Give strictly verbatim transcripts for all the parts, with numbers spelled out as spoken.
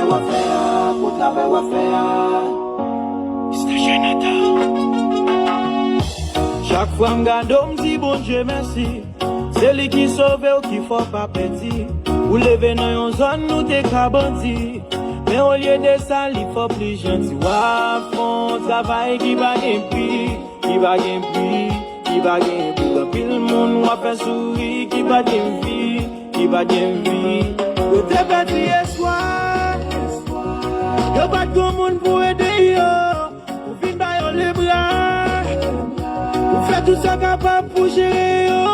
W ap fè a, pou travay w ap fè a. Chak fwa m gade w, m di Bondye mèsi. Se li ki sove w, ki fè w pa pèdi. Ou leve nan yon zòn nou te ka bandi. Men olye de sa, li fè w plis janti. W ap fè yon travay ki pa gen pri, ki pa gen pri, ki pa gen pri. Anpil moun w ap fè souri, ki pa gen vi, ki pa gen vi. Yo te pèdi espwa, yo pa t gen moun pou ede yo. Ou vin ba yo lebra, ou fè tout sa w kapab pou jere yo.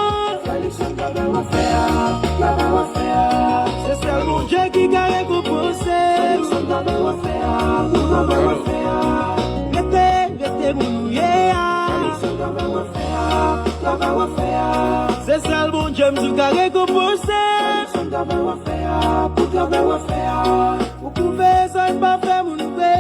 Se sèl Bondye ki ka rekonpanse. Rete, rete moun ou ye a. Se sèl Bondye m di w ka rekonpanse. Ou koupe zòn pa fè moun pe.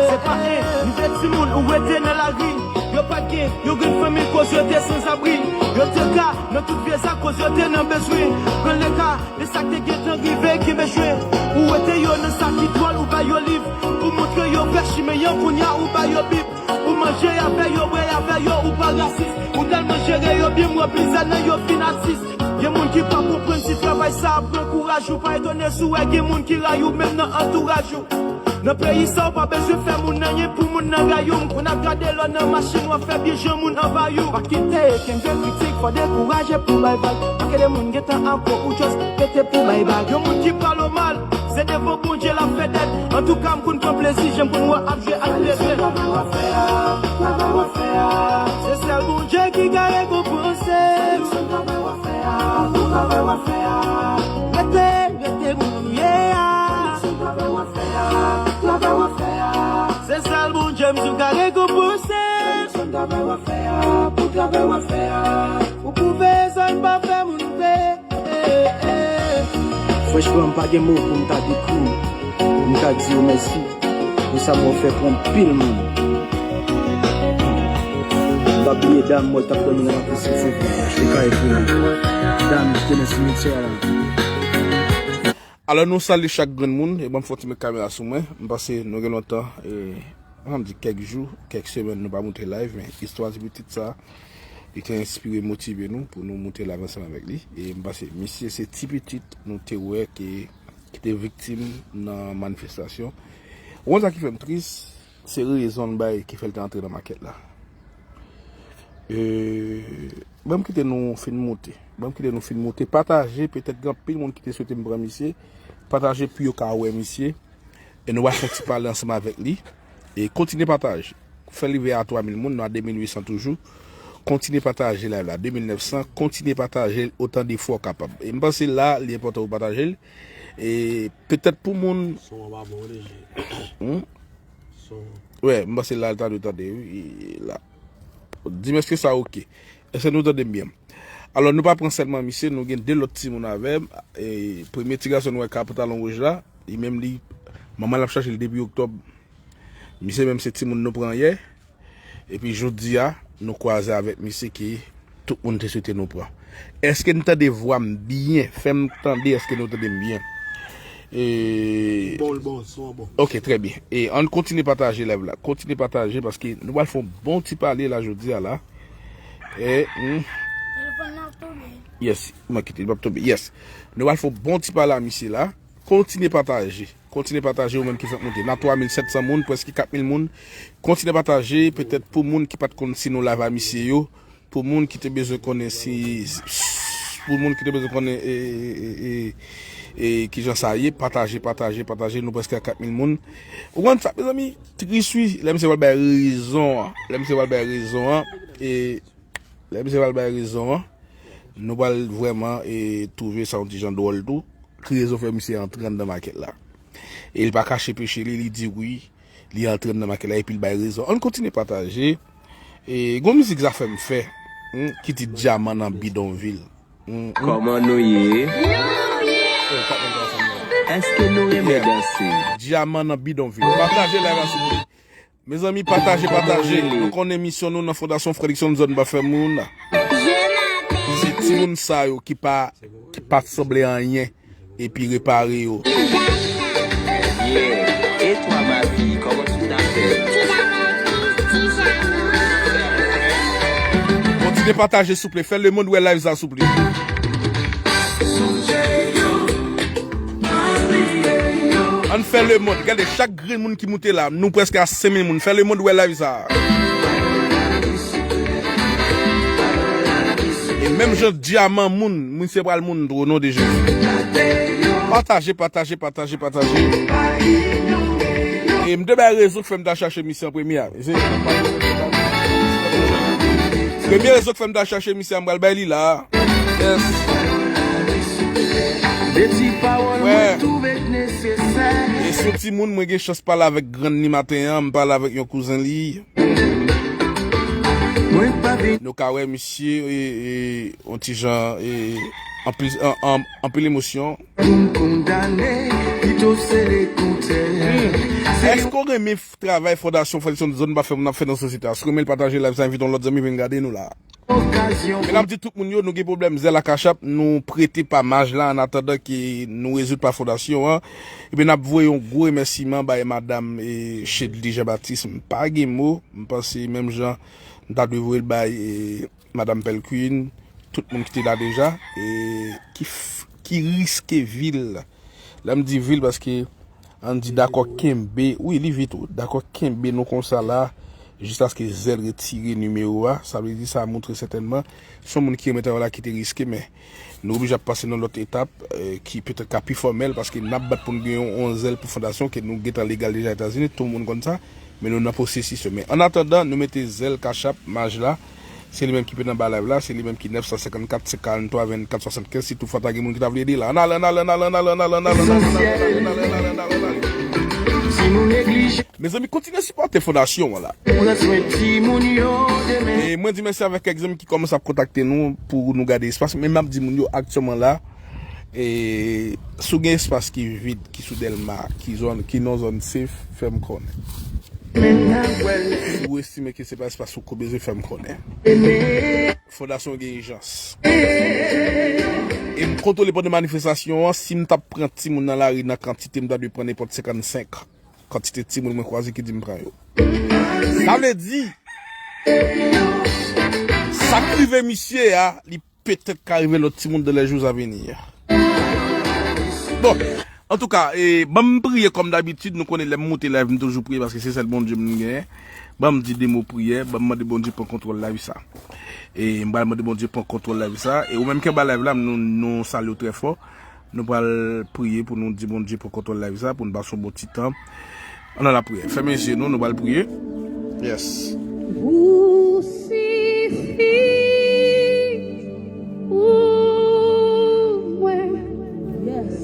Se pa en, nou te timoun ou rete nan lari. Yo pa t gen yon grenn fanmi koz yo te sanzabri. Yo te ka nan tout vye zak koz yo te nan bezwen. Pran le ka de sa k te gentan rive, kenbe jwen. Ou rete yo nan sa ki dwòl, ou ba yo liv. Ou montre yo vrè chimen an, kounye a ou ba yo bib. Ou manje avè yo, bwè avè yo, ou pa rasis. Ou tèlman jere yo byen, m wè plizyè nan yo fin atis. Gen moun ki pa konprann si travay sa ap pran kouraj ou. Pa etone si w wè gen moun ki rayi w menm nan antouraj ou. Nan peyi sa, w pa bezwen fè moun anyen pou moun nan rayi w. M konn ap gade lè w nan machin, w ap fè byen jan moun anvayi w. Pa kite, kenbe kritik, pa dekouraje pou bay vag. Manke de moun gentan ap pran ou just pete pou bay bag. Yon moun ki pale w mal, se devan Bondye l ap fè dèt. Antouka, m konn pran plezi, jan m konn wè ap jwe ak ledwèt. Se sèl Bondye ki ka rekonpanse. Rete, rete moun ou ye a. Se sèl Bondye m di w ka rekonpanse. Ou koupe zòn pa fè moun pe. Franchman, m pa gen mo pou m ta dekri w, pou m ta di w mèsi pou sa m wè w fè pou anpil moun. M pa bliye dam mwen t ap dòmi nan lakou Sent Senpè, achte kay pou li. Dam ki te nan simityè a la. Alò, nou salye chak grenn moun, e ban m fè yon ti met kamera sou mwen. M panse nou gen lontan, e, ann di kèk jou, kèk semèn nou pa moute live, men istwa ti pitit sa, li te enspire, motive nou pou nou moute live ansanm avèk li. E m panse misye se ti pitit nou te wè ke, ki te viktim nan manifestasyon. Ou konn sa ki fè m tris? Se rezon l bay ki fè l te antre nan makèt la. E, ban m kite nou fin moute. Ban m kite nou fin moute. Pataje, petèt gen anpil moun ki te swete m pran misye. Pataje pou yo ka wè misye. E nou va fè ti pale ansanm avèk li. E kontinye pataje. Fè l rive a twa mil moun, nou a de mil uit san toujou. Kontinye pataje live la, de mil nèf san. Kontinye pataje l otan de fwa w kapab. E m panse la, li enpòtan pou pataje l. E petèt pou moun. Son an pa bon, wi, G. Hmm? Son. Wè, m panse la, l ta dwe tande, wi, la. Di m èske sa oke. Èske nou tande m byen? Alò, nou pa pran sèlman misye, nou gen de lòt timoun avè m. E, premye ti gason nou wè k a pantalon wouj la, li menm li, manman l ap chache l depi oktòb. Misye menm se timoun nou pran yè. Epi jodi a, nou kwaze avèk misye ke tout moun te swete nou pran. Èske n tande vwa m byen? Fè m tande, èske nou tande m byen? E, bon, bon, son an bon. Ok, trè byen. E ann kontinye pataje live la. Kontinye pataje paske nou pral fè yon bon ti pale la jodi a la. E, hmm. Telefòn nan ap tonbe. Yes, mwen kite, li p ap tonbe. Yes. Nou pral fè yon bon ti pale a misye la. Kontinye pataje. Kontinye pataje ou menm ki fèk moute. N a twa mil sèt san moun, prèske kat mil moun. Kontinye pataje, petèt pou moun ki pa t konn si nou live a misye yo. Pou moun ki te bezwen konnen si, pou moun ki te bezwen konnen, e, e, e, e, e, kijan sa ye, pataje, pataje, pataje, nou prèske a kat mil moun. Ou konn sa, mezanmi, tris wi, lè misye pral bay rezon an, lè misye pral bay rezon an, e, lè misye pral bay rezon an, nou pral vrèman, e, twouve sa yon ti jan dwòl tou, ki rezon fè misye antre anndan makèt la. E li pa kache peche li, li di wi, li antre anndan makèt la epi l bay rezon. Ann kontinye pataje. E gon mizik Zafèm fè, hmm, ki tit Dyaman nan Bidonvil. Hmm, hmm. Kòman nou ye? Èske nou renmen danse? Dyaman nan Bidonvil. Pataje live la, silvouplè. Mezanmi, pataje, pataje. Nou konn emisyon nou nan Fondasyon Fredrickson Zòn Bafèmoun. Se timoun sa yo ki pa, ki pa sanble anyen. Epi repare yo. Et toi, ma fille, comment tu t'appelles? Kontinye pataje, souple. Fè lemonn wè live sa, souple. Ann fè lemonn. Gade, chak grenn moun ki moute la, nou prèske a senk mil moun. Fè lemonn wè live sa. E menm jan dyaman moun, misye pral moun tou, o non de Jezi. Pataje, pataje, pataje, pataje. E m te bay rezon k fè m ta chache misye an premye a. Se premye rezon k fè m ta chache misye a, m pral bay li la. Yes. De ti pawòl mwen twouve k nesesè. E se yon timoun mwen gen chans pale avèk grann li maten an, m pale avèk yon kouzen li. Mwen pa vin Nou ka wè misye e, e, yon ti jan e, anpil, an, an, anpil emosyon. Pou m kondane, pito se lekontrè. Èske w renmen f- travay fondasyon Fondasyon Zòn pa fè moun ap fè nan sosyete a? Si w renmen l, pataje live sa, envite yon lòt zanmi vin gade nou la. Okazyon. Men n ap di tout moun yo, nou gen pwoblèm zèl ak Cash App, nou prete pa Maj la, an atandan ke nou rezoud pa fondasyon an. Epi n ap voye yon gwo remèsiman bay madanm e Chedly Jean Baptiste. M pa gen mo, m panse menm jan m ta dwe voye l bay e madanm Pelqueen, tout moun ki te la deja, e ki, f- ki riske vi l. Lè m di vi l, paske ann di dakò kenbe, wi, li vi tou, dakò kenbe nou konsa la, jiskaske zèl retire nimewo a, sa vle di sa montre sètènman, se yon moun ki renmen travay la ki te riske, men nou oblije ap pase nan lòt etap, eh, ki petèt ka pi fòmèl, paske n ap bat pou n gen yon, yon zèl pou fondasyon, ke nou gentan legal deja Etazini, tout moun konn sa, men nou nan pwosesis yo. Men an atandan, nou mete zèl Cash App, Maj la, se li menm ki pete anba live la, se li menm ki nèf san senkannkat, senk karannntwa, vennkat swasannkenz, si toutfwa ta gen moun ki ta vle ede la. Ann ale, ann ale, ann ale. Si nou neglije. Mezanmi, kontinye sipòte fondasyon an la. Pran swen timoun yo demen. E mwen di mèsi avèk kèk zanmi ki kòmanse ap kontakte nou pou nou gade espas, men m ap di moun yo aktyèlman la, e, si w gen espas ki vid, ki sou Dèlma, ki zòn, ki nan zòn safe, fè m konnen. Si w estime ke se pa espas ou ko bezwen, fè m konnen. Fondasyon gen ijans. E m kontwole pandan manifestasyon an, si m t ap pran timoun nan lari nan kantite, m ta dwe pran nenpòt senkannsenk kantite timoun mwen kwaze ki di m pran yo. Sa vle di, sa k rive misye a, li petèt ka rive lòt timoun dans les jours à venir. Bon, antouka, e, ban m priye kòm dabitid, nou konnen lè m moute live, m toujou priye paske se sèl Bondye m genyen. Ban m di de mo priyè, ban m mande Bondye pran kontwòl live sa. E m pral mande Bondye pran kontwòl live sa. E ou menm ki anba live la, nou, nou salye w trè fò. Nou pral priye pou nou di Bondye pran kontwòl live sa, pou nou pase yon bon ti tan. Ann nan lapriyè. Fèmen je nou, nou pral priye. Yes. Ou sifi pou mwen. Yes.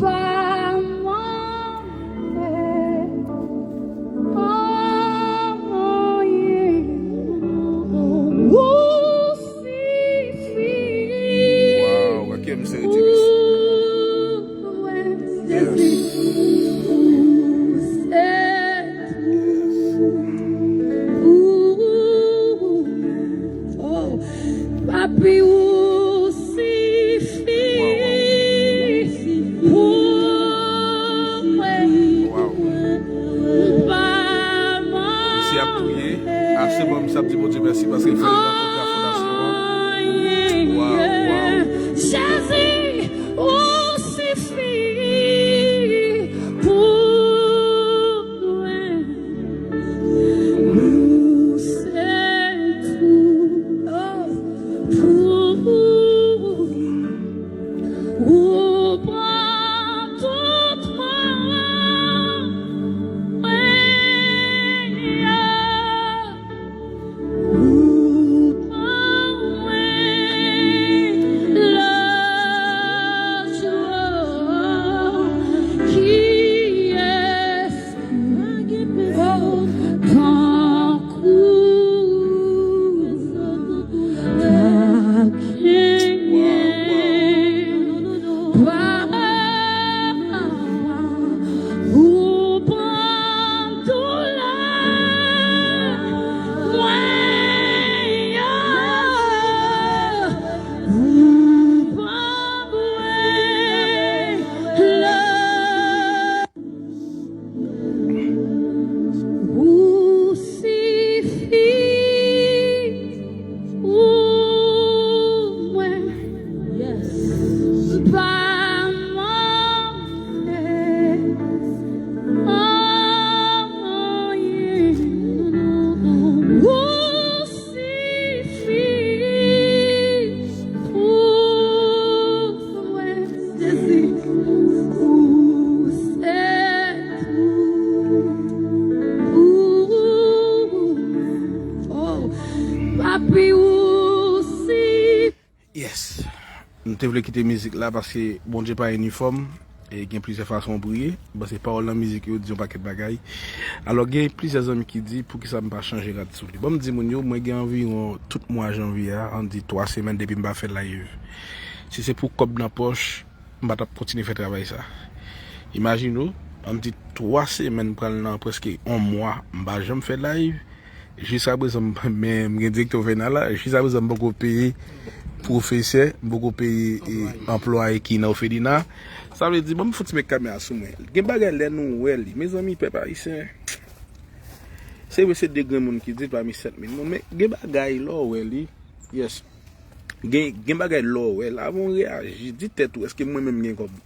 Pa manke anyen. Ou sifi. Wow, ok, m sere Dieu, mèsi. Yes. Papi, ou sifi pou mwen. Misye ap priye. Ase bon, misye ap di Bondye mèsi paske l fè l rankontre ak fondasyon an. Waw, waw. Jezi, ou sifi pou mwen. Ou se tou pou mwen. Ou pran tout mwen. Ou pran mwen. Pi ou si. Yes. Nou te vle kite mizik la paske Bondye pa inifòm e gen plizyè fason w priye. Bon, se pawòl nan mizik yo di yon pakèt bagay. Alò, gen plizyè zanmi ki di, "Poukisa m pa chanje rad sou li?" Bon, m di moun yo, mwen gen anviwon tout mwa janvye a, ann di twa semèn depi m pa fè live. Si se pou kòb nan pòch, m pa t ap kontinye fè travay sa. Imajine w, ann di twa semèn pral nan prèske yon mwa, m pa janm fè live. Jiskaprezan, m, men, m gen direktè Venal la, jiskaprezan, m poko peye pwofesè, m poko peye e, anplwaye ki nan òfelina. Sa vle di, ban m fouti met kamera sou mwen. Gen bagay lè nou wè li. Mezanmi, pèp ayisyen, se vre se de grenn moun ki di l pami sèt mil moun, men gen bagay lè w wè li. Yes. Gen, gen bagay lè w wè l, avan w reyaji, di tèt ou, èske mwen menm gen kòb?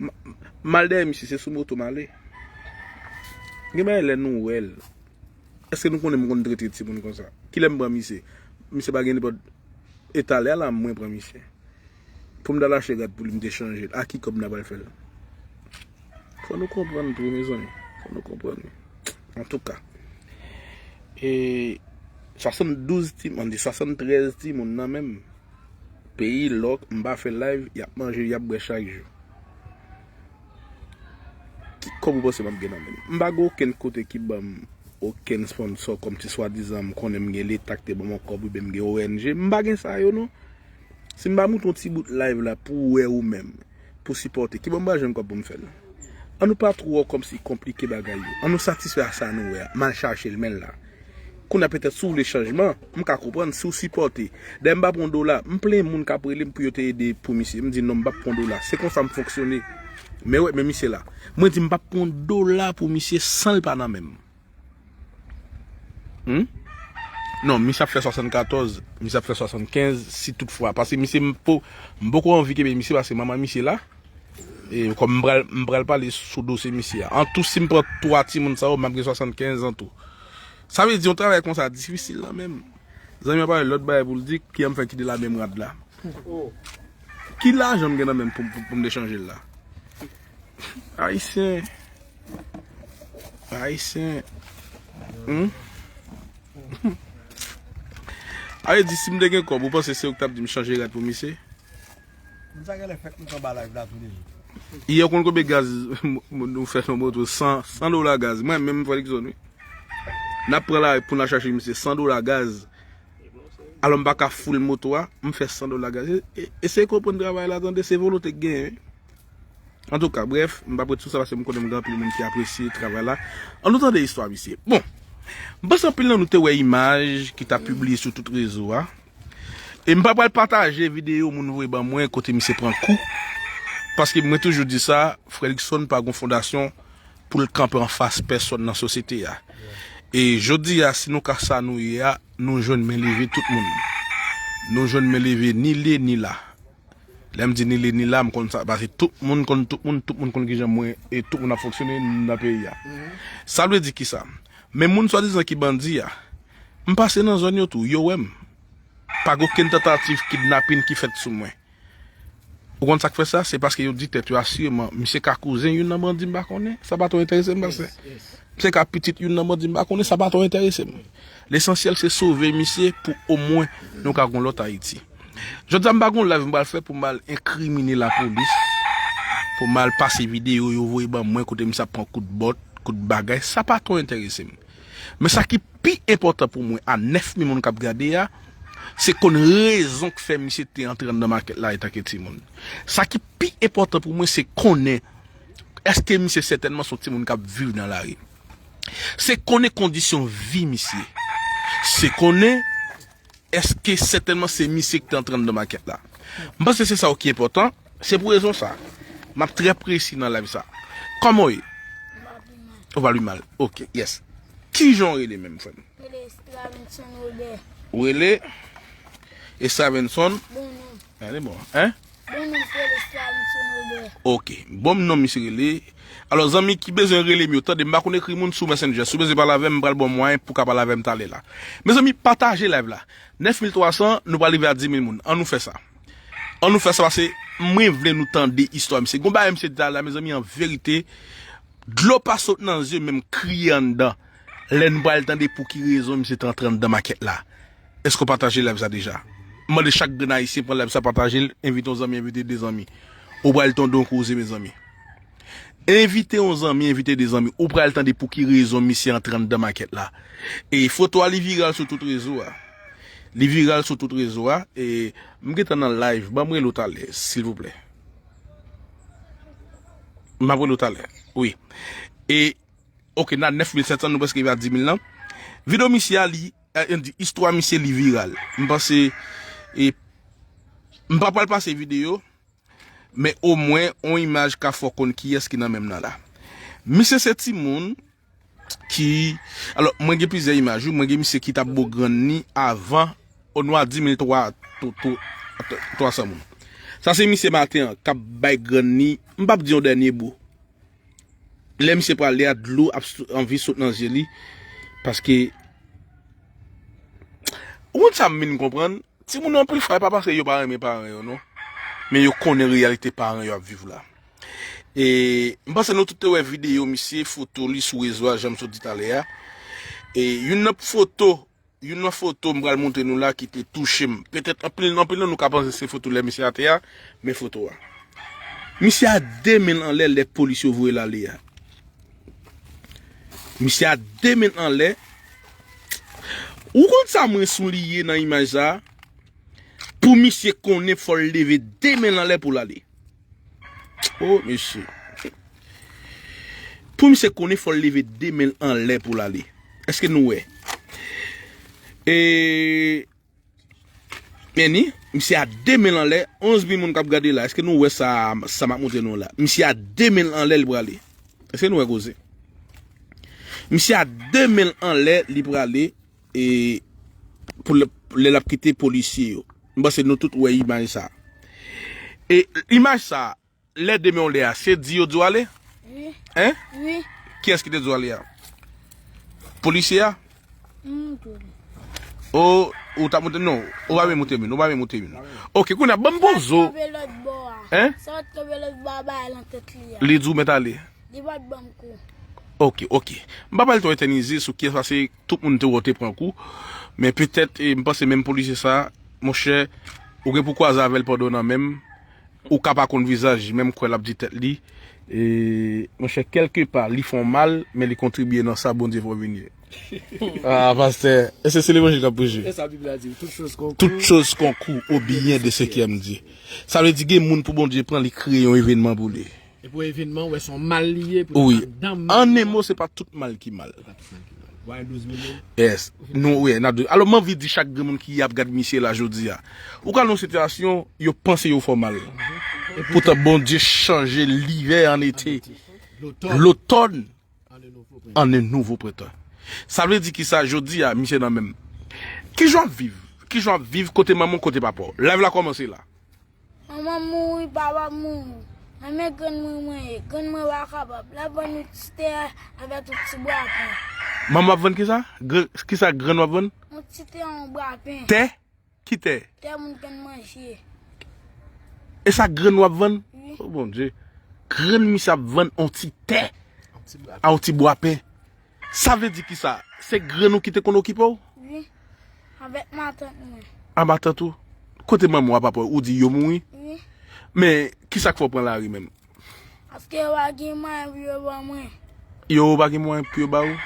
M, m al dèyè misye, se sou moto m ale. Gen bagay lè nou wè l. Èske nou konnen m konn trete timoun konsa? Kilè m pran misye? Misye pa gen nenpòt. E talè a la mwen pran misye. Pou m t al achte rad pou li, m te chanje l. A ki kòb n a pral fè l? Fò nou konprann tou, mezanmi. Fò nou konprann. Antouka, e swasanndouz timoun, m di swasanntrèz timoun nan men m. Peyi lòk, m pa fè live, y ap manje, y ap bwè chak jou. Ki kòb ou panse m ap gen nan men m? M pa gen okenn kote ki ban m okenn sponsò, kòmsi swadizan m konnen m gen leta ki te ban m yon kòb oubyen m gen O N G. M pa gen sa yo non. Si m pa monte yon ti bout live la pou w wè ou menm, pou sipòte, ki bò m pral jwenn kòb pou m fè l? An nou pa twò kòmsi konplike bagay yo. An nou satisfè a sa nou wè a. M al chache l, men l la. Kounye a petèt si w vle chanjman, m ka konprann si w sipòte. Dayè m pa pran yon dola, m plen moun k ap rele m pou yo te ede pou misye. M di non, m p ap pran yon dola. Se konsa m fonksyone. Men wè, men misye la. Mwen di m p ap pran yon dola pou misye san l pa nan men m. Hmm? Non, misye ap fè swasannkatòz, misye ap fè swasannkenz, si toutfwa. Paske misye m po, m poko anvi kenbe misye paske manman misye la. E kòm m pral, m pral pale sou dosye misye a. An tou, si m pran twa timoun sa yo, m ap gen swasannkenz an tou. Sa vle di yon travay konsa difisil nan men m. Zanmi an pale lòt bagay pou l di, ki an m fè kite la menm rad la. Ki lajan m gen nan men m pou, pou, pou m te chanje l la? Ayisyen. Ayisyen. Hmm? A vle di, si m te gen kòb, ou panse se ou ki t ap di m chanje rad pou misye? Moun sa genlè fèk nou t anba live la tou deja. Yè, ou konn konbyen gaz nou fè nan moto? San, san dola gaz. Mwen menm, m fè Likson, wi. N ap pran lari pou n al chache misye san dola gaz. Alò, m pa ka foul moto a, m fè san dola gaz. E, e, eseye konprann travay la, tande, se volonte k genyen, wi. Antouka, brèf, m p ap ret sou sa paske m konnen m gen anpil moun ki apresye travay la. An nou tande istwa misye. Bon, m panse anpil nan nou te wè imaj ki t ap pibliye sou tout rezo a. E m pa pral pataje videyo moun voye ban mwen kote misye pran kou. Paske mwen toujou di sa, frè Likson pa gon fondasyon pou l kanpe anfas pèsòn nan sosyete a. E jodi a, si nou ka sa nou ye a, nou jwenn men leve tout moun. Nou jwenn men leve ni li ni la. Lè m di ni li ni la, m konn sa, paske tout moun konn tout moun, tout moun konn kijan mwen e tout moun ap fonksyone nan peyi a. Sa vle di kisa? Men moun swadizan ki bandi a, m pase nan zòn yo tou, yo wè m. Pa gen okenn tantativ kidnapin ki fèt sou mwen. Ou konn sa k fè sa? Se paske yo di tèt yo asireman, misye ka kouzen youn nan bandi m pa konnen, sa pa twò enterese m, pastè. Misye ka pitit youn nan bandi m pa konnen, sa pa twò enterese m. Lesansyèl se sove misye pou omwen nou ka gon lòt Ayiti. Jodi a m pa gon live m pral fè pou m al enkrimine lapolis, pou m al pase videyo yo voye ban mwen kote misye ap pran kout bòt, kout bagay, sa pa twò enterese m. Men sa ki pi enpòtan pou mwen a nèf mil moun k ap gade a, se konn rezon k fè misye te antre anndan makèt la etanke timoun. Sa ki pi enpòtan pou mwen, se konnen èske misye sètènman se yon timoun k ap viv nan lari. Se konnen kondisyon vi misye. Se konnen èske sètènman se misye ki te antre anndan makèt la. M panse se sa w ki enpòtan. Se pou rezon sa. M ap trè presi nan live sa. Kòman w ye? Ou pa pi mal. Ok, yes. Kijan w rele menm, frè m? Rele Stravenson Robert. Ou rele Stravenson? Bon non. Gade bon, hein? Bon non, se rele Stravenson Robert. Ok, bon non, misye rele. Alò, zanmi ki bezwen rele m yo, tande, m pa konn ekri moun sou Messenger. Si w bezwen pale avè m, m pral ba w mwayen pou w ka pale avè m talè la. Mezanmi, pataje live la. Nèf mil twa san, nou pral rive a dis mil moun. Ann nou fè sa. Ann nou fè sa, paske mwen vle nou tande istwa misye. Gon bagay misye di la, mezanmi, an verite, dlo pa sot nan zye, men m kriye anndan. Lè n pral tande pou ki rezon misye te antre anndan makèt la. Èske w pataje live sa deja? M mande chak grenn ayisyen pran live sa, pataje l, envite yon zanmi, envite de zanmi. Ou pral tonbe yon koze, mezanmi. Envite yon zanmi, envite de zanmi. Ou pral tande pou ki rezon misye antre anndan makèt la. E foto a, li viral sou tout rezo a. Li viral sou tout rezo a. E m gentan nan live. Ban m rele w talè, silvouplè. M ap rele w talè. Wi. E, ok, n a nèf mil sèt san, nou prèske rive a di mil lan. Videyo misye a, li, eh, di, istwa misye, li viral. M panse, e, m pa pral pase videyo, men omwen, on imaj ka fè w konn kiyès ki nan menm nan la. Misye se timoun ki, alò, mwen gen plizyè imaj, wi, mwen gen misye ki t ap bo grann ni avan, o nwa di mil twa, twa san moun. Sa se misye maten an, k ap bay grann ni, m p ap di yon dènye bo. Lè misye prale a, dlo ap sot, anvi sot nan zye li, paske, ou konn sa m vin konprann, timoun yo anpil fwa, e pa paske yo pa renmen paran yo, non. Men yo konnen reyalite paran yo ap viv la. E, m panse nou tout te wè videyo misye, foto li sou rezo a, jan m sot di talè a. E, youn nan foto, youn nan foto m pral montre nou la ki te touche m. Petèt anpil, anpil nan nou ka panse se foto lè misye atè a, men foto a. Misye a de men l anlè lè polis yo voye l ale a. Misye a de men l anlè. Ou konn sa mwen souliye nan imaj sa? Pou misye konnen fò l leve de men l anlè pou l ale. O, mesye. Pou misye konnen fò l leve de men l anlè pou l ale. Èske nou wè? E, men ni, misye a de men l anlè, onz mil moun k ap gade la. Èske nou wè sa, sa m ap montre nou la? Misye a de men l anlè, li prale. Èske nou wè koze? Misye a de men l anlè, li prale, e pou lè, lè l ap kite polisye yo. M panse nou tout wè imaj sa. E imaj sa, lè de men w lè a, se di yo di w ale? Wi. Hein? Wi. Kiyès ki te di w ale a? Polisye a? M montre w. O, ou t ap montre m? Non, ou pa vle montre m, ou pa vle montre m. Ok, kounye a, ban m poze w. Sa t kanpe lòt bò a. Hein? Sa t kanpe lòt bò a, bay lan tèt li a. Li di w mèt ale. Li pa t ban m kou. Ok, ok. M pa pral twò etènize sou kiyès, paske tout moun te wè w te pran kou. Men petèt, e, m panse menm polisye sa, monchè, ou gen pou kwaze avè l pandan w nan menm, ou ka pa konn vizaj, men m kwè l ap di tèt li. E, monchè, kèlkepa, li fè w mal, men li kontribye nan sa Bondye fè w vin ye. Ah, pastè, e se, se levanjil k ap preche. E sa Bib la di, tout chose concourt. Toute chose concourt au bien de ceux qui aiment Dieu. Sa vle di gen moun pou Bondye pran, li kreye yon evènman pou li. E pou evènman, ou wè se yon mal li ye, pou li pa anndan mal. Wi. An en mo, se pa tout mal ki mal. Se pa tout mal ki mal. Ou wè douz milyon? Yes. Nou, wi, n ap di. Alò, m anvi di chak grenn moun ki ap gad misye la jodi a. Ou ka nan yon sitiyasyon, yo panse yo fè w mal. Poutan, Bondye chanje livè an ete. Lotòn. Lotòn. An de nouvo prentan. Sa vle di ki sa, jodi a, misye nan menm. Kijan w ap viv? Kijan w ap viv? Kote manman w, kote papa w? Live la kòmanse la. Manman m mouri, papa m mouri. Mwen men grann mwen mwen ye. Grann mwen pa kapab. L ap vann yon ti tè avèk yon ti bwa pen. Manman w ap vann kisa? Gr-, kisa grann w ap vann? Yon ti tè, yon bwa pen. Tè? Ki tè? Tè moun konn manje. E sa grann w ap vann? Wi. O Bondye. Grann misye ap vann on ti tè. On ti bwa pen. A on ti bwa pen. Sa vle di ki sa? Se grann ou ki te konn okipe w? Wi. Avèk matant mwen. A matant ou? Kote manman w a papa w? Ou di yo mouri? Wi. Men, ki sa k fè w pran lari menm? Paske yo pa gen mwayen pou yo ban mwen. Yo pa gen mwayen pou yo ba ou?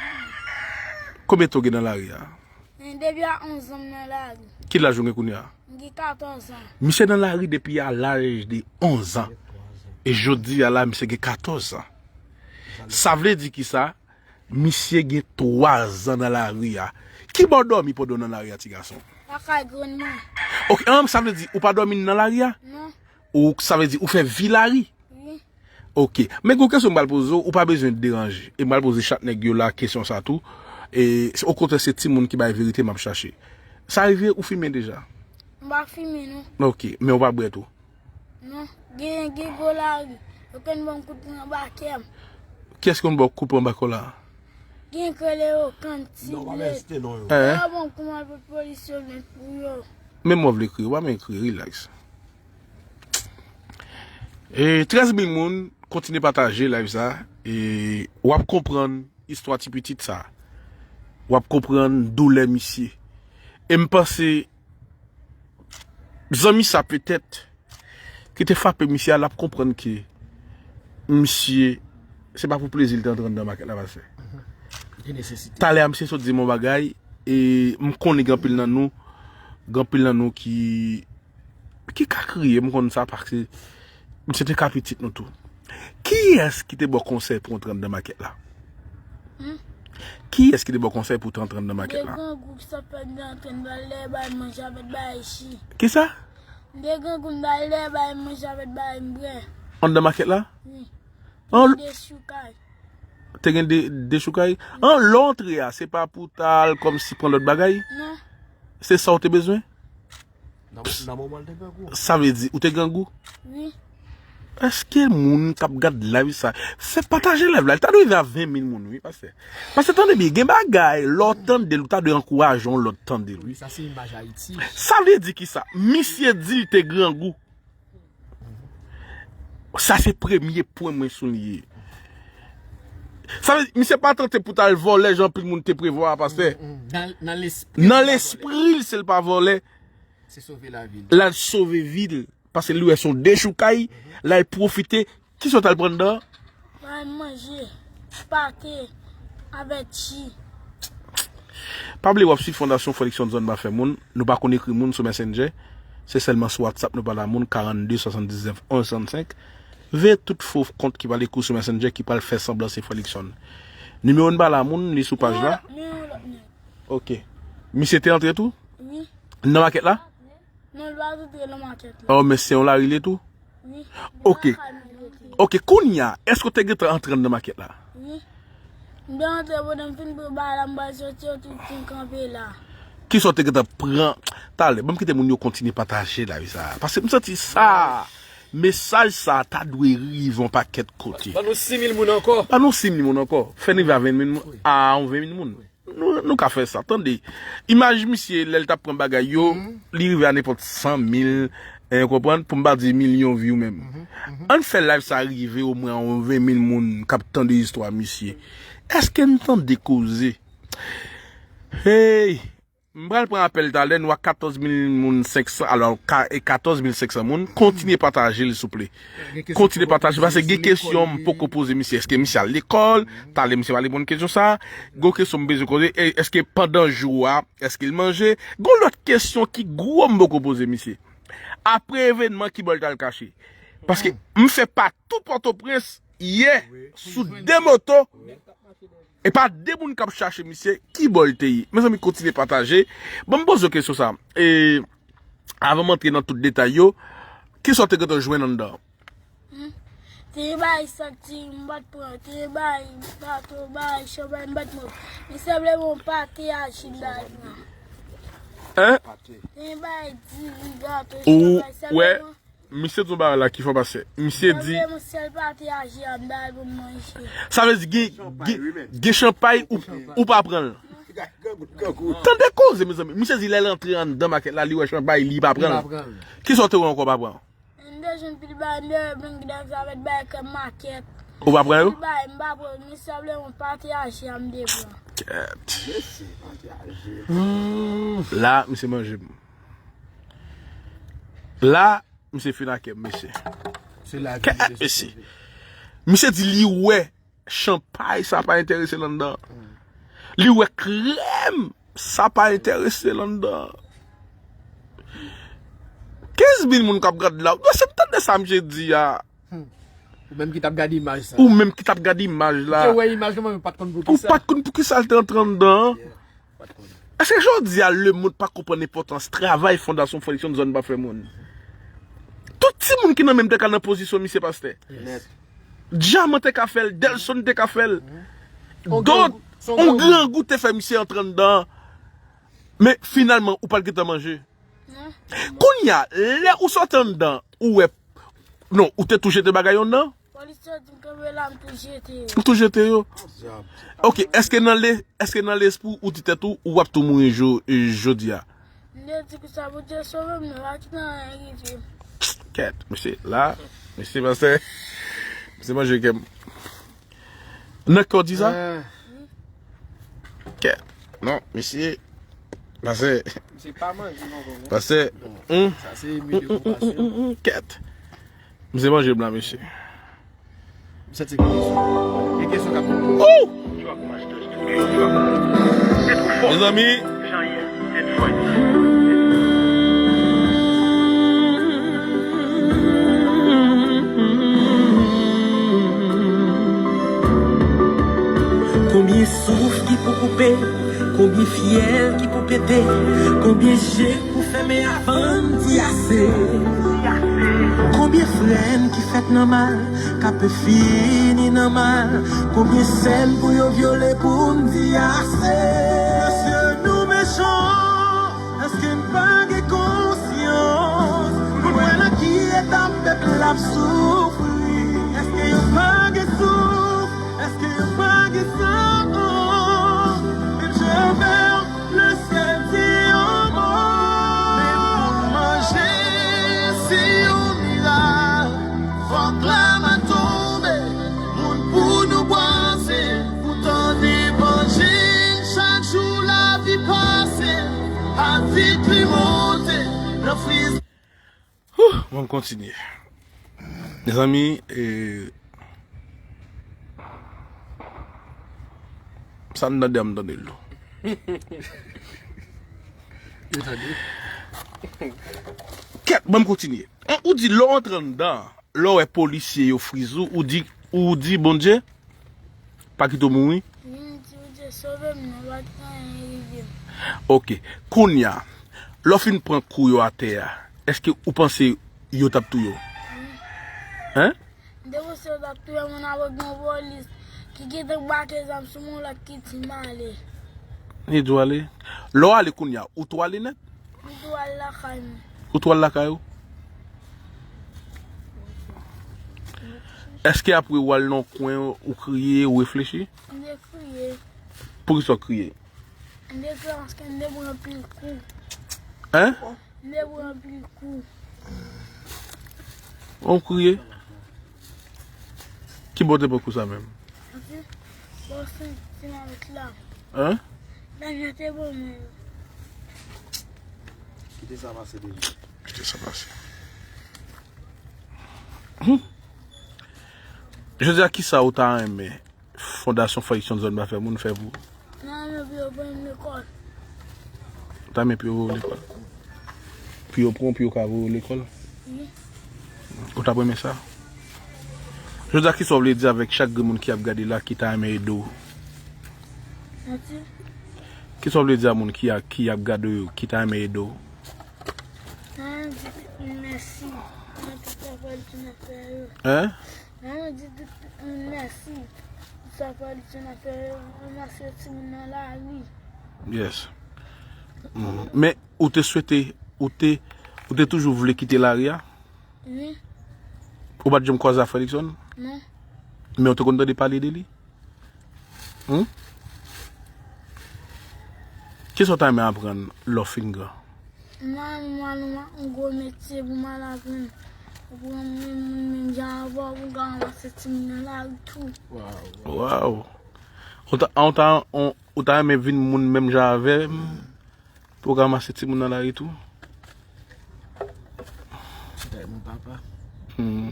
Konbyen tan w gen nan lari a? Men depi a onz an m nan lari. Ki laj ou gen kounye a? M gen katòz an. Misye nan lari depi a laj de onz an. E jodi a la, misye gen katòz an. Sa vle di ki sa? Misye gen twa zan nan lari a. Ki bò w dòmi pandan w nan lari a, ti gason? Lakay grann mwen. Ok, an, sa vle di ou pa dòmi nan lari a? Non. Ou, sa vle di ou fè vi lari? Wi. Ok. Men gen yon kesyon m pral poze w, ou pa bezwen deranje. E m pral poze chak nèg yo la kesyon sa tou. E, okontrè, se timoun ki bay verite m ap chache. Sa rive ou fimen deja? M pa fimen, non. Ok. Men ou pa bwè tou? Non, gen, gen gwo lari. Yo konn ban m kout pwen anba kè m. Kiyès ki konn ba w kout pwen anba kè w la? Gen krele yo, kanti, blèd. Yo ban m kouman pou polis yo vin pou yo. Menm mwen vle kriye, w pa menm kriye, relax. E trèz mil moun, kontinye pataje live sa. E w ap konprann istwa ti pitit sa. w ap konprann doulè misye. E m panse, zanmi sa petèt, ki te frape misye a, l ap konprann ke misye, se pa pou plezi l te antre anndan makèt la, pastè. Talè a, misye sot di m yon bagay, e m konnen gen anpil nan nou, gen anpil nan nou ki, ki ka kriye, m konn sa, paske misye te ka pitit nou tou. Kiyès ki te ba w konsèy pou w antre anndan makèt la? Hmm? Kiyès ki te ba w konsèy pou w te antre anndan makèt la? Gen grangou ki sot fè m te antre anndan lè bay manje avèk bay chi. Kisa? M te grangou, m t al dèyè bay manje avèk bay m bwè. Anndan makèt la? Wi. An, gen dechoukay. Te gen de, dechoukay? An, lè w antre a, se pa pou w t al kòmsi pran lòt bagay? Non. Se sa w te bezwen? Nan, nan moman l te grangou. Sa vle di, ou te grangou? Wi. Èske moun k ap gad live sa, fè pataje live la, li ta dwe rive a ven mil moun, wi, pastè. Pastè, tande byen, gen bagay, lè w tande l, ou ta dwe ankouraje yon lòt tande l, wi. Sa se imaj Ayiti. Sa vle di kisa? Misye di li te grangou. Sa se premye pwen mwen souliye. Sa vle di, misye pa tante pou t al vòlè jan anpil moun te prevwa a, pastè. Mm, mm. Nan, nan lespri l, se l pa vòlè. Se sove lavi l. L al sove vi l. Paske li wè se yon dechoukay, l al pwofite. Kisa w t al pran anndan? Bay manje, pate, avèk chi. Pa bliye w ap swiv Fondasyon Fredrickson Zòn Pa Fè Moun. Nou pa konn ekri moun sou Messenger. Se sèlman sou WhatsApp nou pale a moun, karannde swasanndiznèf onz sannsenk. Veye tout fo kont ki pral ekri w sou Messenger ki pral fè sanblan se Fredrickson. Nimewo n pale a moun, li sou paj la. Nimewo, nimewo lòt nèg. Ok. Misye te antre tou? Wi. Nan makèt la? Non, l pa t antre nan makèt la. Oh, men se yon lari li ye tou? Wi. Ok. Nan kay mwen li te. Ok, kounye a, èske w te gentan antre anndan makèt la? Wi. M te antre, pandan m fin pran bagay la, m pral soti, yo tout fin kanpe la. Kisa w te gentan pran? Talè, ban m kite moun yo kontinye pataje live sa. Paske m santi sa, mesaj sa ta dwe rive yon pakèt kote. Ban nou sis mil moun ankò. Ban nou sis mil moun ankò. Fè n rive a ven mil moun. Wi. A yon ven mil moun. Wi. Nou, nou ka fè sa. Tande. Imaj misye, lè l t ap pran bagay yo, li rive a nenpòt san mil, e, konprann, pou m pa di milyon view menm. Ann fè live sa rive omwen a yon ven mil moun k ap tande istwa misye. Èske n tande koze? Hey! M pral pran apèl talè, nou a katòz mil moun senk san, alò, ka, e katòz mil senk san moun. Kontinye pataje l, souple. Kontinye pataje, paske gen kesyon m poko poze misye. Èske misye al lekòl? Talè misye pa reponn kesyon sa. Gwo kesyon m bezwen poze, e, èske pandan jou a, èske l manje? Gon lòt kesyon ki gwo m poko poze misye. Apre evènman, ki bò l t al kache? Paske m fè pa tout Pòtoprens yè sou de moto. E pa de moun k ap chache misye, ki bò l te ye? Mezanmi, kontinye pataje. Bon, m poze w kesyon sa. E, avan m antre nan tout detay yo, kisa w te gentan jwenn anndan an? Hmm. Te gen bagay santi, m pa t pran. Te gen bagay gato, bagay chanpay, m pa t pran. Li sanble yon pate aji m ta al pran. Hein? Te gen bagay diri, gato, chanpay, sanble yon Misye di yon bagay la ki fò pase. Misye di. Sanble yon sèl pate aji a m ta al pou m manje. Sa vle di gen, gen, gen chanpay ou, ou pa pran l. Tande koze, mezanmi. Misye di lè l antre anndan makèt la, li wè chanpay, li pa pran l. Kisa w te wè ankò pa pran? M te jwenn pil bagay, m te wè blank dam sa avèk bagay krèm makèt. Ou pa pran yo? Pil bagay, m pa pran, men sanble yon pate aji a m te pran. Kèt. La, misye manje m. La, misye fin ak m, mesye. Kèt, mesye. Misye di li wè chanpay sa pa enterese l anndan. Li wè krèm sa pa enterese l anndan. Kenz mil moun k ap gad la. Mesye, m tande sa misye di a. Hmm. Ou menm ki t ap gade imaj sa. Ou menm ki t ap gade imaj la. Ou te wè imaj la, men ou pa t konn pou kisa. Ou pa t konn pou kisa l te antre anndan. Yeah. Èske jodi a lemonn pa konprann enpòtans travay Fondasyon Fredrickson Zòn Pa Fè Moun? Tout timoun ki nan men m te ka nan pozisyon misye, pastè. Yes. Djaman te ka fè l, Delson te ka fè l. Dòt, on grangou te fè misye antre anndan. Men finalman, ou pa t gentan manje. Kounye a, lè ou sot anndan, ou wè. Non, ou te tou jete bagay yo anndan? Polis yo di m kanpe la, m tou jete yo. Ou tou jete yo? Ok, èske nan le, èske nan lespri ou di tèt ou, ou ap tou mouri jo-, jodi a? M te di konsa, Bondye sove m, non, pa kite anyen rive m. Kèt, mesye, la, mesye, pastè, mesye manje kè m. Nan kè w di sa? Kèt. Non, mesye. Pastè. Misye pa manje non, non. Pastè. Hum, Sa se hum, mete hum, hum, konpasyon. Hum, hum, kèt. Misye manje blan, mesye. M santi gen kesyon. Gen kesyon k ap. Ou! Mezanmi. Konbyen souf ki pou koupe, konbyen fyèl ki pou pete, konbyen je pou fèmen avan n di ase. Konbyen frè n ki fèt nan mal, k ap fini nan mal, konbyen sè n pou yo vyole pou n di ase. Èske nou mechan? Èske n pa gen konsyans? Pou n wè nan ki eta pèp la ap soufri. Èske yo pa gen souf? Èske yo pa gen san? Menm jan avè w, le syèl di yon mo. Menm pou manje, se yon mirak. Fòk lame tonbe, moun pou nou bwaze. Pou tann evanjil, chak jou lavi pase, avit li monte nan friz. Whew, bon, m kontinye. Mezanmi, e, sa m tande a, m tande l tou. Yo tande. Kèt, ban m kontinye. An, ou di lè w antre anndan, lè w wè polisye yo friz ou, ou di, ou di, Bondye, pa kite w mouri. Wi, m di, Bondye, sove m, non, pa kite anyen rive m. Ok. Kounye a, lè w fin pran kou yo atè a, èske ou panse yo t ap touye w? Wi. Hein? M te panse yo t ap touye m, men apre gen yon polis ki gentan brake zam sou mwen, lòt ki di m ale. Li di w ale. Lè w ale kounye a, ou tou ale nèt? M tou al lakay mwen. Ou tou al lakay ou? Èske apre w al nan yon kwen, ou kriye, ou reflechi? M te kriye. Poukisa w kriye? M te kriye paske m te pran anpil kou. Hein? M te pran anpil kou. Ou kriye? Ki bò w te pran kou sa menm? Anpil. Bò senti m avèk la. Hein? Dènye te bon mwen. Kite sa pase deja. Kite sa pase. Hmm. Jodi a, kisa ou ta renmen Fondasyon Felixson Zòn pa fè moun fè pou ou? Mwen renmen pou yo voye m lekòl. Ou ta renmen pou yo voye w lekòl? Pou yo pran w, pou yo ka voye w lekòl? Wi. Ou t ap renmen sa? Jodi a, kisa w vle di avèk chak grenn moun ki ap gade la, ki ta renmen ede w? Mèsi. Kisa w vle di a moun ki a, ki ap gade w yo, ki ta renmen ede w? Mwen di tout moun mèsi nan tout travay ki n ap fè yo. Hein? Mwen di tout moun mèsi. Sa pa di se n ap fè ranmase timoun nan lari. Yes. Mhm. Men ou te swete, ou te, ou te toujou vle kite lari a? Wi. Ou pa t janm kwaze a Felixson? Non. Men ou te konn tande pale de li? Hmm? Kisa w ta renmen aprann lè w fin gran? Mwen, mwen, mwen, yon gwo metye pou m al aprann. Pou mwen, mwen, mwen, menm jan avè w, pou m ka ranmase timoun nan lari tou. Waw. Ou ta, ou ta, ou, ou ta renmen vin moun menm jan avè m? Pou w ka ranmase timoun nan lari tou? Misye ta renmen papa. Hmm.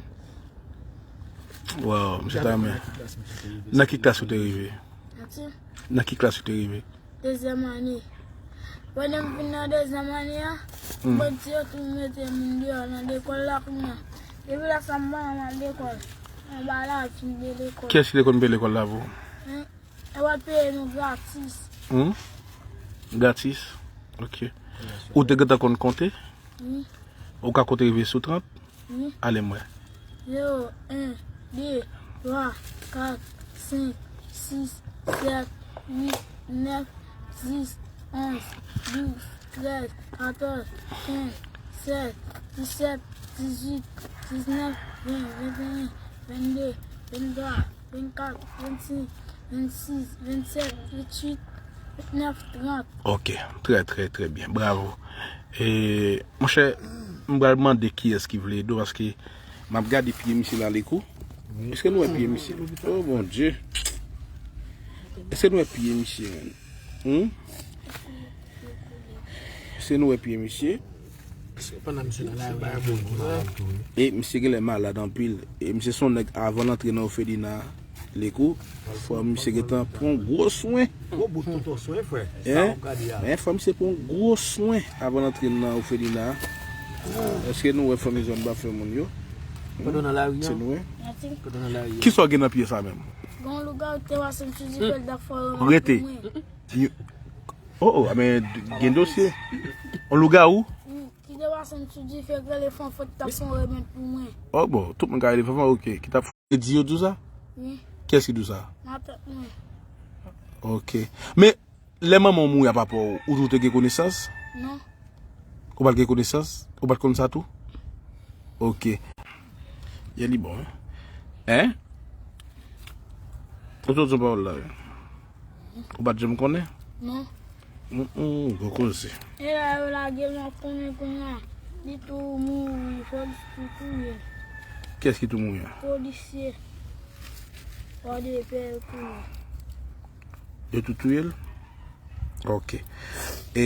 Waw, misye ta renmen. Nan ki klas ou te rive? Nan ki klas ou te rive? Dezyèm ane. Pandan m vin nan dezyèm ane a, hmm, bandi yo tou mete moun deyò nan lekòl la kounye a. Depi lè sa a, m pa janm al lekòl. Anba lavi m te lekòl. Kiyès ki te konn peye lekòl la pou ou? Hein? Yo pral peye nou gratis. Hmm? Gratis? Ok. Ou te gentan konn konte? Wi. Ou ka konte rive sou trant? Wi. Ale m wè. Zewo, en, de, twa, kat, senk, sis, sèt, uit, nèf, dis, onz, douz, trèz, katòz, kenz, sèz, disèt, dizuit, diznèf, ven, venteyen, vennde, venntwa, vennkat, vennsenk, vennsis, vennsèt, vennwit, vennèf, trant. Ok, trè, trè, trè byen. Bravo. E, monchè, m pral mande kiyès ki vle ede w, paske m ap gade pye misye la, li kou. Èske nou wè pye misye? Oh, Bondye. Èske nou wè pye misye, menm? Hmm? Se nou wè pye misye. Pandan misye nan lari a. E misye genlè malad anpil. E misye se yon nèg avan l antre nan ofelina Lekou. Fò misye gentan pran gwo swen. Gwo bout tonton swen, frè. Sa w ap gade a. Men fò misye pran gwo swen avan l antre nan ofelina. Èske nou wè fanmi zòn ba fè moun yo? Pandan nan lari a. Se nou wè. Pandan nan lari a. Kisa w gen nan pye sa menm? Gon lougawou te pase m sou dife l t ap fè remèd pou mwen. Rete. Oh, oh, men gen dosye. On lougawou? Wi, ki te pase m sou dife k rele Fanfan t ap fè remèd pou mwen. Oh, bon, tout moun ka rele Fanfan, ok. Ki t ap fè di yo di w sa? Wi. Kiyès ki di w sa? Matant mwen. Ok. Men, lè manman w mouri a papa w, ou tou te gen konesans? Non. Ou pa t gen konesans? Ou pa t konn sa tou? Ok. Ye li bon, hein? Hein? Ou sot sou pawòl la, wi. Ou pa t janm konnen? Non. Hum, hum, gwo koze. E la, yo lage l, m ap konnen kounye a. Li tou mouri, fò l tou touye l. Kiyès ki tou mouri a? Polisye. Pòdepè yo touye l. Yo tou touye l? Ok. E,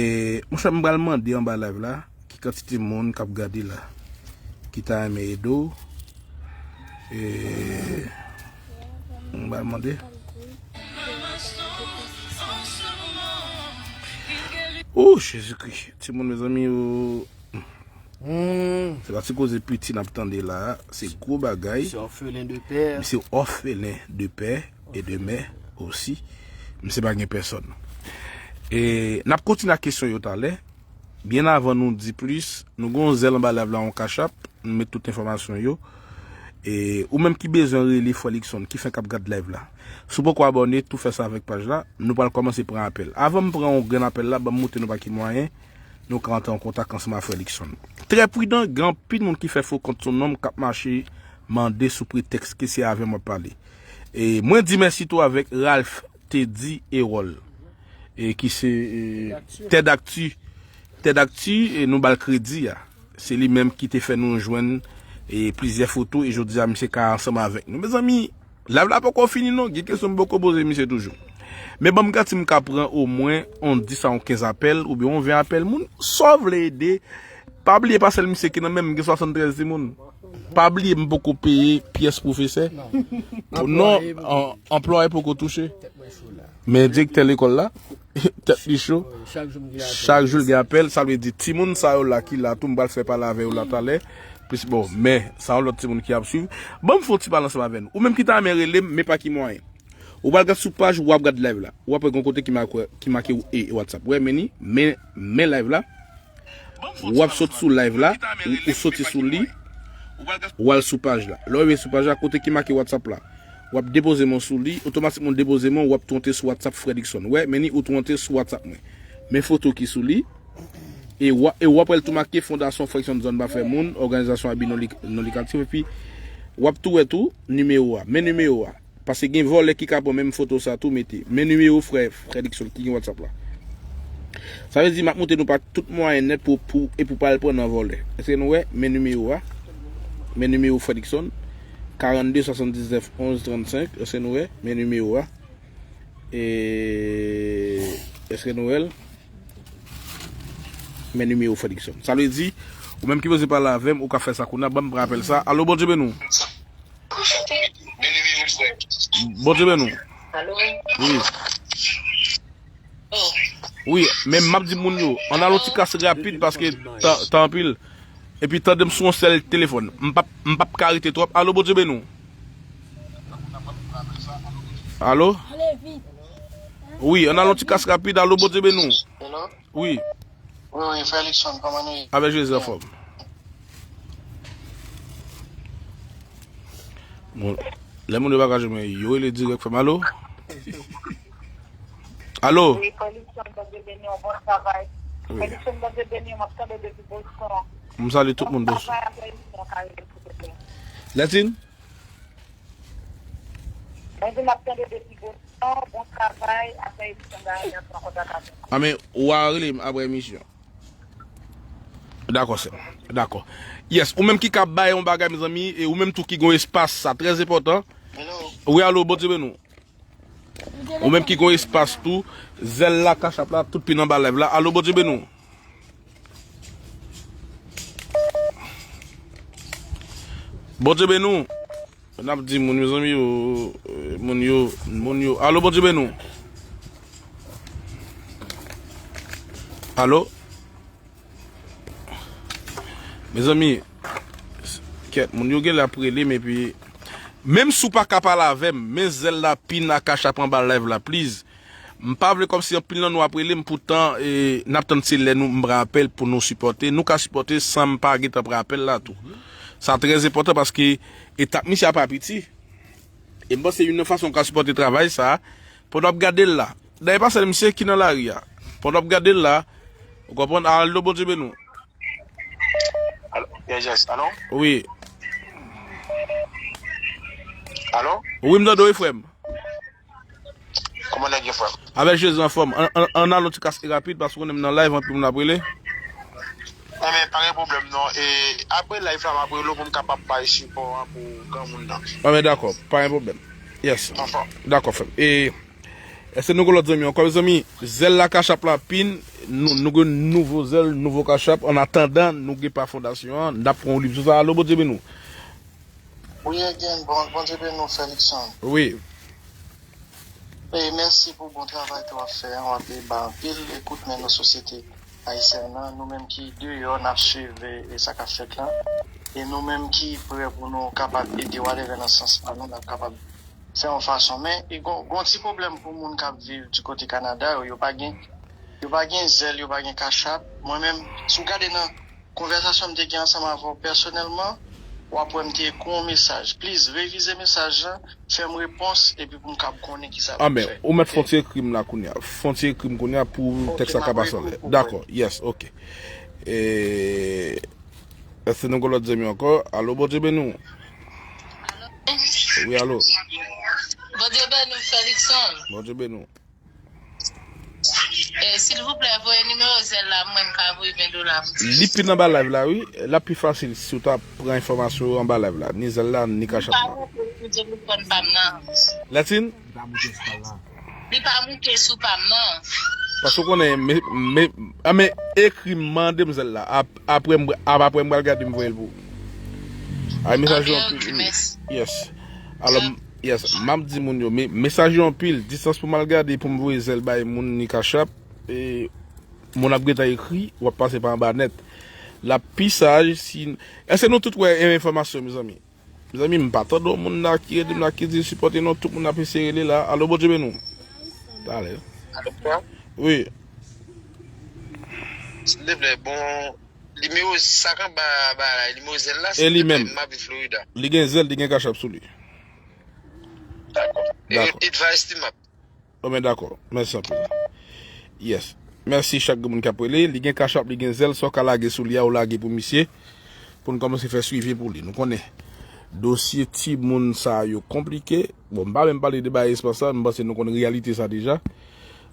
monchè, m pral mande anba live la, ki kantite moun k ap gade la, ki ta renmen ede w. E, m pral mande. Oh, Jezikri. Timoun, mezanmi, yo. Hmm. Se pa ti koze piti n ap tande la a, se gwo bagay. Se orphelin de père. Misye orphelin de père et de mère aussi. Misye pa gen pèsòn. E n ap kontinye ak kesyon yo talè. Byen avan nou di plis, nou gen yon zèl anba live la, yon Cash App, nou met tout enfòmasyon yo. E ou menm ki bezwen rele Frè Luckson, ki fenk ap gad live la. Si w poko abòne, tou fè sa avèk paj la. Nou pral kòmanse pran apèl. Avan m pran yon grenn apèl la, ban m montre nou pa ki mwayen nou ka antre an kontak ansanm ak Frè Luckson. Trè pridan, gen anpil moun ki fè fo kont sou non m k ap mache mande sou pretèks ke se avè m w ap pale. E mwen di mèsi tou avèk Ralph Teddy Erol, e ki se, e, Tèd Akti. Tèd Akti, e nou ba l kredi a. Se li menm ki te fè nou jwenn, e, plizyè foto, e jodi a misye ka ansanm avèk nou. Mezanmi, live la poko fini non, gen kesyon m poko poze misye toujou. Men ban m gade si m ka pran omwen yon dis a yon kenz apèl, oubyen yon ven apèl moun. Sa w vle ede, pa bliye pa sèl misye ki nan men m, gen swasanntrèz timoun. Pa bliye m poko peye pyès pwofesè. Non, anplwaye poko touche. Men direktè lekòl la, tèt li cho. Chak jou l gen apèl, sa vle di timoun sa yo la ki la tou, m pral fè pale avè yo la talè. Plis, bon, men sa yon lòt timoun ki ap swiv. Ban m fè yon ti pale ansanm avè nou. Ou menm ki ta renmen rele m, men pa ki mwayen. Ou pral gad sou paj, w ap gad live la. W ap wè gon kote ki make, ki make, e, WhatsApp. Wè, men ni, men, men live la. W ap sot sou live la, ou, ou soti sou li, w al sou paj la. Lè w rive sou paj la, kote ki make WhatsApp la, w ap depoze men w sou li, otomatikman w depoze men w, w ap tou antre sou WhatsApp Frè Luckson. Wè, men ni ou tou antre sou WhatsApp mwen. Men foto ki sou li, e w a, e w ap wè l tou make Fondasyon Frè Luckson Zòn Bafè Moun, òganizasyon a bi non li-, non likatif, epi w ap tou wè tou nimewo a. Men nimewo a. Paske gen vòlè ki ka pran menm foto sa tou mete. Men nimewo frè, frè Luckson ki gen WhatsApp la. Sa vle di m ap montre nou pa tout mwayen nèt pou, pou, e pou pa al pran nan vòlè. Èske nou wè? Men nimewo a. Men nimewo frè Luckson. Karannde swasanndiznèf onz trannsenk. Èske nou wè? Men nimewo a. E, èske nou wè l? Men nimewo frè Luckson. Sa vle di, ou menm ki bezwen pale avè m, ou ka fè sa kounye a, ban m pran apèl sa. Alo, Bondye beni w. Bondye beni w. Alo? Wi. Wi, men m ap di moun yo, ann al yon ti kas rapid paske tan, tan anpil. Epi tande m sou yon sèl telefòn. M p ap, m p ap ka rete twòp. Alo, Bondye beni w. Alo? Wi, ann al yon ti kas rapid. Alo, Bondye beni w. Hello? Wi. Wi, wi, frè Luckson, kòman nou ye? Avèk Jezi anfòm. Bon, lè moun yo pa ka jwenn mwen, yo rele dirèk fè m alo. Alo? Wi, frè Luckson, Bondye beni w, bon travay. Wi. Frè Luckson, Bondye beni w, m ap tande depi Boston. M salye tout moun Boston. Bon travay, frè Luckson, ka rele pou tete. Lètin? Mwen di m ap tande depi Boston, bon travay, apre emisyon Daniel pran kontak avè m. Amen, w a rele m apre emisyon. Dakò, sè m. Dakò. Yes, ou menm ki ka bay yon bagay, mezanmi, e ou menm tou ki gon espas, sa trè enpòtan. Hello. Wi, alo, Bondye beni w. Ou menm ki gon espas tou, Zèl la, Cash App la, tout pin anba live la. Alo, Bondye beni w. Bondye beni w. N ap di moun, mezanmi, yo, moun yo, moun yo. Alo, Bondye beni w. Alo? Mezanmi, kèt, moun yo genlè ap rele m epi, menm si w pa ka pale avè m, men zèl la, pin a Cash App anba live la, please. M pa vle kòmsi anpil nan nou ap rele m, poutan, e, n ap tann se lè nou, m pran apèl pou nou sipòte. Nou ka sipòte san m pa gentan pran apèl la tou. Sa trè enpòtan paske etap misye a pa piti. E m panse youn nan fason w ka sipòte travay sa, pandan w ap gade l la. Dayè pa sèl misye ki nan lari a. Pandan w ap gade l la, ou konprann, alo, Bondye beni w. Alo, yes, yes, alo? Wi. Alo? Wi, m tande w, wi, frè m. Kòman nèg yo, frè m? Avèk Jezi anfòm. Ann, ann, ann al yon ti kase rapid, paske w konnen m nan live, anpil moun ap rele. Enben, pa gen pwoblèm non. E, apre live la, m ap rele w pou m kapab bay sipò a pou granmoun nan. Anben, dakò, pa gen pwoblèm. Yes. Anfòm. Dakò, frè m. E, èske nou gen lòt zanmi ankò, mezanmi? Zèl la, Cash App la, pin, nou, nou gen nouvo zèl, nouvo Cash App. An atandan, nou gen pa fondasyon an, n ap pran yon liv sou sa. Alo, Bondye beni w. Wi, again, bon, Bondye beni w, Felixson. Wi. E mèsi pou bon travay ke w ap fè an, w ap ba anpil kout men nan sosyete ayisyèn nan. Nou menm ki deyò, n ap swiv, e, e sa k ap fèt la. E nou menm ki prè pou nou kapab ede whatever nan sans pa nou, n ap kapab fè yon fason. Men, e gon, gon ti pwoblèm pou moun k ap viv di kote Kanada yo, yo pa gen, yo pa gen Zelle, yo pa gen Cash App. Mwen menm, si w gade nan konvèsasyon m te gen ansanm avè w pèsonèlman, w ap wè m te ekri yon mesaj. Please, revize mesaj lan, fè m repons, epi pou m kab konnen kisa pou m fè. Anben, ou mèt fè yon ti ekri m la kounye a. Fè yon ti ekri m kounye a pou tèks la ka pase anlè. Dakò, yes, ok. E, èske nou gen lòt zanmi ankò? Alo, Bondye beni w. Wi, alo. Bondye beni w, Felixson. Bondye beni w. Eh, silvouplè, voye nimewo Zelle la, mwen m ka voye ven dola pou ti fi. Li pin anba live la, wi. L ap pi fasil si w ta pran enfòmasyon yo anba live la. Ni Zelle la, ni Cash App la. Li pa monte sou telefòn pa m nan. Latin? Li pa monte sou pa m nan. Paske w konnen, me, me, a, men ekri m, mande m Zelle la. Ap-, apre m, ap-, apre m pral gade m voye l pou ou. Ay, mesaj yo anpil, wi. Yes. Alò, m, yes, m ap di moun yo, me, mesaj yo anpil. Distans pou m al gade, pou m voye Zelle bay moun ni Cash App, e, moun ap gentan ekri, w ap pase pa anba nèt. L ap pi saj si, èske nou tout wè enfòmasyon, mezanmi? Mezanmi, m pa tande yon moun la ki rele m la ki di sipòte non, tout moun ap eseye rele la. Alo, Bondye beni w. Talè. Alo, frè? Wi. Silvouplè, bon, nimewo sa k anba ba la, nimewo Zelle la, silvouplè, m ap viv Florida. Li gen Zelle, li gen Cash App sou li. Dakò. Dakò. Advice li m ap. Bon, men dakò. Mèsi anpil. Yes. Mèsi chak moun k ap rele. Li gen Cash App, li gen Zelle. Sa w ka lage sou li a, ou lage pou misye. Pou n kòmanse fè swivi pou li. Nou konnen dosye timoun sa yo konplike. Bon, m pa menm pale de bagay espas la, m panse nou konn reyalite sa deja.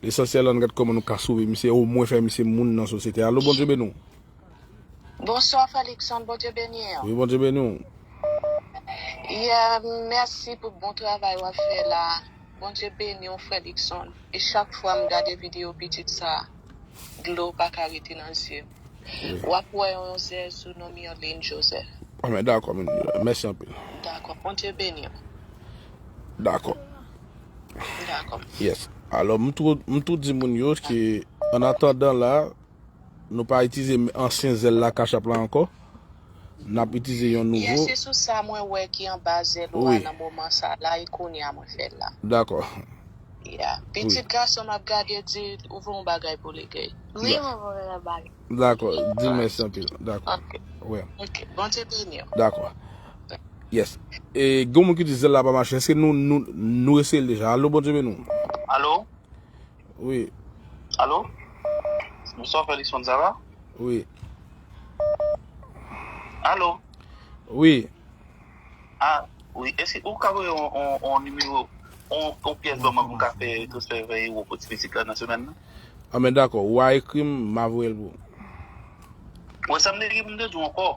Lesansyèl, ann gad kòman nou ka sove misye, omwen fè misye moun nan sosyete a. Alo, Bondye beni w. Bonswa, Felixson, Bondye beni w. Wi, Bondye beni w. Yeah, mèsi pou bon travay w ap fè la. Bondye beni w, Felixson. E chak fwa m gade videyo pitit sa, dlo pa ka rete nan zye m. Wi. W ap wè yon zè sou non Mirlene Joseph. Ah, men dakò, men, mèsi anpil. Dakò, Bondye beni w. Dakò. Dakò. Yes. Alò, m tou, m tou di moun yo ke, an atandan la, nou pa itilize ansyen Zelle la, Cash App la ankò. N ap itilize yon nouvo. Yes, se sou sa mwen wè ki anba Zelle ou a nan moman sa la, e kounye a mwen fè l la. Dakò. Yeah. Pitit gason m ap gade di ou voye yon bagay pou li, Gay. Wi, mwen voye yon bagay. Dakò, di mèsi anpil. Dakò. Ok. Wi. Ok, Bondye beni w. Dakò. Yes. E gen moun ki di Zelle la pa mache. Èske nou, nou, nou eseye l deja? Alo, Bondye beni w. Alo? Wi. Alo? Bonswa, Felixson, sa va? Wi. Alo? Wi. Ah, wi. Èske ou ka voye yon, yon, yon nimewo, yon, yon pyès ban mwen pou m ka fè transfè ven ewo pou ti pitit la nan semèn nan? Ah, men dakò. Ou a ekri m, m a voye l pou ou. Bon, sa m te gen pou m te di w ankò,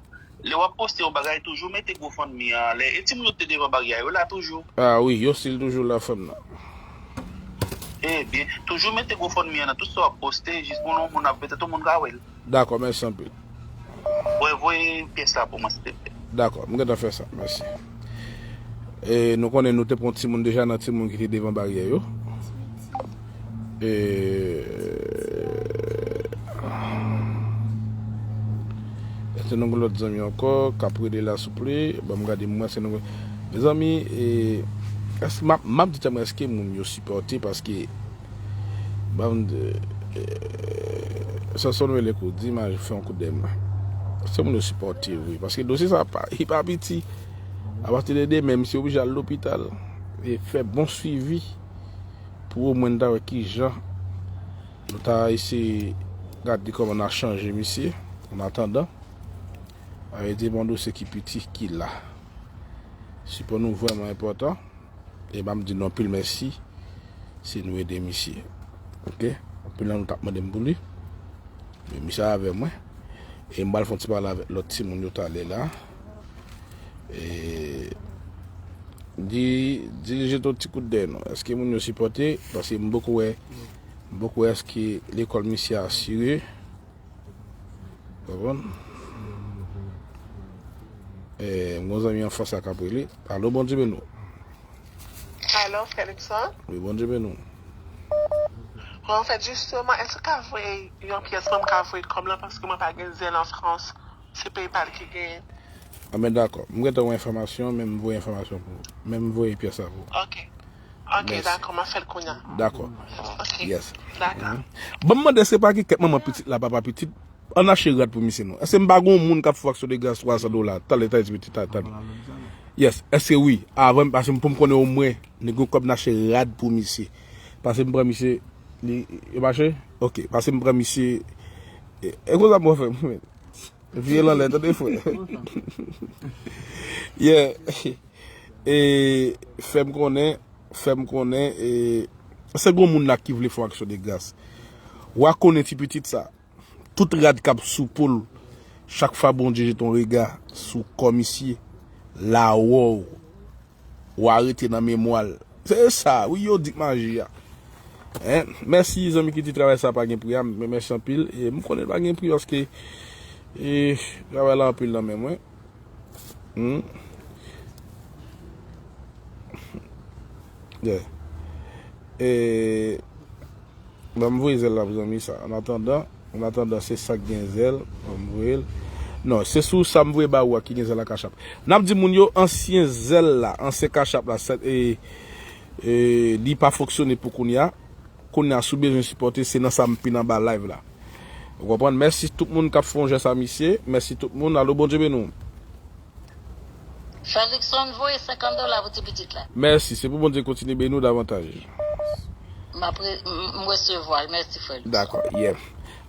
lè w ap poste yon bagay, toujou mete GoFundMe a anlè. E timoun yo ki te devan baryè a, yo la toujou? Ah wi, yo still toujou la, frè m nan. Ebyen, toujou mete GoFundMe an nan tout sa w ap poste, jis pou yon moun ap vete, tout moun ka wè l. Dakò, mèsi anpil. Voye, voye pyès la pou mwen, silvouplè. Dakò, m gentan fè sa, mèsi. E nou konnen nou te pran timoun deja nan timoun ki te devan baryè yo. E, èske nou gen lòt zanmi ankò k ap rele la, souple? Ban m gade, mwen, èske nou gen, mezanmi, e, èske, m ap, m ap di tèlman, èske moun yo sipòte? Paske, ban m di, e, Samson rele kou, di m al fè yon kout dèyè m. Èske moun yo sipòte vre? Paske dosye sa pa, li pa piti. Apati de demen, misye oblije al lopital e fè bon swivi pou omwen n ta wè kijan nou ta eseye gade kòman n a chanje misye. An atandan, a vle di bon dosye ki piti ki la. Sipò nou vrèman enpòtan. E m ap di nou anpil mèsi si nou ede misye. Oke? Anpil nan nou t ap mande m pou li. Men misye avè mwen. E m pral fè yon ti pale avèk lòt timoun yo talè la. E di, di l jete yon ti kout dèyè nou. Èske moun yo sipòte? Paske m poko wè, m poko wè èske lekòl misye asire. Konprann? E, m gon zanmi anfans la k ap rele. Alo, Bondye beni w. Alo, Felixson? Wi, Bondye beni w. Bon, anfèt, jisteman, èske w ka voye yon pyès pou mwen, m ka voye kòb la, paske mwen pa gen Zelle an Frans. Se PayPal ki genyen. Anben, dakò. M gentan wè enfòmasyon, men m voye enfòmasyon pou ou. Men m voye pyès la pou ou. Ok. Ok, dakò, m ap fè l kounye a. Dakò. Ok. Yes. Dakò. Ban m mande, se pa gen kèk manman pitit la, papa pitit, ann achte rad pou misye non. Èske m pa gon moun k ap fè aksyon de gras twa san dola? Talè, talè, ti pitit, talè, talè. Yes, èske wi? Avan, pase m pou m konnen omwen, nèg yo kòb n achte rad pou misye. Pase m pran misye, li, yo mache? Ok, pase m pran misye, e, e konsa m wè fè m. Vye l anlè, tande frè. Yeah. E fè m konnen, fè m konnen, e se gon moun la ki vle fè yon aksyon de gras. W a konnen ti pitit sa. Tout rad k ap sou po l, chak fwa Bondye jete yon rega sou kò misye, l a wè w. W a rete nan memwa l. Se sa, wi, yo di k maji a. Hein? Mèsi, zanmi ki di travay sa pa gen pri a, men mèsi anpil. E m konnen l pa gen pri paske, e, travay la anpil nan men mwen. Hmm. Yeah. E, Ban m voye Zelle la pou zanmi sa. An atandan, an atandan, se sa k gen Zelle, ban m voye l. Non, se sou sa m voye ba ou a ki gen Zelle la, Cash App. N ap di moun yo, ansyen Zelle la, ansyen Cash App la, sa, e, e, li pa fonksyone pou kounye a. Kounye a, si w bezwen sipòte, se nan sa m pin anba live la. Ou konprann? Mèsi tout moun k ap fè yon jès a misye. Mèsi tout moun. Alo, Bondye beni w. Felixson voye senkant dola pou ti pitit la. Mèsi, se pou Bondye kontinye beni w davantaj. M ap re-, m, m resevwa l, mèsi frè Luckson. Dakò, yeah.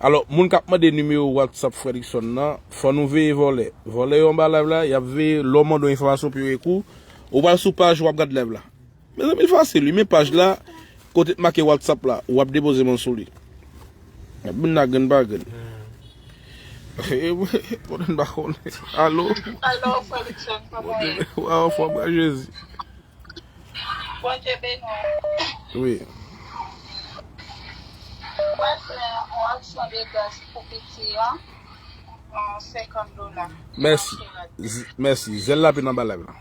Alò, moun k ap mande nimewo WhatsApp frè Luckson nan, fò nou veye vòlè. Vòlè yo anba live la, y ap veye, lè w mande yon enfòmasyon pou yo ekri w, ou pral sou paj, w ap gad live la. Mezanmi, l fasil, wi, men paj la, kote t make WhatsApp la, w ap depoze men w sou li. Moun nan grenn pa grenn. Konnen n pa konnen. Alo? Alo, frè Luckson, kòman w ye? Wa, anfòm, gras Jezi. Bondye beni w. Wi. Mwen fè yon aksyon de gras pou piti an, an senkant dola. Mèsi. Z-, mèsi. Zelle la pin anba live la.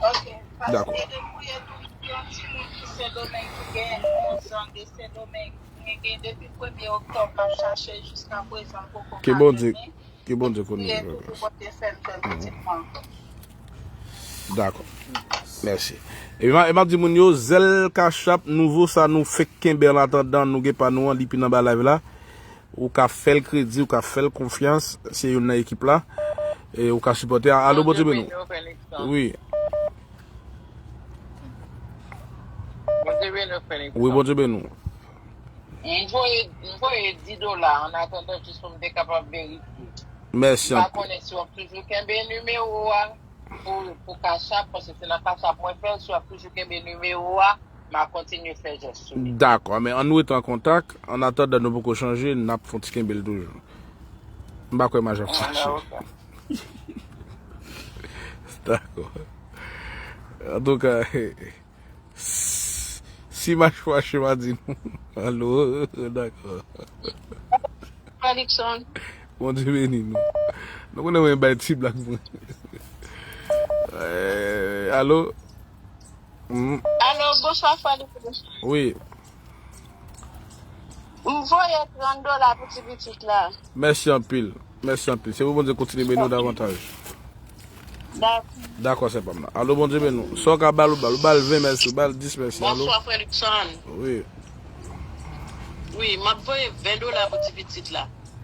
Ok, paske gen kourye tou, yon timoun ki Sendomeng ki gen onz an de Sendomeng, li gen depi premye oktòb l ap chache jiska prezan l poko ka jwenn li. Ke Bondye, ke Bondye konnen. Priye tou pou Bondye fè l jwenn pitit mwen ankò. Dakò. Mèsi. E m a, e m ap di moun yo, Zelle Cash App nouvo sa nou fenk kenbe an atandan nou gen pa nou an, li pin anba live la. Ou ka fè l kredi, ou ka fè l konfyans, se youn nan ekip la. E ou ka sipòte. Alo, Bondye beni w. Wi. Bondye beni w, frè Luckson. Wi, Bondye beni w. M voye, m voye dis dola an atandan jis pou m te kapab verifye. Mèsi anpil. M pa konnen si w ap toujou kenbe nimewo a pou, pou Cash App, paske se nan Cash App mwen fè l, si w ap toujou kenbe nimewo a, m a kontinye fè jès sou li. Dakò, men ann rete an kontak. An atandan nou poko chanje, n ap fè yon ti kenbe l toujou. M pa kwè m a janm fache. Dakò. Antouka, s-, s-, Ti machwa che pa di nou. Alo, dakò. Frè Luckson. Bondye beni nou. Nou konnen mwen bay ti blag mwen. Eh, alo? Mm. Alo, bonswa, frè Luckson. Wi. M voye trant dola pou ti pitit la. Mèsi anpil. Mèsi anpil. Se pou Bondye kontinye beni w davantaj. Dakò. Dakò, sè pa m nan. Alo, Bondye beni w. Sa w ka ba l, ou ba l. Ou ba l ven mèsi, ou ba l dis mèsi. Alo? Bonswa, frè Luckson. Wi. Wi, m ap voye ven dola pou ti pitit la.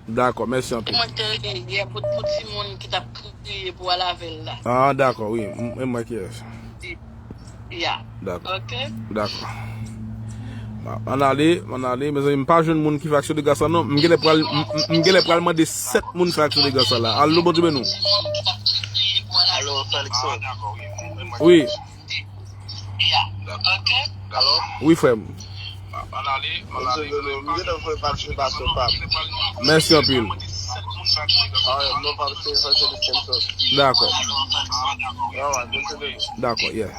Dakò, mèsi anpil. Mwen te rele yè pou, pou timoun ki t ap kriye pou al avè l la. Ah, dakò, wi. M, e mwen ki yès. Ya. Dakò. Ok. Dakò. Bon, ann ale, ann ale, mezanmi, m pa jwenn moun ki fè aksyon de gras la, non. M genlè pral, m, m, m genlè pral mande sèt moun fè aksyon de gras la. Alo, Bondye beni w. Alo, Felixon. Wi. Alo? Wi, frè m. Mèsi anpil. Dakò. Dakò, yeah.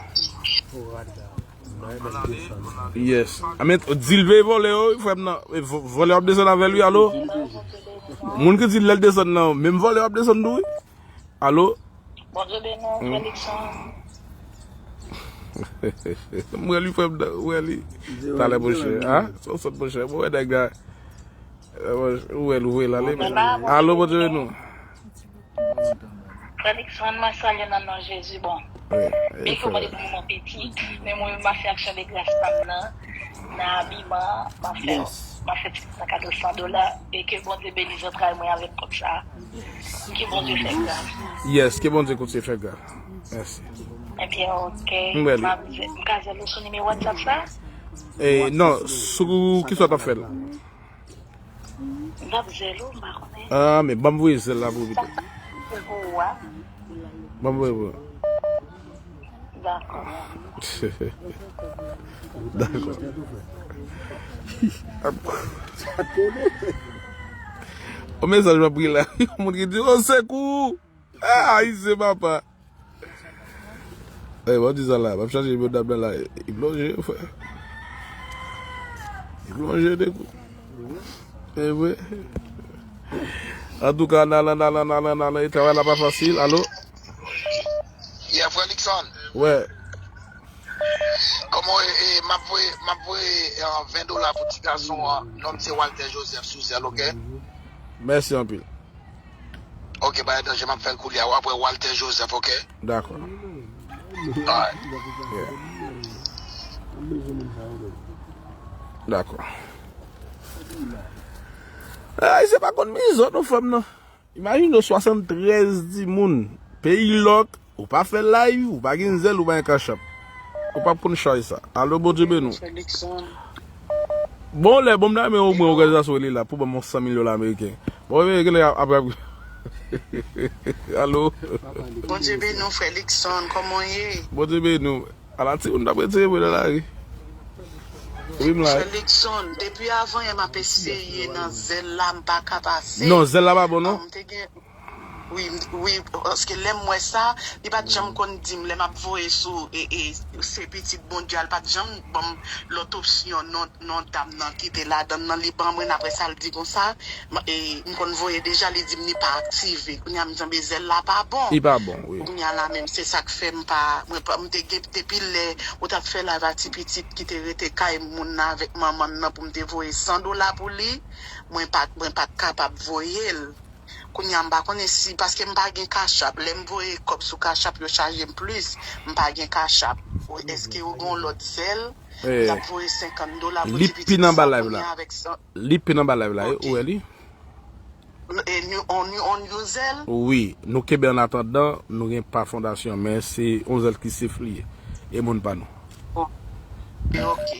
Yes. Amen, di l veye vòlè yo, wi, frè m nan. E vò-, vòlè w ap desann avè l, wi, alo? Moun ki di l lè l desann nan, menm vòlè w ap desann tou, wi. Alo? Bondye beni w, Felixon. M wè li, frè m nan, m wè li. Talè, monchè. Ah, se yon sòt, monchè. Mwen wè nèg la. Eh, monchè, ou wè l, ou voye l ale, men. Alo, Bondye beni w. Felixon, mwen salye nan non Jezi. Bon, wi, byen ke mwen depi moman pitit, men mwen menm m ap fè aksyon de gras pa m nan, nan abiman, m ap fè, m ap fè ti san, katresan dola, e ke Bondye beni zantray mwen avèk kòb sa. Ke Bondye fè gras. Yes, ke Bondye kontinye fè gras. Mèsi. Ebyen, ok. M ka zèl ou sou nimewo WhatsApp sa? Eh, non, sou ki sa w t ap fè l? M t ap zèl ou, m pa konnen. Ah, men ban m voye zèl la pou ou pito. Pou ou a. Ban m voye pou ou. Dakò. Dakò. Yon mesaj m ap li la. Yon moun ki di, "O sekou!" Ah, Ayisyen papa. Ey, w ap di sa la, m ap chache medam nan la. Li plonje, frè. Li plonje de kou. E vre. Antouka, nan, nan, e travay la pa fasil. Alo? Yeah, frè Luckson. Wè. Kòman w ye? E, m ap voye, m ap voye, eh, ven dola pou ti gason an. Non m se Walter Joseph sou zèl, ok? Mèsi anpil. Ok, pa gen danje, m ap fè l koulye a. W ap wè Walter Joseph, ok? Dakò. Alright. Yeah. Dakò. Ay, se pa konn mizò non, frè m nan. Imajine w swasanntrèz timoun, peyi lòk, ou pa fè live, ou pa gen zèl, ou pa gen kachap. Ou p ap konn chay sa. Alo, Bondye beni w. Bon, lè bon m ta renmen omwen òganizasyon rele la pou ban m yon san mil dola ameriken. Bon, men genlè ap, ap, ap. Alo. Bondye beni w, frè Luckson, kòman w ye? Bondye beni w. Ala timoun t ap retire mwen nan lari. Wi, m la. Frè Luckson, depi avan yè m ap eseye nan zèl la, m pa ka pase. Non, zèl la pa bon, non? Ah, m te gen, wi, m, wi, paske lè m wè sa, li pa t janm konn di m, lè m ap voye sou, e, e, se pitit Bondye a, li pa t janm ban m lòt opsyon, non, non dam nan ki te ladan l nan, li ban mwen, apre sa, l di konsa, M, e, m konn voye deja, li di m li pa aktive. Kounye a m di, "Anben, zèl la pa bon." Li pa bon, wi. Kounye a la menm, se sa k fè m pa, mwen pa, m te gen, depi lè ou t ap fè live a ti pitit ki te rete kay moun nan avèk manman l nan pou m te voye san dola pou li, mwen pa, mwen pa t kapab voye l. Kounye a m pa konnen si, paske m pa gen Cash App. Lè m voye kòb sou Cash App, yo chaje m plis. M pa gen Cash App. Èske ou gen yon lòt zèl? M t ap voye senkant dola pou ti pitit sa kounye a avèk san. Li pin anba live la, wi, ou wè li? E, nou, on, nou, on, yon zèl? Wi, nou kenbe an atandan, nou gen pa fondasyon, men se yon zèl ki sef li ye. E moun pa nou. Ok.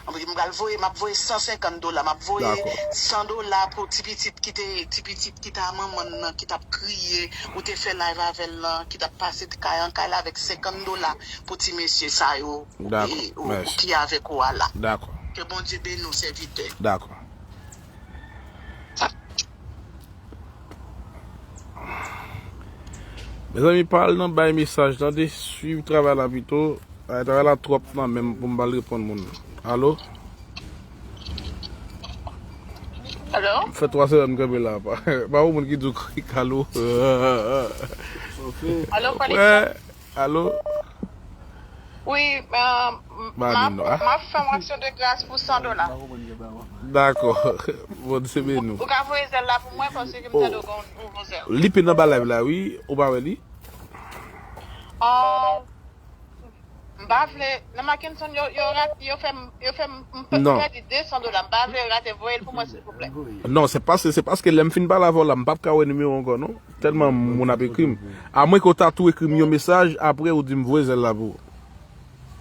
Anben, m pral voye, m ap voye san senkant dola, m ap voye san dola pou ti pitit ki te, ti pitit ki t a manman l nan, ki t ap kriye, ou te fè live avè l lan, ki t ap pase kay an kay la avèk senkant dola pou ti mesye sa yo. Dakò, e, ou, mèsi. Ou ki avèk ou a la. Dakò. Ke Bondye beni w, sèvitè. Dakò. Mezanmi, pa al nan bay mesaj, tande, swiv travay la pito. Ay, travay la twòp nan men m pou m pa al reponn moun. Alo? Alo? Fè twa semèn m kanpe la. Pa, pa yon moun ki di w krik alo. Alo, Fèlix? Alo? Wi, euh, m ap m ap fè yon aksyon de gras pou san dola. Dakò. Bondye beni w. Ou ka voye zèl la pou mwen paske m tande w gen yon nouvo zèl. Li pin anba live la, wi. Ou pa wè li? Oh, m pa vle. Nan Mackenson, yo, yo, rat- yo fè m, yo fè m m pe- Non. Pèdi de san dola. M pa vle yo rate. Voye l pou mwen, silvouplè. Non, se paske, se paske lè m fin pale avè w la, m p ap ka wè nimewo ankò, non. Tèlman moun ap ekri m. Amwenke w ta tou ekri m yon mesaj, apre ou di m voye zèl la pou ou.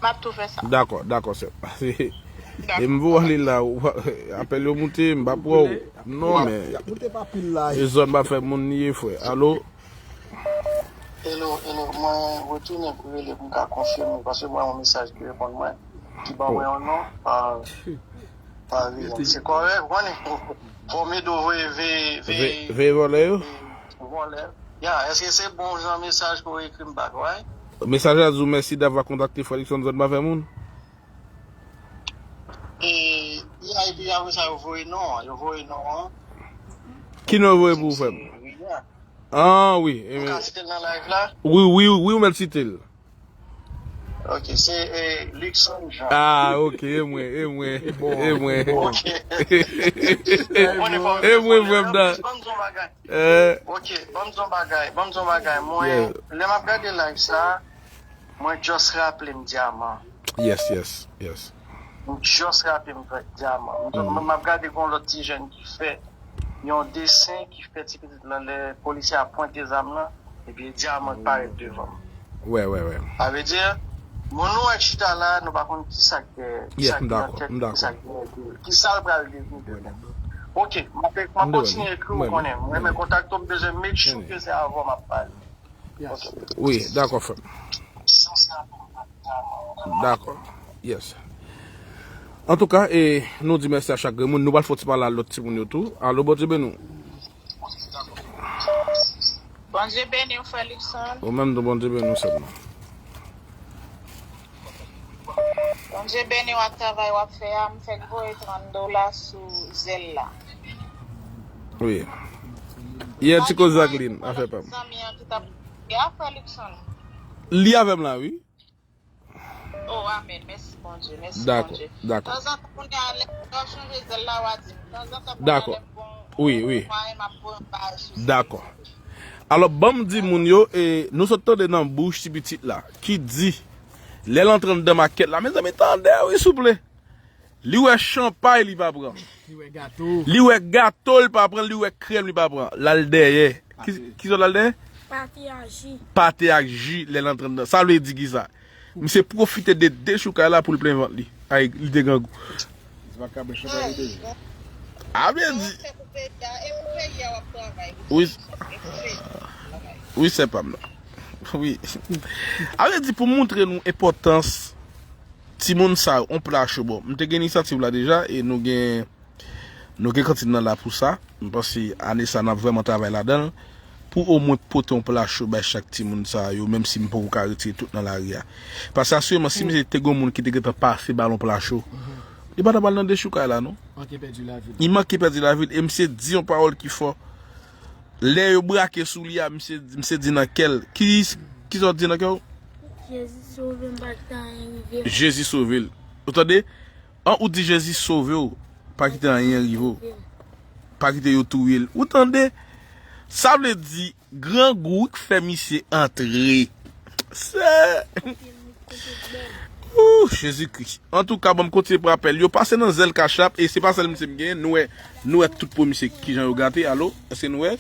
M ap tou fè sa. Dakò, dakò, sè. E m voye li la, ou pa- apèl yo moute, m p ap wè w. Non, men. Y ap moute pa pil la. E zòn pa fè moun li ye, frè. Alo? Hello, hello, mwen retounen pou rele pou m ka konfime, paske mwen yon mesaj ki reponn mwen, ki ban mwen yon non, pa, pa Rian. Se kòrèk, ou konnen. Fò m ede w voye veye, veye, Ve- Veye vòlè yo? veye vòlè. Ya, èske se bon jan mesaj pou w ekri m back, right? Mesaj la di w mèsi davwa kontakte Frè Luckson zòn pa fè moun. E, ya, epi apre sa, yo voye non an, yo voye non an. Ki non yo voye pou ou, frè m? Rian. Ah, wi. Ou ka site l nan live la? Wi, wi, wi, ou mèt site l. Ok, se eh, Luckson Jean. Ah, ok, e mwen, e mwen, e mwen. Ok. E mwen, frè m nan. Ban m di yon bagay. Eh, Ok, ban m di yon bagay, ban m di yon bagay. Mwen, lè m ap gade live sa, mwen just raple m Dyaman. Yes, yes, yes. M just raple m Dyaman. M m ap gade yon lòt ti jèn ki fè yon desen ki fè ti pitit lan lè polisye a pwente zam lan, epi Dyaman parèt devan m. Wè, wè, wè. Sa vle di, moun nou wè chita la, nou pa konn ki sa k dèyè, ki sa k nan tèt, ki sa k dèyè, ki sa l pral devni demen. Ok, m ap m ap kontinye ekri w konnen. Mwen, men kontakte w, m bezwen make sure ke se avè w m ap pale. Ok. Wi, dakò, frè m. Dakò. Yes. Antouka, e, nou di mèsi a chak grenn moun. Nou pral fè yon ti pale a lòt timoun yo tou. Alo, Bondye beni w. Bondye beni w, frè Luckson. Ou menm tou, Bondye beni w, sè m nan. Bondye beni w ak travay w ap fè a. M fèk voye trant dola sou zèl la. Wi. Yè ti koze ak li, afè pa m. Zanmi an ki t ap. Ya, frè Luckson. Li avè m la, wi. Oh, amèn. Mèsi, Bondye. Mèsi, Dakò, Bondye. Dakò. Tanzantan, kounye a, lè w chanje zèl la, w a di m. Tanzantan, kounye a, Dakò. Lè m gon Wi, wi. Mwayen m ap voye yon bagay sou site. Dakò. Alò, ban m di moun yo, e, nou sot tande nan bouch ti pitit la, ki di, lè l antre anndan makèt la, mezanmi, tande, wi, souple. Li wè chanpay, li pa pran. Li wè gato. Li wè gato, li pa pran, li wè krèm, li pa pran. L al dèyè. Ki, ki zòn l al dèyè? Pate ak ji. Pate ak ji, lè l antre anndan. Sa vle di ki sa? Misye pwofite de dechoukay la pou l plen vant li. Ay, li te grangou. Li pa ka bwè chanpay li deja. A vle di. Wi. Wi, sè pa m nan. Wi. A vle di pou montre nou enpòtans timoun sa yo, on pla cho bon. M te gen inisyativ la deja e nou gen Nou gen kantin nan la pou sa. M panse ane sa n ap vrèman travay ladan l. Pou omwen pote yon pla cho bay chak timoun sa yo, menm si m poko ka retire tout nan lari a. Paske asireman, si misye te gen yon moun ki te gentan pase ba l yon pla cho, li pa t ap al nan dechoukay la, non. Manke pèdi lavi l. Li manke pèdi lavi l. E misye di yon pawòl ki fò. Lè yo brake sou li a, misye, misye di nan kè l. Ki, ki sa w di nan kè w? Jezi sove m, pa kite anyen rive m. Jezi sove l. Ou tande? An ou di Jezi sove w, pa kite anyen rive w. Pa kite yo touye l. Ou tande? Sa vle di, grangou k fè misye antre. Se. Ooh, Jezikri. Antouka, ban m kontinye pran apèl yo. Pase nan zèl Cash App, e se pa sèl misye m genyen. Nou wè, nou wè tout pwen misye kijan yo gate. Alo? Èske nou wè?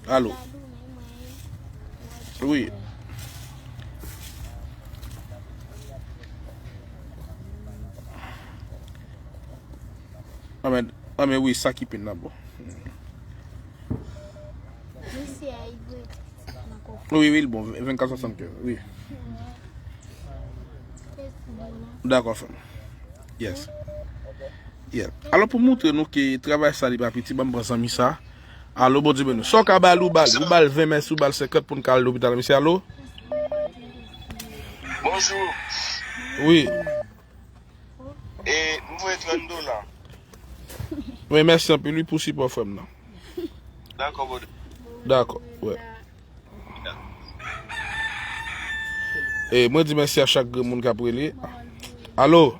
Alo? Wi. Anben, anben wi, sa ki pin nan bon. Wi, wi, l bon, vennkat swasannkenz, wi. Dakò, frè m. Yes. Yeah. Alò, pou montre nou ke travay sa li pa piti, ban m pran zanmi sa. Alo, Bondye beni w. Sa w ka ba l, ou ba l. Ou ba l ven, mèsi, ou ba l senkant pou n ka al lopital, mesye. Alo? Bonjou. Wi. E m voye trant dola. Wi, mèsi anpil, wi, pou sipò frè m nan. Dakò, brother. Dakò, wè. E mwen di mèsi a chak grenn moun k ap rele. Alo?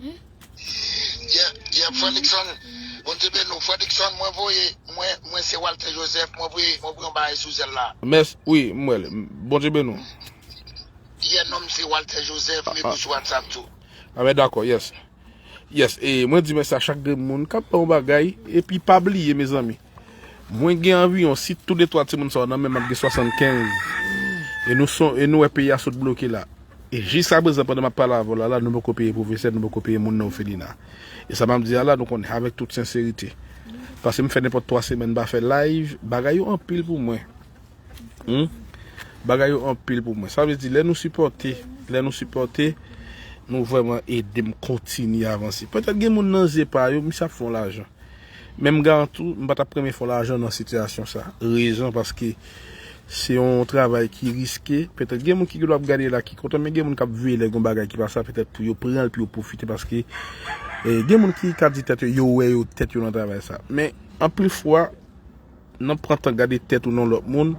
Yeah, yeah, Frè Nixon, Bondye beni w. Frè Nixon, mwen voye, mwen, mwen se Walter Joseph, mwen voye, mwen voye yon bagay sou zèl la. Mèsi, wi, m wè l. Bondye beni w. Yeah, non m se Walter Joseph, m ekri sou WhatsApp tou. A, ben, dakò, yes. Yes, e mwen di mèsi a chak grenn moun k ap ban yon bagay, epi pa bliye, mezanmi. Mwen gen anviwon, si tou de twa timoun sa yo nan men m, m ap gen swasannkenz. E nou son, e nou wè peyi a sot bloke la. E jiskaprezan, pandan m ap pale avè w la, la, nou poko peye pwofesè, nou poko peye moun nan òfelina. E sa m ap di a la, nou konnen, avèk tout senserite. Paske m fè nenpòt twa semèn m pa fè live, bagay yo anpil pou mwen. Hmm? Bagay yo anpil pou mwen. Sa vle di, lè nou sipòte, lè nou sipòte, nou vrèman ede m kontinye avanse. Petèt gen moun nan zye pa yo, misye ap fè yon lajan. Men m garanti w, m pa t ap renmen fè yon lajan nan sitiyasyon sa. Rezon, paske se yon travay ki riske. Petèt gen moun ki dwe ap gade la ki kontan, men gen moun k ap veye lè gen yon bagay ki pase, petèt pou yo pran l, pou yo pwofite, paske, eh, gen moun ki ka di tèt yo, yo wè yo tèt yo nan travay sa. Men, anpil fwa, nan pran tan gade tèt ou nan lòt moun,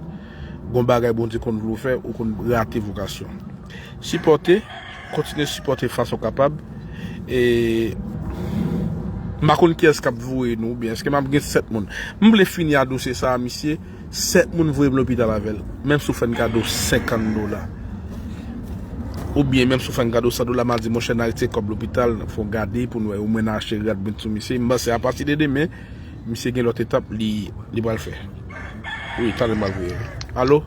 gon bagay Bondye konn vle w fè, ou konn rate vokasyon. Sipòte, kontinye sipòte fason w kapab. E m pa konn kiyès k ap voye nou, oubyen èske m ap gen sèt moun. M vle fini a dosye sa a, misye, sèt moun voye m lopital avè l. Menm si w fè n kado senkant dola. Oubyen menm si w fè n kado san dola, m a di, monchè, n a retire kòb lopital, fò w gade pou n wè, omwen n a achte rad byen sou misye. M panse apati de demen, misye gen lòt etap li, li pral fè. Wi, talè m pral voye. Alo?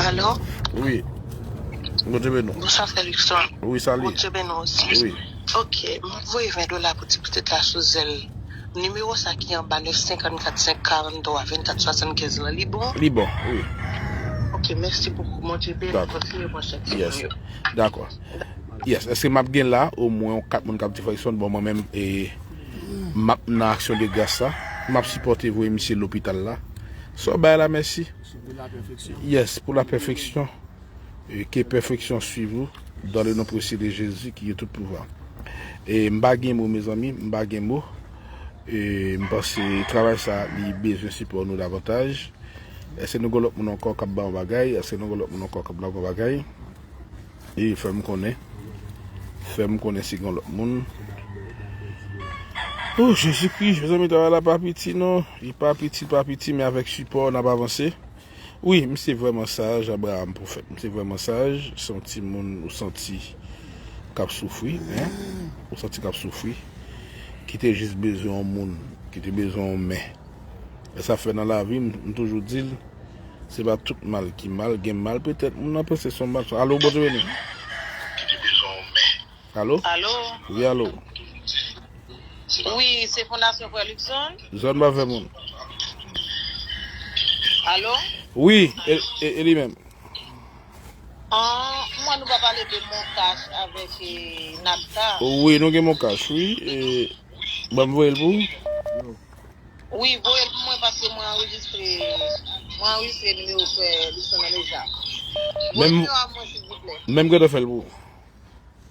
Alo? Wi. Bondye beni w. Bonswa, Frè Luckson. Wi, sali. Bondye beni w osi. Wi. Ok, m ap voye ven dola pou ti pitit la sou zèl. Nimewo sa ki anba nèf senkannkat senk karanntrwa vennkat swasannkenz lan, li bon? Li bon, wi. Ok, mèsi bokou. Bondye beni w. Kontinye pran swen timoun yo. Dakò. Yes. Yes, èske m ap gen la omwen yon kat moun k ap di Frè Luckson, bon, mwen menm, e, m ap nan aksyon de gras la, m ap sipòte voye misye lopital la. So, bay la, mèsi. Yes, pou la pèfeksyon. E ke pèfeksyon swiv ou, dans le nom précieux de Jésus qui est tout pouvoir. E m pa gen mo, mezanmi, m pa gen mo. E m panse travay sa, li bezwen sipò nou davantaj. Èske nou gen lòt moun ankò k ap ba yon bagay? Èske nou gen lòt moun ankò k ap ba yon bagay? E fè m konnen. Fè m konnen si gen lòt moun. O, Jezikri, mezanmi, travay la pa piti, non. Li pa piti, pa piti, men avèk sipò, n ap avanse. Wi, misye vrèman saj, Abraham Pwofèt. Misye vrèman saj. Se yon timoun ou santi k ap soufri, en. Ou santi k ap soufri. Ki te jis bezwen yon moun. Ki te bezwen yon men. E sa fè nan lavi, m, m toujou di l, se pa tout mal ki mal, gen mal petèt, moun nan panse se yon mal. Alo, Bondye beni w. Alo? Alo? Wi, alo. Wi, se Fondasyon Frè Luckson? Zòn pa fè moun. Alo? Wi, e, e, e li menm. An, mwen nou pa pale de Moncash avèk, e, Nabta. Wi, nou gen Moncash, wi. E, ban m voye l pou ou. Wi, voye l pou mwen paske mwen anrejistre, mwen anrejistre nimewo frè Luckson nan deja. Voye nimewo a mwen, silvouplè. Menm gentan fè l pou ou.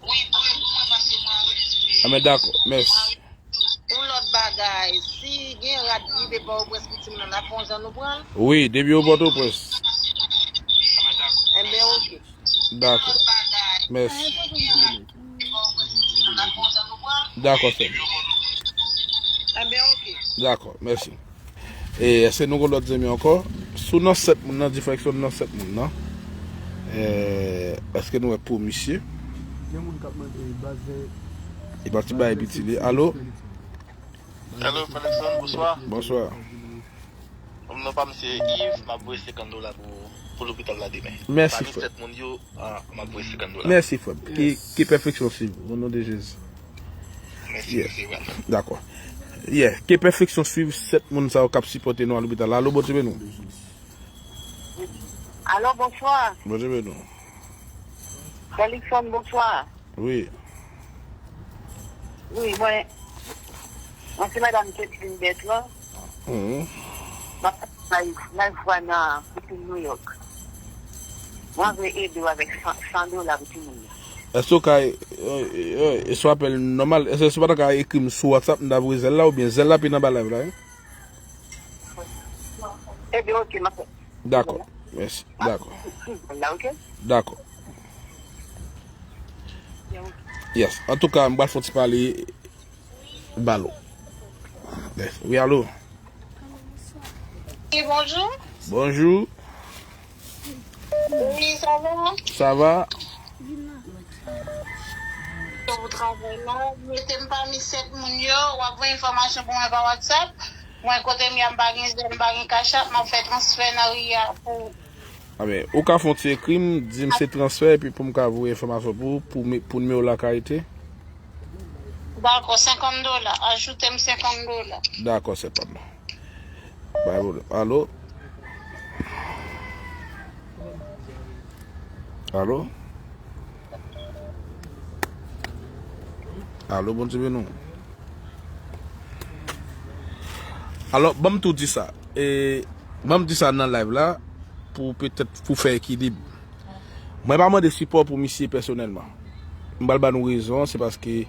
Wi, voye l pou mwen paske mwen anrejistre. A, men dakò, mèsi. Yon lòt bagay, si gen rad rive Pòtoprens pou timoun nan, n ap fè yon jan nou pran l? Wi, depi yo Pòtoprens. Enben, oke. Dakò. Mèsi. Dakò, sè m. Enben, oke. Dakò, mèsi. E èske nou gen lòt zanmi ankò? Si w nan sèt moun nan, di Frè Luckson nan sèt moun nan. E, èske nou wè pou misye? Gen moun k ap mande, e, baz vè. E pati bay piti li. Alo? Alo, Frè Luckson, bonswa. Bonswa. Nonm pa m se Yves, m ap voye senkant dola pou, pou lopital la demen. Mèsi, frè. Pami sèt moun yo, a, m ap voye senkant dola. Mèsi, frè m. Ke, ke pèfeksyon swiv ou, o non de Jezi. Mèsi, mèsi, frè m. Dakò. Yeah. Ke pèfeksyon swiv sèt moun sa yo k ap sipòte nou a lopital la. Alo, Bondye beni w. Alo, bonswa. Bondye beni w. Frè Luckson, bonswa. Wi. Wi, mwen, mwen se madanm Ketlin Bertrand. Mhm. M ap live, live vwa nan Brooklyn, New York. Mwen vle ede w avèk san, san dola pou timoun nan. Èske w ka, e, e, e, sou apèl nòmal, èske w pa ta ka ekri m sou WhatsApp, m ta voye zèl la, oubyen zèl la pi nan ba live la, wi? Ebyen, oke, m ap fè. Dakò, mèsi. Dakò. La, oke? Dakò. Yes. Antouka, m pral fè yon ti pale ba nou. Yes. Wi, alo? Wi, bonjou. Bonjou. Wi, sa va? Sa va? Pou travay la, mete m pami sèt moun yo, w ap voye enfòmasyon pou mwen pa WhatsApp. Mwen kote m ye a, m pa gen zèl, m pa gen Cash App, m ap fè transfè nan ri a pou. Anben, ou ka fè yon ti ekri m, di m se transfè, epi pou m ka voye enfòmasyon pou ou, pou, pou nimewo w la ka rete. Dakò, senkant dola. Ajoute m senkant dola. Dakò, sè pa m. Pa gen pwoblèm. Alo? Alo? Alo, Bondye beni w. Alò, ban m tou di sa. E, ban m di sa nan live la, pou petèt, pou fè ekilib. Mwen pa mande sipò pou misye pèsonèlman. M pral ba nou rezon an, se paske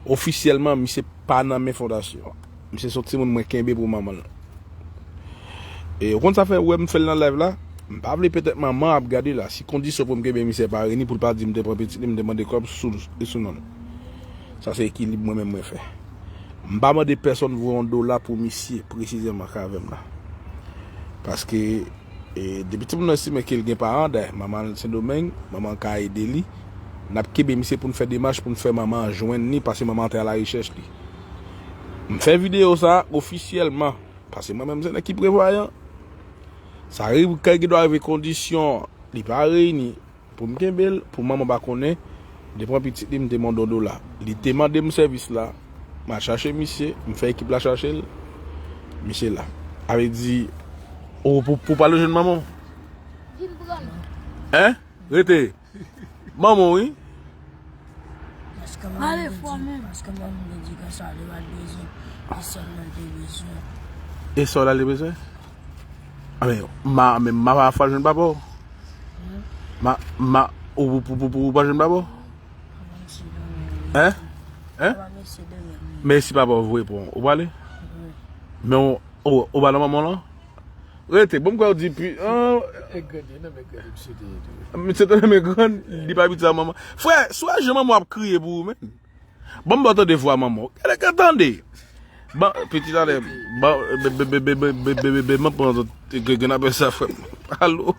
ofisyèlman, misye pa nan men fondasyon an. Misye se yon timoun mwen kenbe pou manman l. E ou konn sa fè, ou wè m fè l nan live la? M pa vle petèt manman ap gade la. Si kondisyon pou m kenbe misye pa reyini, pou l pa di m te pran pitit li, m te mande kòb sou, sou non l. Sa se ekilib mwen menm mwen fè. M pa mande pèsonn voye yon dola pou misye, presizèman k avè m la. Paske, e, depi timoun nan simen ke l gen paran, dayè, manman l Sendomeng, manman l ka ede li. N ap kenbe misye pou n fè demach pou n fè manman an jwenn li, paske manman an te alarechèch li. M fè videyo sa a ofisyèlman, paske mwen menm se nèg ki prevayan. Sa ri-, kay gen dwa rive kondisyon li pa reyini pou m kenbe l, pou manman pa konnen, m te pran pitit li, m te mande yon dola. Li te mande m sèvis la, m al chache misye, m fè ekip la chache l, misye la. Sa vle di, ou pou, pou pale jwenn manman w? Vin pran m. Hein? Rete. Manman w, wi. Paske manman m te di, paske manman m te di konsa, li pa t bezwen, e sèl mwen l te bezwen. E sèl la li bezwen? A, men, ma, men ma pa fè jwenn papa w? Ma, ma, ou, ou, ou, ou, ou pa jwenn papa w? Hein? Hein? Men si papa w voye pran w, ou prale? Men ou, ou, ou pa nan manman w lan? Rete, bon, m kwè w di pi, an. E grann, e nan men grann, misye te ye tou. Misye te nan men grann, li pa abitye a manman. Frè, sou a jan manman w ap kriye pou ou, menm. Bon, m ba w tande vwa manman w. Gade, gade, tande. Bon, piti talè, bon, be, be, m ap pran zòt, grenn apèl sa, frè m. Alo.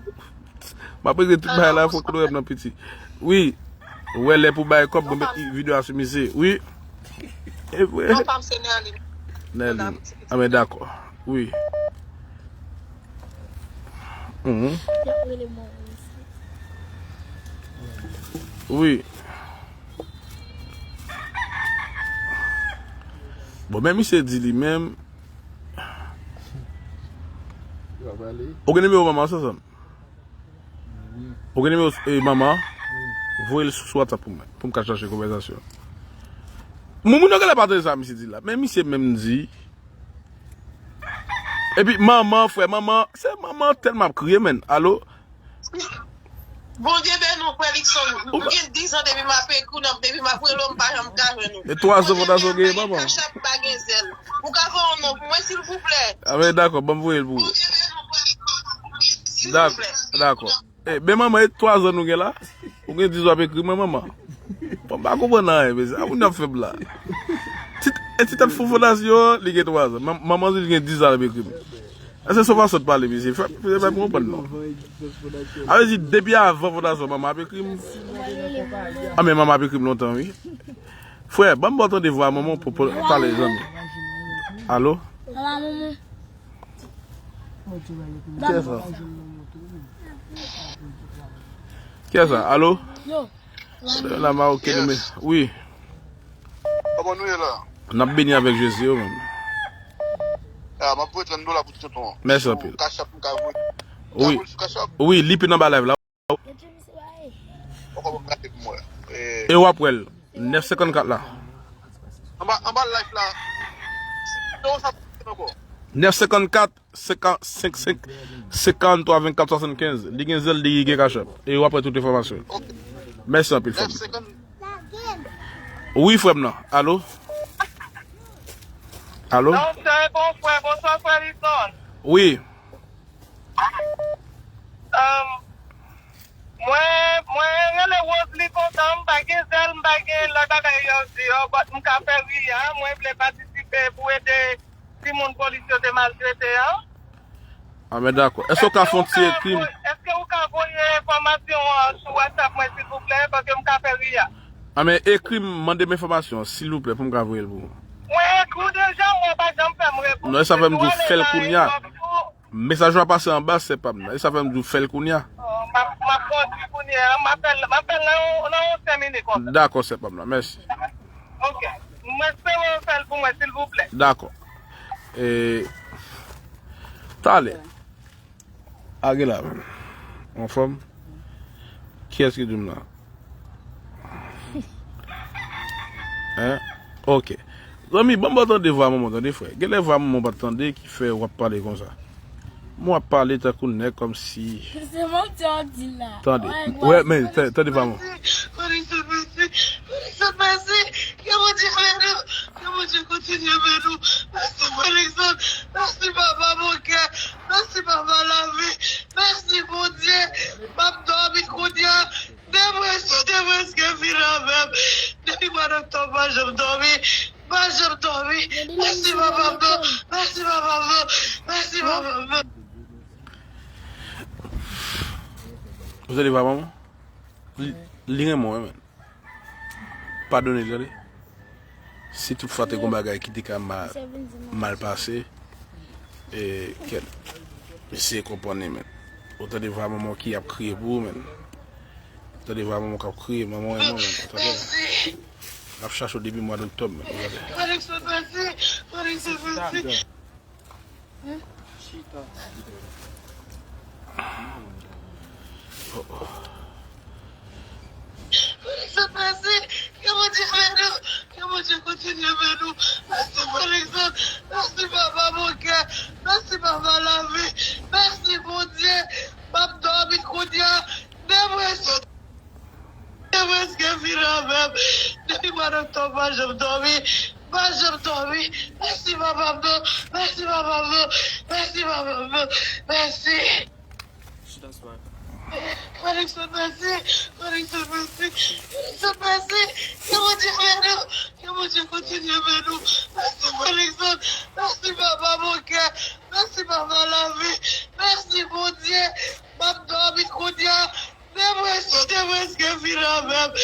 M ap regle tout bagay la, fòk nou wè m nan piti. Wi. Ou wè lè pou bay kòb, mwen met videyo a sou misye. Wi. E vre. Non, pa m se Nerline. Nerline. A, men dakò. Wi. Mhm. Wi. Bon, men misye di li menm. Ou gen nimewo manman sa, sa? Ou gen nimewo, e, manman? Voye l sou, sou WhatsApp pou mwen, pou m ka chache konvèsasyon. Moun, moun yo genlè pa tande sa misye di la. Men misye menm di, epi manman, frè, manman, se manman tèlman ap kriye, menn. Alo? Bondye beni w, frè Luckson. M gen diz an depi m ap ekri w, depi m ap rele w, m pa janm ka jwenn ou. E twa zan fondasyon genyen, papa. Cash App pa gen zèl. Ou ka voye yon non pou mwen, silvouplè? A, men dakò, ban m voye l pou ou. Bondye beni w, frè Luckson. Silvouplè. Dakò. E, ben manman, e twa zan nou gen la? Ou gen diz w ap ekri mwen, manman? Bon, m pa konprann anyen, mesye. Sa moun yo ap fè m la. Ti, e ti tèt fou fondasyon an, li gen twa zan. Man-, manman di li gen diz an l ap ekri m. Èske se yon fason de pale, mesye? Fè, fè, fè m konprann, non. A vle di, depi avan fondasyon, manman ap ekri m. A, men manman ap ekri m lontan, wi. Frè, ban m ba w tande vwa manman w pou, pou pale, zanmi. Alo? Ala manman. Kiyès sa? Kiyès sa? Alo? Yo. La Marocaine, men, wi. Kòman nou ye la? N ap beni avèk Jezi, yo menm. A, m ap voye trant dola pou ti tonton an. Mèsi anpil. Sou Cash App, m ka voye. Wi. Ka voye sou Cash App? Wi, li pi nan ba live la. Poko m gade pou mwen. E, e w ap wè l. Nèf senkannkat la. Anba, anba live la. Non, sa pa ankò. Nèf senkannkat, senkan, senk, senk, senkanntwa, vennkat, swasannkenz. Li gen zèl, li gen Cash App. E w ap wè tout enfòmasyon. Ok. Mèsi anpil, frè m. Wi, frè m nan. Alo? Alo? Non, se bon frè. Bonswa, frè Lison. Wi. Um, mwen, mwen rele Rose li kontan, m pa gen zèl, m pa gen lòt bagay yo di yo, but m ka fè ri a, mwen vle patisipe pou ede timoun polis yo te maltrete an. Ah, men dakò. Èske w ka fè yon ti ekri m? Èske w ka voye enfòmasyon an sou WhatsApp mwen, silvouplè, paske m ka fè ri a? Ah, men ekri m, mande m enfòmasyon, silvouplè, pou m ka voye l pou ou. Mwen ekri w deja, ou pa janm fè m reponn. Non, e sa fè m di w fè l kounye a. Mesaj la pase anba, sè pa m nan. E sa fè m di w fè l kounye a. Oh, m ap, m ap kondui kounye a. M ap fè l, m ap fè l nan yon, nan yon senk minit konsa. Dakò, sè pa m nan. Mèsi. Ok. M espere w fè l pou mwen, silvouplè. Dakò. E, talè. Age la, menm. Anfòm? Kiyès ki di m la? Hein? Ok. Zanmi, ban m ba w tande vwa manman, tande, frè. Genlè vwa manman w pa t tande ki fè w ap pale konsa. Mwen ap pale tankou nèg kòmsi. Se manti w ap di la. Tande. Wè, men, tande vwa manman. Koneksyon mèsi. Koneksyon mèsi. Ke Bondye fè nou. Ke Bondye kontinye fè nou. Mèsi, koneksyon. Mèsi, papa, mon kè. Mèsi, papa, lavi. Mèsi, Bondye. M ap dòmi kounye a. Depresyon te prèske fini avè m. Depi mwa doktòb, m pa janm dòmi. M pa janm dòmi. Mèsi, papa m nan. Mèsi, papa m nan. Mèsi, papa m nan. Ou tande papa m? Li, li renmen w, wi, men. Padone l, tande. Si toutfwa te gon bagay ki te ka mal, mal pase, e, kèt, eseye konprann li, men. Ou tande vwa manman ki ap kriye pou ou, men. Ou tande vwa manman k ap kriye, manman renmen w, men. Ou tande, men. L ap chache w depi mwa doktòb, men. Ou tande. Koneksyon mèsi, koneksyon mèsi. Chita. Koneksyon mèsi. Ke Bondye fè nou. Ke Bondye kontinye fè nou. Mèsi, koneksyon. Mèsi, papa, mon kè. Mèsi, papa, lavi. Mèsi, Bondye. M ap dòmi kounye a. Depresyon. Te prèske fini avè m. Depi mwa doktòb, m pa janm dòmi. M pa janm dòmi. Mèsi, papa m nan. Mèsi, papa m nan. Mèsi, papa m nan. Mèsi. Koneksyon mèsi. Koneksyon mèsi. Koneksyon mèsi. Ke Bondye fè nou. Ke Bondye kontinye fè nou. Mèsi, koneksyon. Mèsi, papa, mon kè. Mèsi, papa, lavi. Mèsi, Bondye. M ap dòmi kounye a. Depresyon te prèske fini avè m.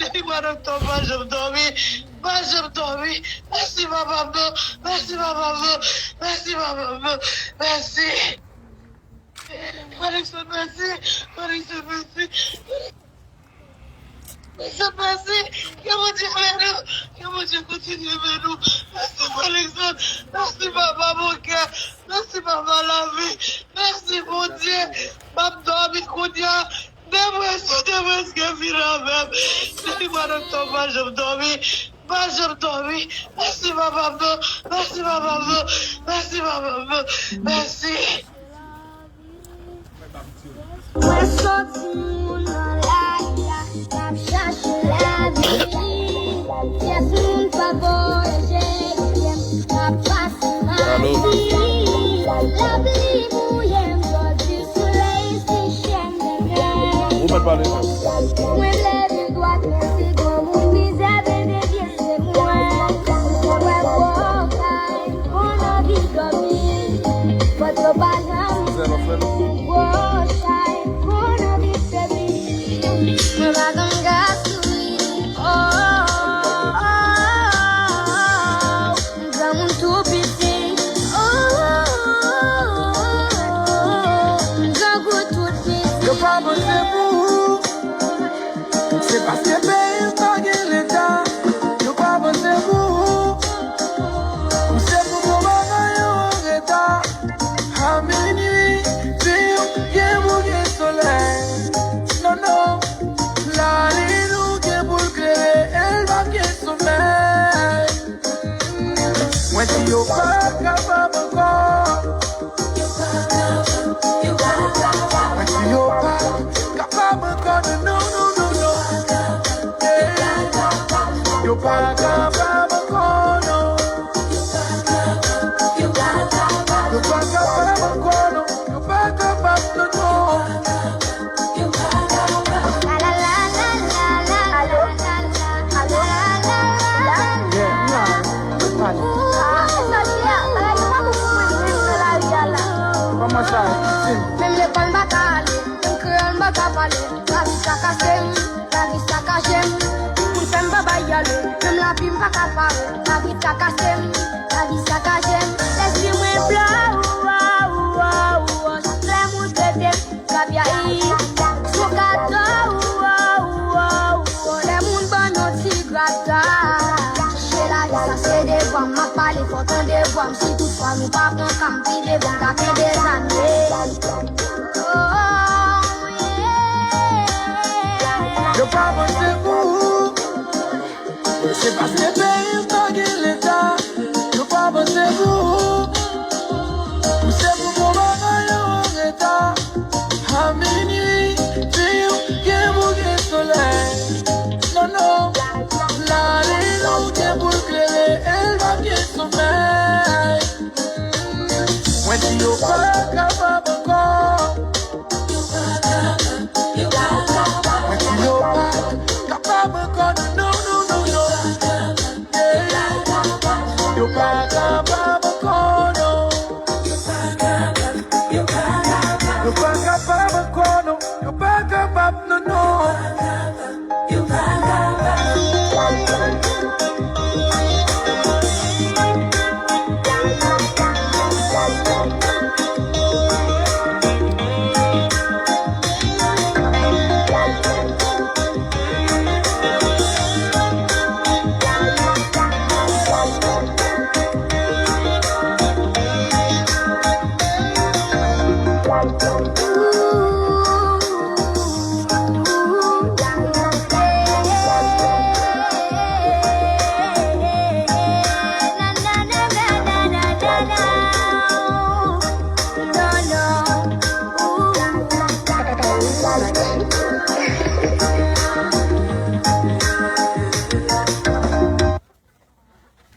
Depi mwa doktòb, m pa janm dòmi. M pa janm dòmi. Mèsi, papa m nan. Mèsi, papa m nan. Mèsi, papa m nan. Mèsi. Koneksyon mèsi. Koneksyon mèsi. Koneksyon mèsi. Ke Bondye fè nou. Ke Bondye kontinye fè nou. Mèsi, koneksyon. Mèsi, papa, mon kè. Mèsi, papa, lavi. Mèsi, Bondye. M ap dòmi kounye a. Depresyon te prèske fini avè m. Depi mwa doktòb, m pa janm dòmi. M pa janm dòmi. Mèsi, papa m nan. Mèsi, papa m nan. Mèsi, papa m nan. Mèsi. Mwen soti moun nan lari a, m ap chache lavi. Pyès moun pa voye je m, m ap pase mal. Lapli mouye m, jodi solèy se chèn de nèg. Ou mèt pale. Mwen leve dwat, men se granmoun mizè vin devye je mwen. Mwen wè gwo kay, m konn anvi dòmi. Fòt yo pa janm di m gwo chay, m konn anvi febli. Mwen pa konn gaspiye, oh, oh, oh, oh. M granmoun tou piti, oh, oh, oh, oh, oh. M grangou tout piti. Yo pa panse pou ou. Se paske peyi m pa gen leta. Yo pa panse pou ou. Ou se pou bon bagay yo an reta. A minui, di yo, ye, Menm lekòl m pa ka ale, menm kreyòl m pa ka pale. Lavi sa kase m, lavi sa kache m. Moun fè m pa bay ale, menm lavi m pa ka pare. Lavi sa kase m, lavi sa kache m. Lespri mwen flou, oh, oh, oh, oh. Chak lè moun trete m, grapyay sou kato, oh, oh, oh. Lè moun ban yon ti grata, chèche lavi sa se devwa m, m ap pale fò tande vwa m. Si toutfwa nou pa pran ka m pi devan, m ka kenbe zame. Oh, yeah. Yo pa panse pou ou. Se paske peyi m pa gen leta. Yo pa panse pou ou. Ou se pou bon bagay yo an reta. A minui, di w gen pou gen solèy. Non, non, lalin ou gen pou l klere, e l p ap gen somèy. Mwen di yo pa kapab ankò. Mwen di yo pa kapab ankò, non, non, non, non, non. Yo pa kapab ankò, non. Yo pa kapab ankò, non. Yo pa kapab, non, non.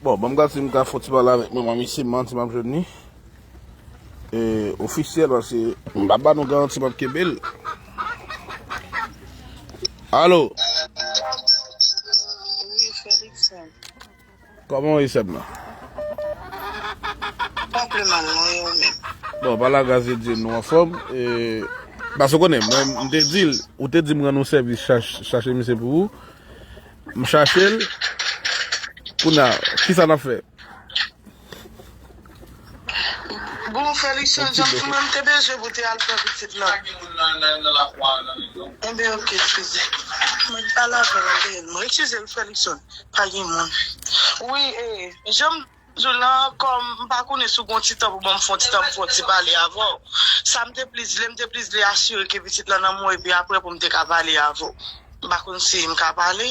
Bon, ban m gad si m ka fè yon ti pale avèk manman misye, m manti m ap jwenn li. E, ofisyèl, paske m pa ba nou garanti m ap kenbe l. Alo? Wi, Felixson. Kòman w ye, sè m nan? Pa pi mal, non, e ou menm? Bon, pa lagras de Dye, nou anfòm. E, paske w konnen, mwen, m te di l, ou te di m rann ou sèvis, chach-, chache misye pou ou. M chache l. Kounye a, kisa n ap fè? Bon, Felixson, jan mwen, m te bezwen pou te al pran pitit lan. Enben, oke, eskize. Mwen pale avè l, mwen eskize l, Felixson. Pa gen moun. Wi, e, jan m di w lan, kòm m pa konnen si w gen yon ti tan pou ban m fè yon ti tan, pou fè yon ti pale avè w. Sa m te plis vle, m te plis vle asire ke pitit lan nan men w, epi apre pou m te ka pale avè w. M pa konn si m ka pale.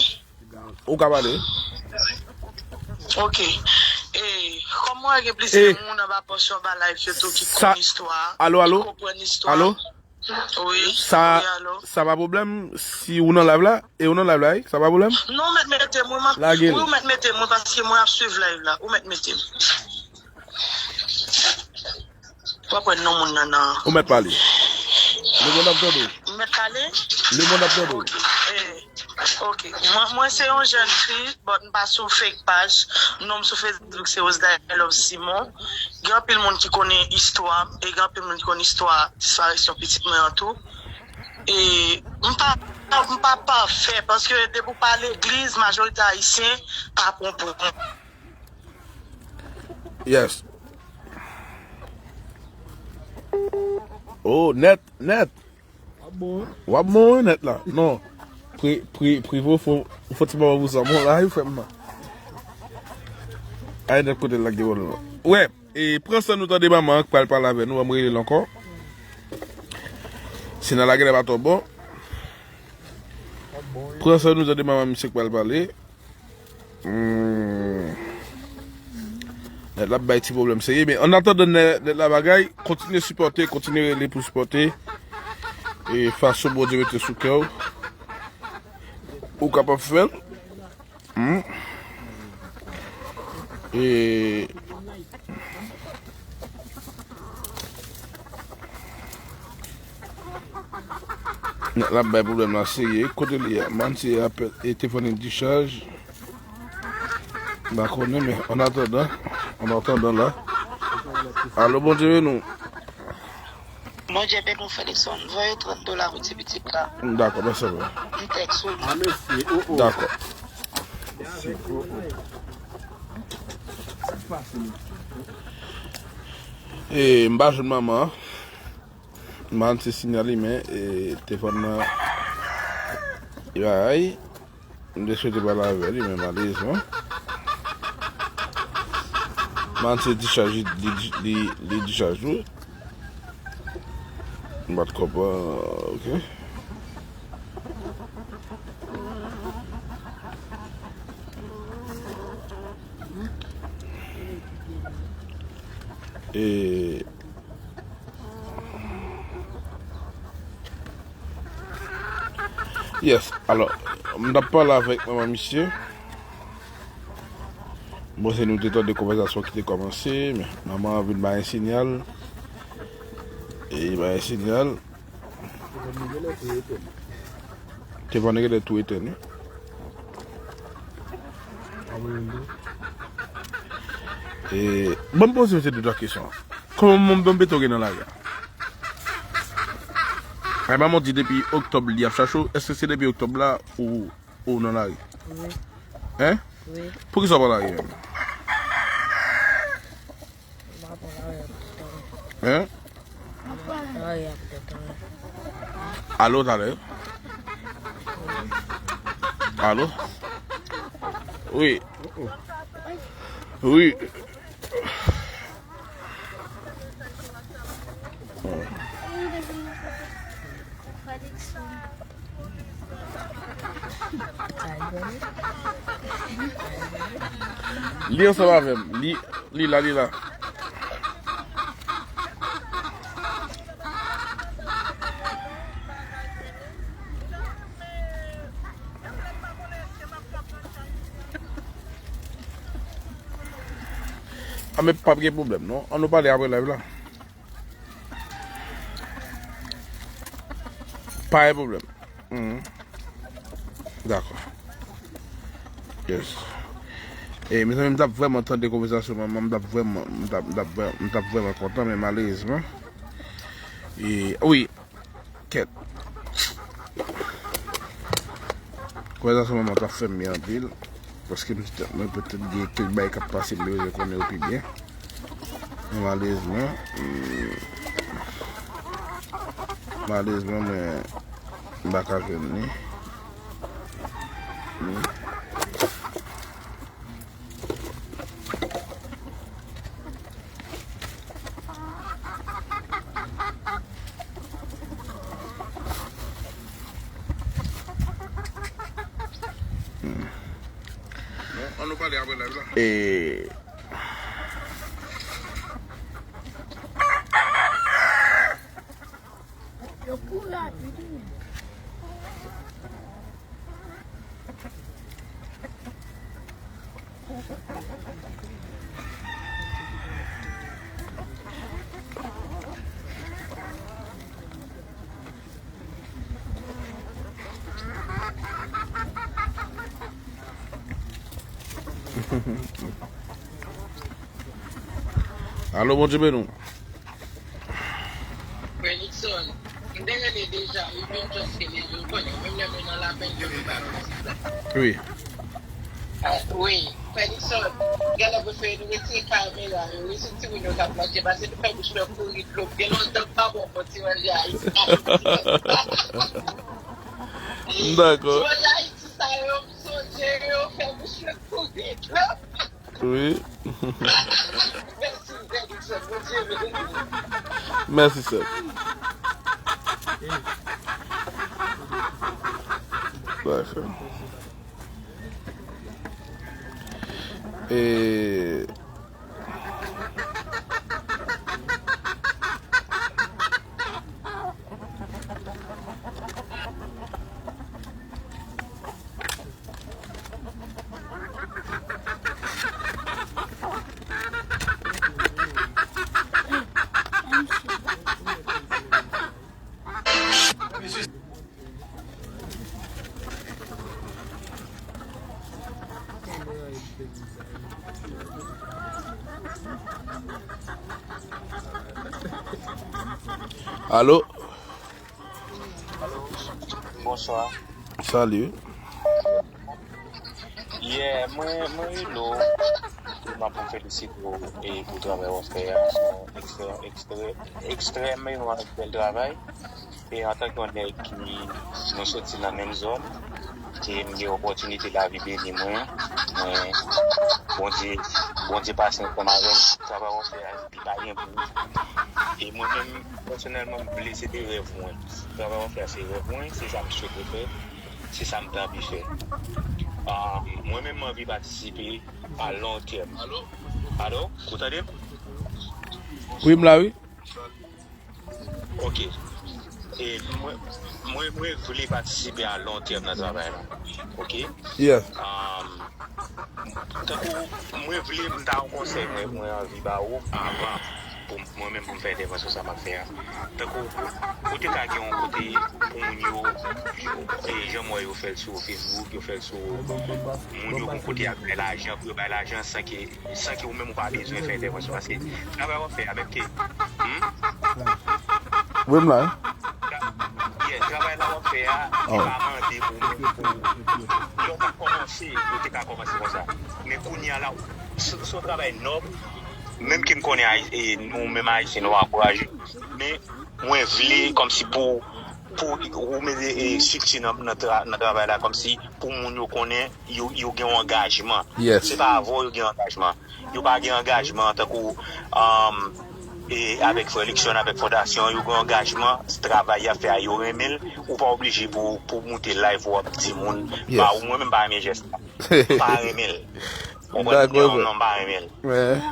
Ou ka pale. Ok. E, kòm mwen gen plizyè moun anba pòsyon anba live yo tou ki konn istwa, alo, alo? Ki konprann istwa. Alo? Wi, sa, wi, alo? Sa pa pwoblèm si ou nan live la? E ou nan live la, wi? Sa pa pwoblèm? Non, ou mèt mete m, wi, man. Lage l. Wi, ou mèt mete m, wi, paske mwen ap swiv live la. Ou mèt mete m. W ap wè non moun nan nan. Ou mèt pale. Lemonn ap tande w. M mèt pale? Lemonn ap tande w. Ok. Eh, ok. Mwen, mwen se yon jèn fi, but m pa sou fake paj. Non m sou Facebook se Rosdaye Love Simon. Gen anpil moun ki konnen istwa m, e gen anpil moun ki konnen istwa disparisyon pitit mwen an tou. E m pa, m pa pafè, paske depi w pa legliz, majorite ayisyen pa pran pou mwen. Yes. Oh, nèt, nèt. W ap bon, wi, nèt la. Non. Pri, pri, Privo, fò, fò ti moman pou sa. Bon, la, wi, frè m nan. Ay, nèt kote l la ki te vòlè non. Wè, e, pran san nou tande manman an k pral pale avè nou, an m rele l ankò. Si nan lage la pa twò bon. Pran san nou tande manman misye k pral pale. Hmm. Nèt la ap bay ti pwoblèm serye, men an atandan nèt, nèt la bagay, kontinye sipòte, kontinye rele pou sipòte. E fason Bondye mete sou kè w, ou kapab fè l. Hmm. E Nèt la ap bay pwoblèm la serye. Kote li ye? Manti apèl e telefòn li dichaj. M pa konnen, men an atandan, an atandan la. Alo, Bondye beni w. Bondye beni w, Fredson. Voye trant dola pou ti pitit la. Dakò, mèsi anpil. M tèks ou. Ah, mèsi. Oh, oh. Dakò. E, m pa jwenn manman an. M pa konn si se sinyal li, men, e, telefòn nan, e, bagay. M te swete pale avè li, men malerezman. M pa konn si se dichaj li, li, li, li dichaj tou. M pa t konprann, oke. E, yes, alò, m t ap pale avèk manman misye. Bon, se nou te tande konvèsasyon ki te kòmanse, men manman an vin bay sinyal. E bay sinyal. Telefòn nan genlè tou etèn, wi. E, ban m poze misye de twa kesyon. Kòman manman Beto gen nan lari a? Ay, manman di depi oktòb li ap chache w. Èske se depi oktòb la ou, ou nan lari? Wi. Hein? Wi. Poukisa w pa lari menm? M pa pran lari a pou tèt mwen. Hein? M pa pran lari a pou tèt mwen. Alo, talè. Alo? Wi. Wi. Li ansanm avè m. Li, li la, li la. A, men p ap gen pwoblèm, non. Ann nou pale apre live la. Pa gen pwoblèm. Mhm. Dakò. Yes. E, mezanmi, m t ap vrèman tande konvèsasyon manman, m t ap vrèman, m t ap, m t ap vrè-, m t ap vrèman kontan, men malerezman. E, wi. Kèt. Konvèsasyon manman t ap fè m byen anpil. Paske m, mwen petèt gen kèk bagay k ap pase m bezwen konnen yo pi byen. Men malerezman, mm, malerezman, mwen, m pa ka jwenn li. Mm. Bon, ann nou pale apre live la. E, yo kouri rapid, wi. Alo, Bondye beni w. Frè Nixon, m te rele deja, wi, men just rele, ou konnen, menm lè nou nan lapenn, yo nou pa konn sa. Wi. Ah, wi, Frè Nixon, genlè prefere nou retire kamera yo, wi, sou timoun yo k ap manje, paske nou fè bouch mwen kouri dlo, gen lontan m pa bwè yon bon ti manje Ayiti, m ap di nou. Dakò. Ti manje Ayiti sa yo, m sonje yo, fè bouch mwen kouri dlo. Wi. Mèsi, sè. Dakò. E, Alo? Bonswa. Salut. Yeah, mwen, mwen rele w sèlman pou m felisite w e pou travay w ap fè a. Se yon ekstrè, ekstrè, ekstrèmeman bèl travay. E antanke yon nèg ki, nou soti nan menm zòn, ke m gen opòtinite lavi beni mwen, mwen, Bondye, Bondye pase ansanm avè m, travay w ap fè a, li pa gen pri. E mwen menm, pèsonèlman, m vle, se te rèv mwen. Travay w ap fè a, se rèv mwen, se sa m swete fè, se sa m t anvi fè. Ah, mwen menm, m anvi patisipe a long tèm. Alo, ou tande m? Wi, m la, wi. Ok. E mwen, mwen, mwen vle patisipe a long tèm nan travay la. Ok? Yeah. Um, tankou, mwen vle, m ta yon konsèy mwen, mwen anvi ba ou avan, pou mwen menm pou m fè entèvansyon sa m ap fè a. Tankou, ou te ka gen yon kote pou moun yo, yo, e jan mwen yo fè l sou Facebook, yo fè l sou moun yo gon kote y ap bay lajan, pou yo bay lajan san ke san ke ou menm ou pa bezwen fè entèvansyon, paske travay w ap fè a menm ke, hmm? Wi, m la. Yeah, travay la w ap fè a, li pa mande pou, pou lè w t ap kòmanse, ou te ka kòmanse konsa. Men kounye a la, se se yon travay nòb, menm ke m konnen Ayi- e nou menm Ayisyen, nou ankouraje. Men mwen vle kòmsi pou, pou ou mete e, estrikti nan, nan, tra- nan travay la, kòmsi pou moun yo konnen yo, yo gen yon angajman. Yes. Se pa avè w yo gen angajman. Yo pa gen angajman tankou um, e avèk frè Luckson, avèk fondasyon, yo gen angajman, travay y ap fè a, yo renmen l. Ou pa oblije pou, pou moute live w ap di moun. Yes. Ba ou, mwen menm pa renmen jès la. M pa renmen l. Ou konprann? Dakò, Non, bro. non, m pa renmen l. Men,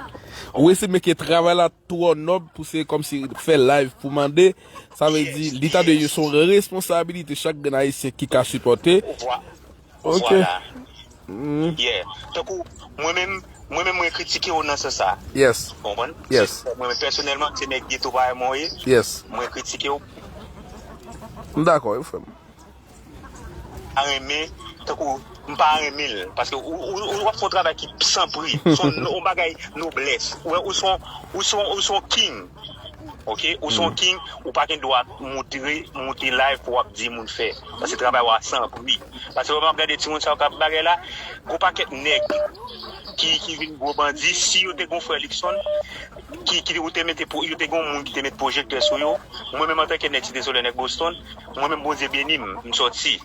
ou esime ke travay la twò nòb pou se kòmsi fè live pou mande. Sa vle di, li ta de se yon responsabilite chak grenn Ayisyen ki ka sipòte. Vwa- Ok. Vwala. Mm, Yeah. Tankou, mwen menm, mwen menm mwen kritike w nan sans sa. Yes. Konprann? Yes. Mwen menm pèsonèlman, se nèg geto parèy mwen ye. Yes. Mwen kritike w, M dakò, wi, frè m. pa renmen, tankou, m pa renmen l. Paske ou, ou, ou w ap fè yon travay ki san pri. Se yon, yon bagay noblès. Ou wè, ou se yon, ou se yon, ou se yon king. Ok? Ou se yon king, ou pa gen dwa moutre, moute live pou w ap di moun fè. Paske travay w a san pri. Paske lè m ap gade timoun sa yo k ap bagay la, gon pakèt nèg ki, ki vin gwo bandi, si yo te gon frè Luckson, ki, ki ou te mete pou, yo te gon moun ki te met pwojektè sou yo, mwen menm antanke nèg Site Solèy, nèg Boston, mwen menm Bondye beni m, m sòti.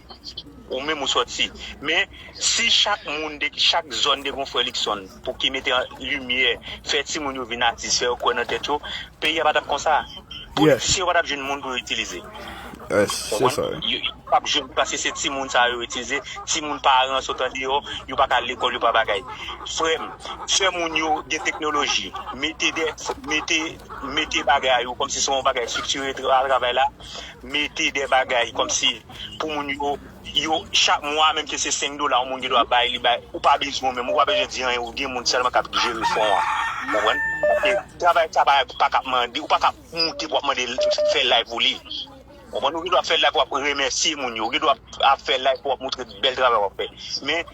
Ou menm ou sòti. Men, si chak moun, de, chak zòn te gon frè Luckson, pou ki mete an limyè, fè timoun yo vin atis, fè yo kwè nan tèt yo, peyi a pa t ap konsa. Politisyen yo pa t ap jwenn moun pou yo itilize. Yes, se sa. Yo, yo p ap jwenn paske se timoun sa yo itilize. Timoun paran sot andeyò, yo pa ka al lekòl, yo pa bagay. Frè m, fè moun yo gen teknoloji. Mete de, mete, mete bagay yo kòmsi se yon bagay estriktire tra- travay la. Mete de bagay kòmsi pou moun yo, yo, chak mwa, menm ke se senk dola yon moun gen dwa bay, li bay, ou pa bezwen menm, ou pa bezwen di anyen, ou gen moun sèlman k ap jere fon an. Konprann? Paske travay sa pa, pa k ap mande, ou pa ka moute pou ap mande fè live pou li. Konprann? Ou gen dwa fè live pou ap remèsye moun yo, ou gen dwa ap fè live pou ap moutre bèl travay w ap fè. Men,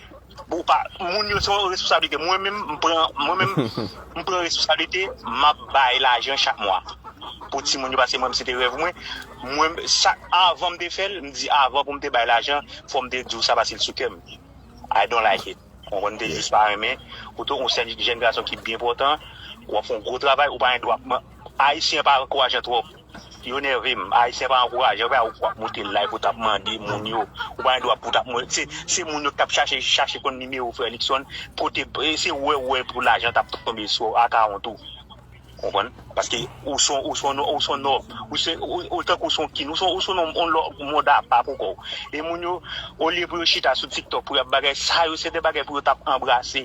ou pa, moun yo se yon responsablite. Mwen menm, m pran, mwen menm, m pran responsablite, m ap bay lajan chak mwa. Pou timoun yo, paske mwen, se te rèv mwen. Mwen, chak, avan m te fè l, m di avan pou m te bay lajan, fò m te di w sa paske l sou kè m. I don't like it. Ou konprann, m te jis pa renmen. Ou tou, ou se yon jèn gason ki byen pòtan, w ap fè yon gwo travay, ou pa gen dwa. Ayisyen pa ankourajan twòp. Yo nève m. Ayisyen pa ankourajan, yo pa ou k ap moute live pou t ap mande moun yo. Ou pa gen dwa pou t ap mande. Se, se moun yo k t ap chache, chache konn nimewo frè Luckson, pote, e se wè, wè pou lajan t ap tonbe sou akawont ou. Konprann? Paske ou son, ou son, ou son nòb. Ou se, ou, ou tankou son king. Ou son, ou son yon, yon lòt mond apa pou kò w. E moun yo, olye pou yo chita sou TikTok, pou y ap bagay, sa yo, se de bagay pou yo t ap anbrase.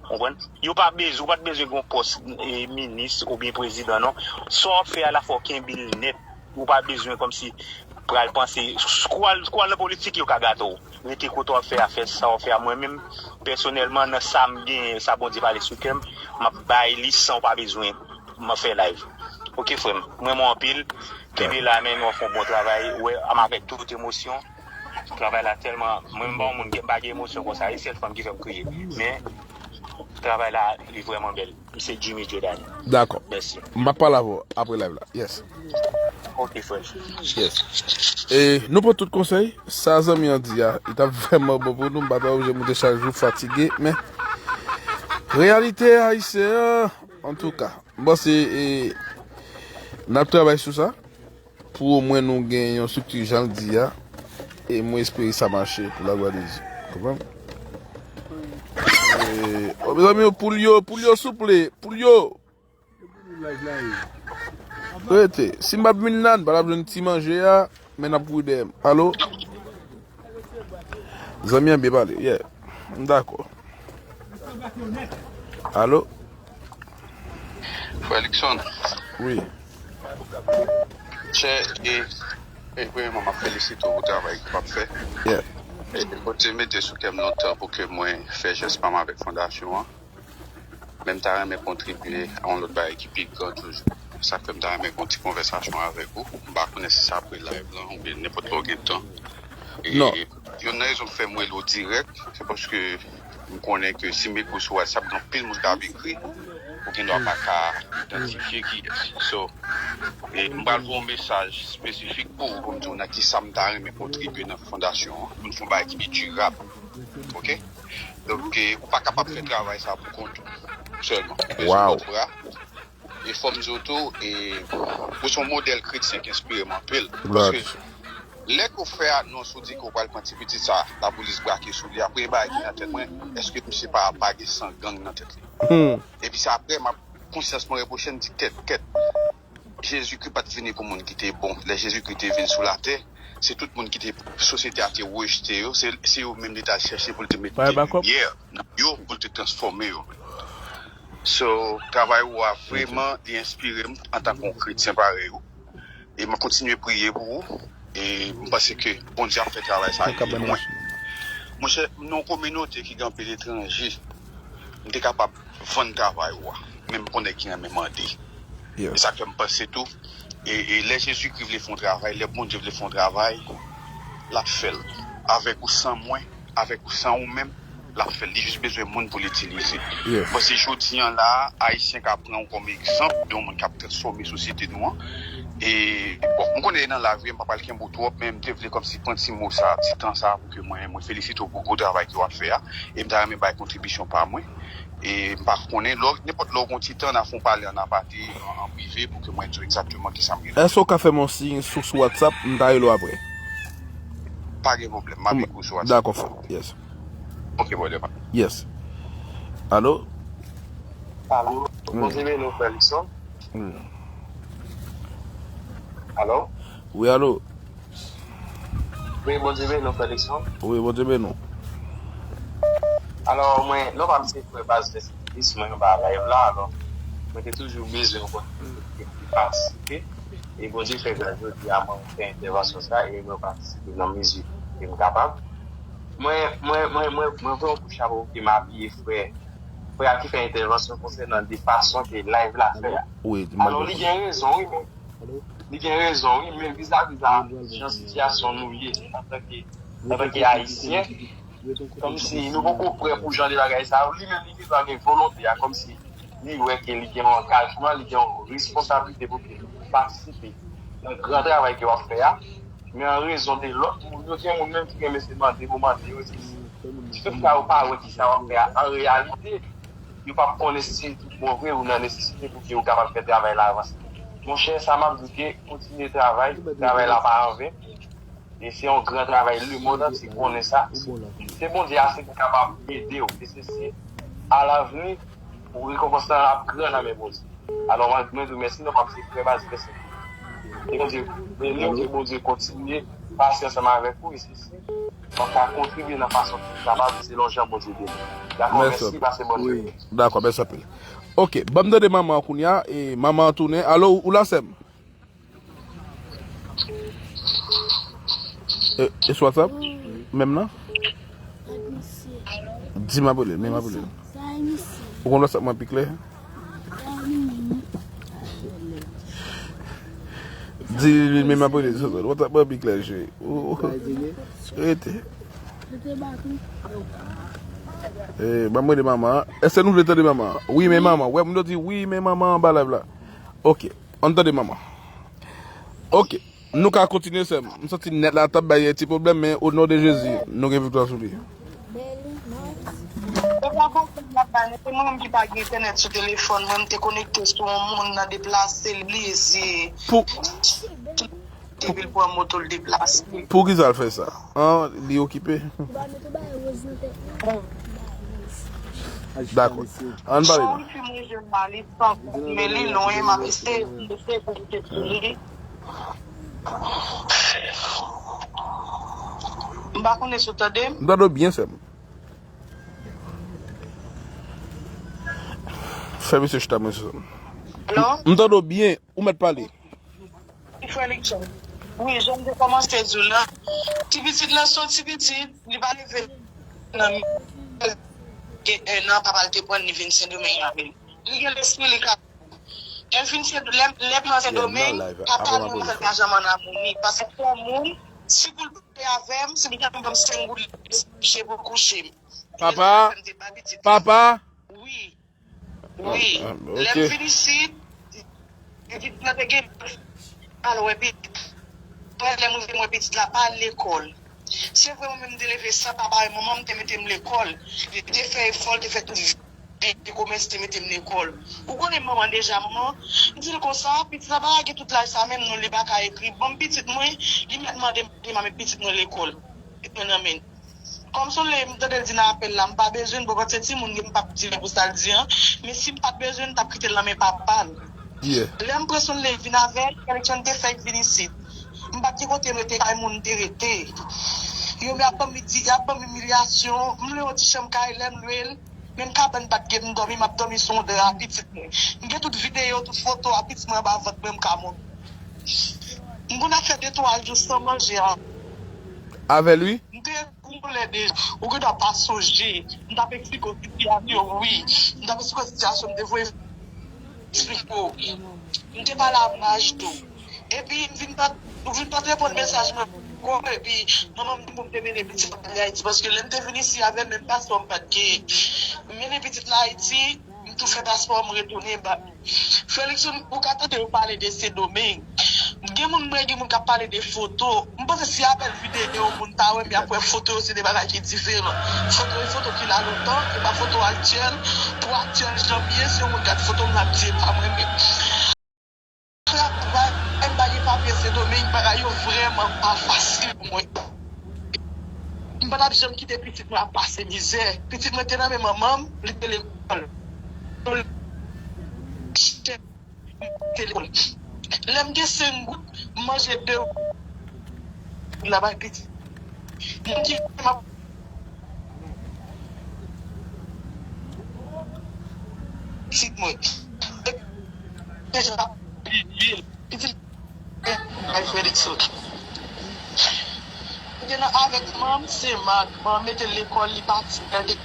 Konprann? Yo pa bezwen, ou pa t bezwen gen yon pòs e, minis oubyen prezidan, non. Sa w ap fè a la, fò w kenbe l nèt. Ou pa bezwen kòmsi pral panse, kou al, kou al nan politik, yo ka gate w. Rete kote w ap fè a, fè sa w ap fè a. Mwen menm, pèsonèlman, nan sa m genyen, sa Bondye pale sou kè m, m ap bay li san w pa bezwen m ap fè live. Ok, frè m, m renmen w anpil. Kenbe la, men nou ap fè yon bon travay. Wè, m avèk tout emosyon. Travay la tèlman, mwen m pa yon moun ki pa gen emosyon konsa. E sèl fanm ki fè m kriye. Men, travay la, li vrèman bèl. Se Jimmy Jordan. Dakò. Mèsi. M ap pale avè w apre live la. Yes. Ok, frè. Yes. E nou pran tout konsèy. Sa zanmi an di a, li t ap vrèman bon pou nou. M pa ta oblije moute chak jou, fatige. Men, reyalite ayisyen an, antouka, m panse e, n ap travay sou sa. Pou omwen nou gen yon estrikti jan l di a. E mwen espere sa mache pou laglwa de Dye. Konprann? E, o, mezanmi, poul yo, poul yo, souple, poul yo. Rete. Si m p ap vin la, n pa t ap jwenn ti manje a, men n ap kouri dèyè m. Alo? Zanmi an byen pale. Yeah. M dakò. Alo? Frè Luckson. Wi. Chè, e, e premyèman, m ap felisite w pou travay ke w ap fè. Yeah. E Bondye mete sou kè m lontan pou ke mwen fè jès pa m avèk fondasyon an. Men m ta renmen kontribye a yon lòt bagay ki pi gran toujou. Sa k fè m ta renmen gen yon ti konvèsasyon avèk ou. M pa konnen si se apre live lan oubyen nenpòt lè w gen tan. E Non. Youn nan rezon k fè m rele w dirèk, se paske m konnen ke si m ekri w sou WhatsApp, gen anpil moun k ap ekri, ou gendwa pa ka idantifye kiyès. So, e m pral voye yon mesaj espesifik pou ou, pou m di w nan kisa m ta renmen kontribye nan fondasyon an, pou n fè yon bagay ki pi dirab. Oke? Donk, e, ou pa kapab fè travay sa pou kont ou sèlman. Ou bezwen Wow. lòt bra. E fò m di w tou, e, ou se yon modèl kretyen ki enspire m anpil. Paske Glad. Lè ke w fè anons ou di ke w pral pran ti pitit sa, lapolis brake sou li, a, premye bagay ki nan tèt mwen, èske misye pa, pa gen san gang nan tèt li? Hmm. Epi se apre, m ap, konsyans mwen repwoche m, di, kèt, kèt. Jezikri pa t vini pou moun ki te bon. Lè Jezikri te vin sou latè, se tout moun ki te, sosyete a te rejte yo, se, se yo menm li t al chèche pou l te mete Fire backup. limyè nan yo, pou l te transfòme yo. So, travay ou a, Ok. vrèman, li enspire m antanke yon kretyen parèy ou. E m ap kontinye priye pou ou. E m panse ke Bondye ap fè travay sa Sa rive kabana lwen. Monchè, m nan yon kominote ki gen anpil etranje. M te kapab vann travay ou a. Men m konnen ki renmen mande. E Yeah. sa k fè m panse tou. E, e lè Jezikri vle fè yon travay, lè Bondye vle fè yon travay, l ap fè l. Avèk ou san mwen, avèk ou san ou menm, l ap fè l. Li jis bezwen moun pou l itilize. Yes. Bon, se jodi an la, Ayisyen ka pran w kòm egzanp de yon moun k ap transfòme sosyete nou an. E, bon, m konnen nan lavi, m pa pral kenbe w twòp, men m te vle kòmsi pran ti mo sa, ti tan sa, pou ke mwen, mwen felisite w pou gwo travay ke w ap fè a. E m ta renmen bay kontribisyon pa mwen. E m pa konnen, lò, nenpòt lè w gen yon ti tan, n a fè yon pale an apati, an, an prive, pou ke mwen di w egzakteman kisa m gen. Èske w ka fè m yon siy sou, sou WhatsApp, m ta rele w apre? Pa gen pwoblèm, m ap M- ekri w sou WhatsApp. Dakò, frè. Yes. Ok, brother. Yes. Alo? Alo, Wi. Bondye beni w, frè Luckson. Wi. Alo? Wi, alo. Wi, Bondye beni w, frè Luckson. Wi, Bondye beni w. Alò, mwen, non pa m se frè Baz Festivis, mwen anba live la, alò, mwen te toujou bezwen yon kote pou patisipe. E Bondye fè gras jodi a mwen fè entèvansyon sa e mwen patisipe nan mezi ke m kapab. Mwen, mwen, mwen, mwen, mwen voye yon kout chapo pou ke m apiye frè, frè a ki fè entèvansyon konsènan de fason ke live la fè a. Wi, Alò, li gen rezon, wi, men li gen rezon, wi, men vizavi a jan sitiyasyon nou ye antanke, antanke Ayisyen, kòmsi nou poko prè pou jan de bagay sa yo. Li menm, li te dwa gen volonte a, kòmsi li wè ke li gen yon angajman, li gen yon responsablite pou ke li patisipe nan gran travay ke w ap fè a. Men an rezon de lòt moun yo, gen moun menm ki renmen se mande pou mande yo, se, se tout sa yo pa wè ki sa w ap fè a an reyalite. Yo p ap konnen si se tout bon vre ou nan nesesite pou ke ou kapab fè travay la avanse. Monchè, sa m ap di ke kontinye travay, travay la pa anven. E se yon gran travay, lemonn antye konnen sa. Se Bondye a se ki kapab ede w. E se si alavni ou rekonpans lan ap gran nan men Bondye. Alò, mwen, mwen di w mèsi, non pa m se frè Baz Festivis. Ke Bondye beni w, ke Bondye kontinye pase ansanm avèk ou. E se si w ap ka kontribye nan fason ke w kapab selon jan Bondye vle. Dakò, Mèsi mèsi, anpil. Pase bòn jounen. Wi, dakò, mèsi anpil. Ok, ban m tande manman an kounye a, e manman an tounen. Alo, ou la, sè m? E, e sou WhatsApp? Menm nan? Di m ap rele l, men m ap rele l. Ou konn WhatsApp mwen pi klè? Di li men m ap rele l sou WhatsApp mwen pi klè, cheri. Ou, ou, rete. E, ban m rele manman an. Èske nou vle tande manman an? Wi, men manman. Wè, moun yo di, wi, men manman an anba live la. Ok, ann tande manman. Ok. Nou ka kontinye, sè m. M santi nèt la t ap bay yon ti pwoblèm, men o non de Jezi, nou gen viktwa sou li. Se pa pwoblèm la bay, se mwen menm ki pa gen entènèt sou telefòn mwen, m te konekte sou yon moun nan deplase, li bliye si Pou, epi l pran moto l deplase. Poukisa l fè sa? An, li okipe. Dakò. Ann pale Son non. Wi-Fi mwen jwenn la, li san kòb, men li lwen, m ap eseye, m eseye konekte sou li. M pa konnen si w tande m. M tande w byen, sè m. Fè misye chita mwen sou. Alò? M tande w byen, ou mèt pale. Frè Luckson. Wi, jan m te kòmanse di w la. Ti pitit lan se yon ti pitit, li pa leve nan gen un an, papa l te pran li vin Sendomeng avè l. Li gen lespri, li ka. Lè l fin Sen, lè, lè l pran Sendomeng, papa l mwen pa janm ann amoni. Paske se yon moun, si pou l pale avè m, si li janm ban m senk goud, li se kouche pou l kouche m. Papa, papa. Wi. Wi. Lè m vin isit, pitit lan te gen mal wè pitit. Mwen, lè m rive, m wè pitit la pa al lekòl. Se vre, mwen menm, m te leve san papa e manman m te mete m lekòl. Li te fè efò, li te fè tout, li te komès, te mete m lekòl. Ou konnen manman deja, manman, m di l konsa, pitit la pa gen tout laj sa menm, non, li pa ka ekri. Ban m pitit mwen, li mèt mande m, li mèt pitit mwen lekòl. Pitit mwen nan men. Kòm se yon lè m tande l di nan apèl la, m pa bezwen l, bon, se timoun, m p ap di l pou sa l di an, men si m pa t bezwen l, m t ap kite l nan men papa l. Lè m pran son lè vin avè l, eleksyon te fèk vin isit. M pa t gen kote m rete, kay moun m te rete. Yo, y ap ban m di, y ap ban m imilyasyon, m lwe yon ti chanm kay, lè m lwe l, menm kabann pa t gen m dòmi, m ap dòmi sou yon dra, pitit mwen. M gen tout videyo, tout foto a pitit mwen anba vant mwen, m ka montre. M konn ap fè de twa jou san manje a. Avè l, wi. M te kou lè de, ou gen dwa pa sonje. M t ap eksplike w sitiyasyon, wi. M t ap eksplike w sitiyasyon, m te voye eksplike w. M te pale a Maj tou. Epi, m vin pa, ou vin pa t reponn mesaj mwen ankò, epi manman m di m pou m te mennen pitit mwen ale Ayiti, paske lè m te vin isi avè l, menm paspò m pa t genyen. M mennen pitit la Ayiti, m tou fè paspò, m retounen ba. Felix, ou ka tande yo pale de Sendomeng. Gen moun, mwen, gen moun k ap pale de foto. M panse si y ap wè videyo moun ta wè, men y ap wè foto yo se de bagay ki diferan. Foto e foto ki la lontan, e pa foto aktyèl. Pou aktyèl jan m ye, si yon moun gad foto m, l ap di e pa mwen menm. Travay, m pa gen papye Sendomeng, bagay yo vrèman pa fasil pou mwen. M pa t ap janm kite pitit mwen ap pase mizè. Pitit mwen te nan men manman m, li te lekòl. Li te lekòl. Lè m gen senk goud, m manje de goud la bay pitit. Moun ki m ap pitit mwen. Deja ap bliye l. Pitit Ay, Felix sot. Mwen te nan avèk manman m, se mak. Manman m mete l lekòl, li pati. Mwen di,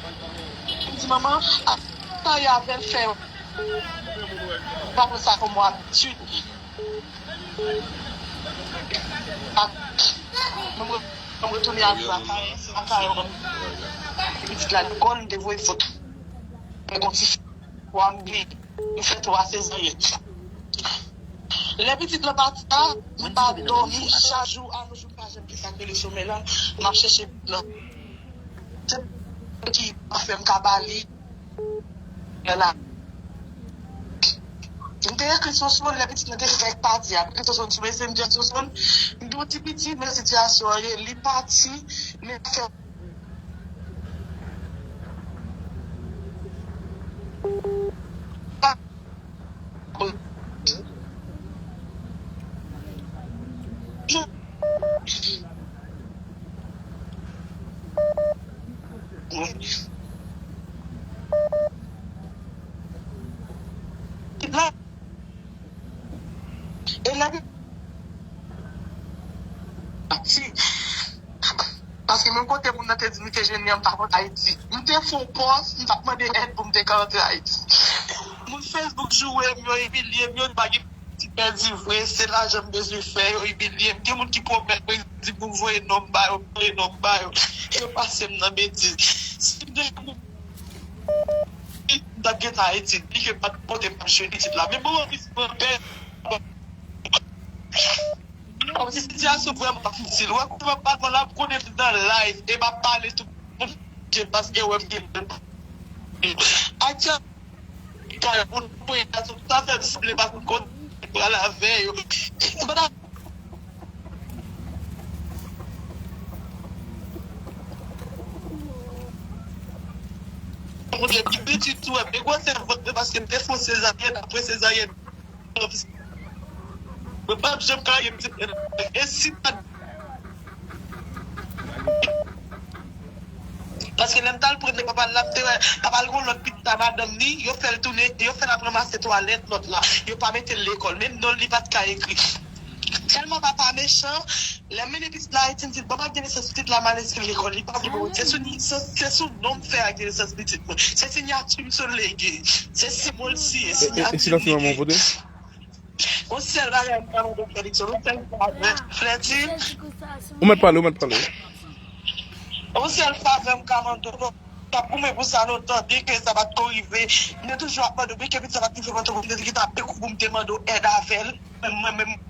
manman, ap travay avè l, fè. Pa pran sa kòm yon abitid. Mwen, mwen retounen al Akayè, se Akayè mwen. Pitit la lekòl, m te voye foto. Mwen konn ti Wa m bliye. M fè twa sezaryen. Lè pitit lan pati a, m pa dòmi chak jou, a nos jou m pa janm gen sa k rele somèy la, m ap chèche pitit lan. Se ki pa fè m ka ba li. Lè la. M te ekri Sonsonn, lè pitit lan te fèk pati a, m ekri Sonsonn sou Messenger, Sonsonn, m gen yon ti pitit, men sitiyasyon an ye, li pati, men fè E la, si, paske menm kote moun nan te di m li te jwenn li an, m t ap antre Ayiti. M te fè yon pòs, m t ap mande èd pou m te ka antre Ayiti. Moun Facebook joure m, yo imilye m, yo di m pa gen pitit pèdi vre, se lajan m bezwen fè, yo imilye m. Gen moun ki pwomèt mwen, di pou m voye non m ba yo, m voye non m ba yo. E yo pase m nan betiz. Si m te gen moun, m t ap gentan Ayiti, di ke pa t kote m ap jwenn pitit la. Men bon, pitit mwen pè. Kòmsi sitiyasyon vrèman difisil. Wè, kouman patwon la, m konnen li nan live, e m ap pale tout moun, paske wè m gen. Aktè, kay moun pou sa fè m sanble pa konn pral avè yo. Mwen gen ti pitit tou, e gwosè vant mwen paske m te fè yon sezaryèn, apre sezaryèn, mwen p ap janm ka ye pitit mwen. E si pa Paske lè m t al pran de papa l la, m te wè papa l gon lòt pitit a madanm li, yo fè l tounen, yo fè l ap ranmase twalèt lòt la. Yo pa mete l lekòl, menm non l li pa t ka ekri. Tèlman papa mechan, lè m mennen pitit la Ayiti, m di l, "Bon, m ap gen nesans pitit la, m al enskril lekòl." Li pa vle ban m. Se sou, se, se sou non m fè ak gen nesans pitit mwen. Se siyati m sou l li gen. Se simo l siyen, e, e, e siyati m li gen. Yon sèl bagay m ka mande Fèlix, yon sèl bagay, Flèti. Ou mèt pale, ou mèt pale. Yon sèl favè m ka mande w, tap goumen pou sa lontan, byen ke sa pa t ko rive. M te toujou ap mande w, byen ke pitit sa pa t rive Pòtoprens, m te gentan pran kou pou m te mande w èd avè l. Mwen menm, mwen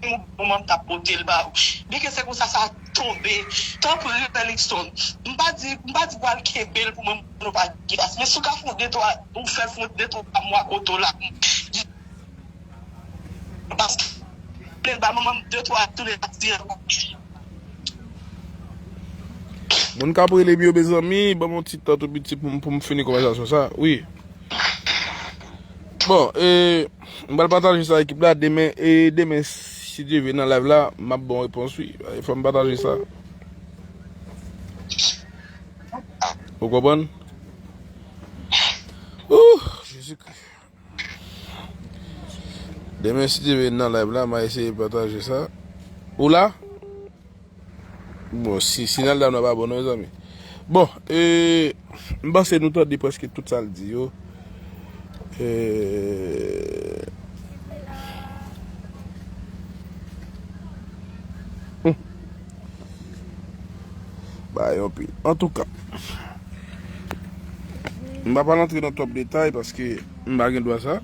menm, moman m t ap pote l ba ou. Byen ke se konsa sa tonbe. Tanpri, Fèlixton. M pa di, m pa di pral kenbe l pou mwen, nou pa gen fas. Men si w ka fè yon de twa, ou fè l fè yon de twa mwa kote w la. Paske, lè l ba manman m de twa, tounen pati ankò. Moun k ap rele m yo, mezanmi, ban m yon ti tan tou piti pou m, pou m fini konvèsasyon sa. Wi. Bon, e, m pral pataje sa ekip la. Demen, e, demen, si Dye vle nan live la, m ap ba w repons, wi. E, fò m pataje sa. Ou konprann? Ouh, Jezikri. Demen, si Dye vle, nan live la, m a eseye pataje sa. Ou la? Bon, si, siyal la nou pa bon, non, mezanmi. Bon, e, m panse nou tande prèske tout sa l di yo. E, hmm. Bagay anpil. Antouka, m pa pral antre nan twòp detay paske m pa gen dwa sa.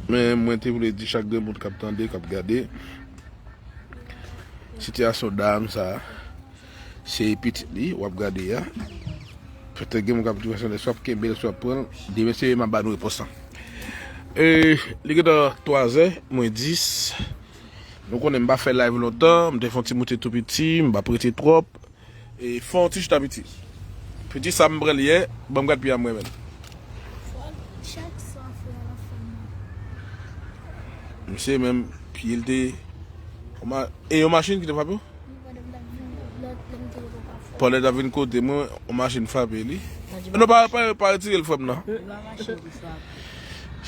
Men mwen te vle di chak grenn moun k ap tande, k ap gade, sitiyasyon dam sa, se pitit li w ap gade a. Petèt gen moun k ap di, "Swa w ap kenbe l, swa w ap pran l." Demen se m ap ba nou repons lan. E, li gentan twazè mwen dis. Nou konnen m pa fè live lontan, m te fè yon ti moute tou piti, m p ap rete twòp. E fè yon ti chita piti. Piti sa m pran l yè, ban m gad pye a mwen menm. Misye menm, pye l te, e yon machin ki te frape w? Pandan l t ap vin kote mwen, yon machin frape li. Non, pa, pa, pa retire l, frè m nan.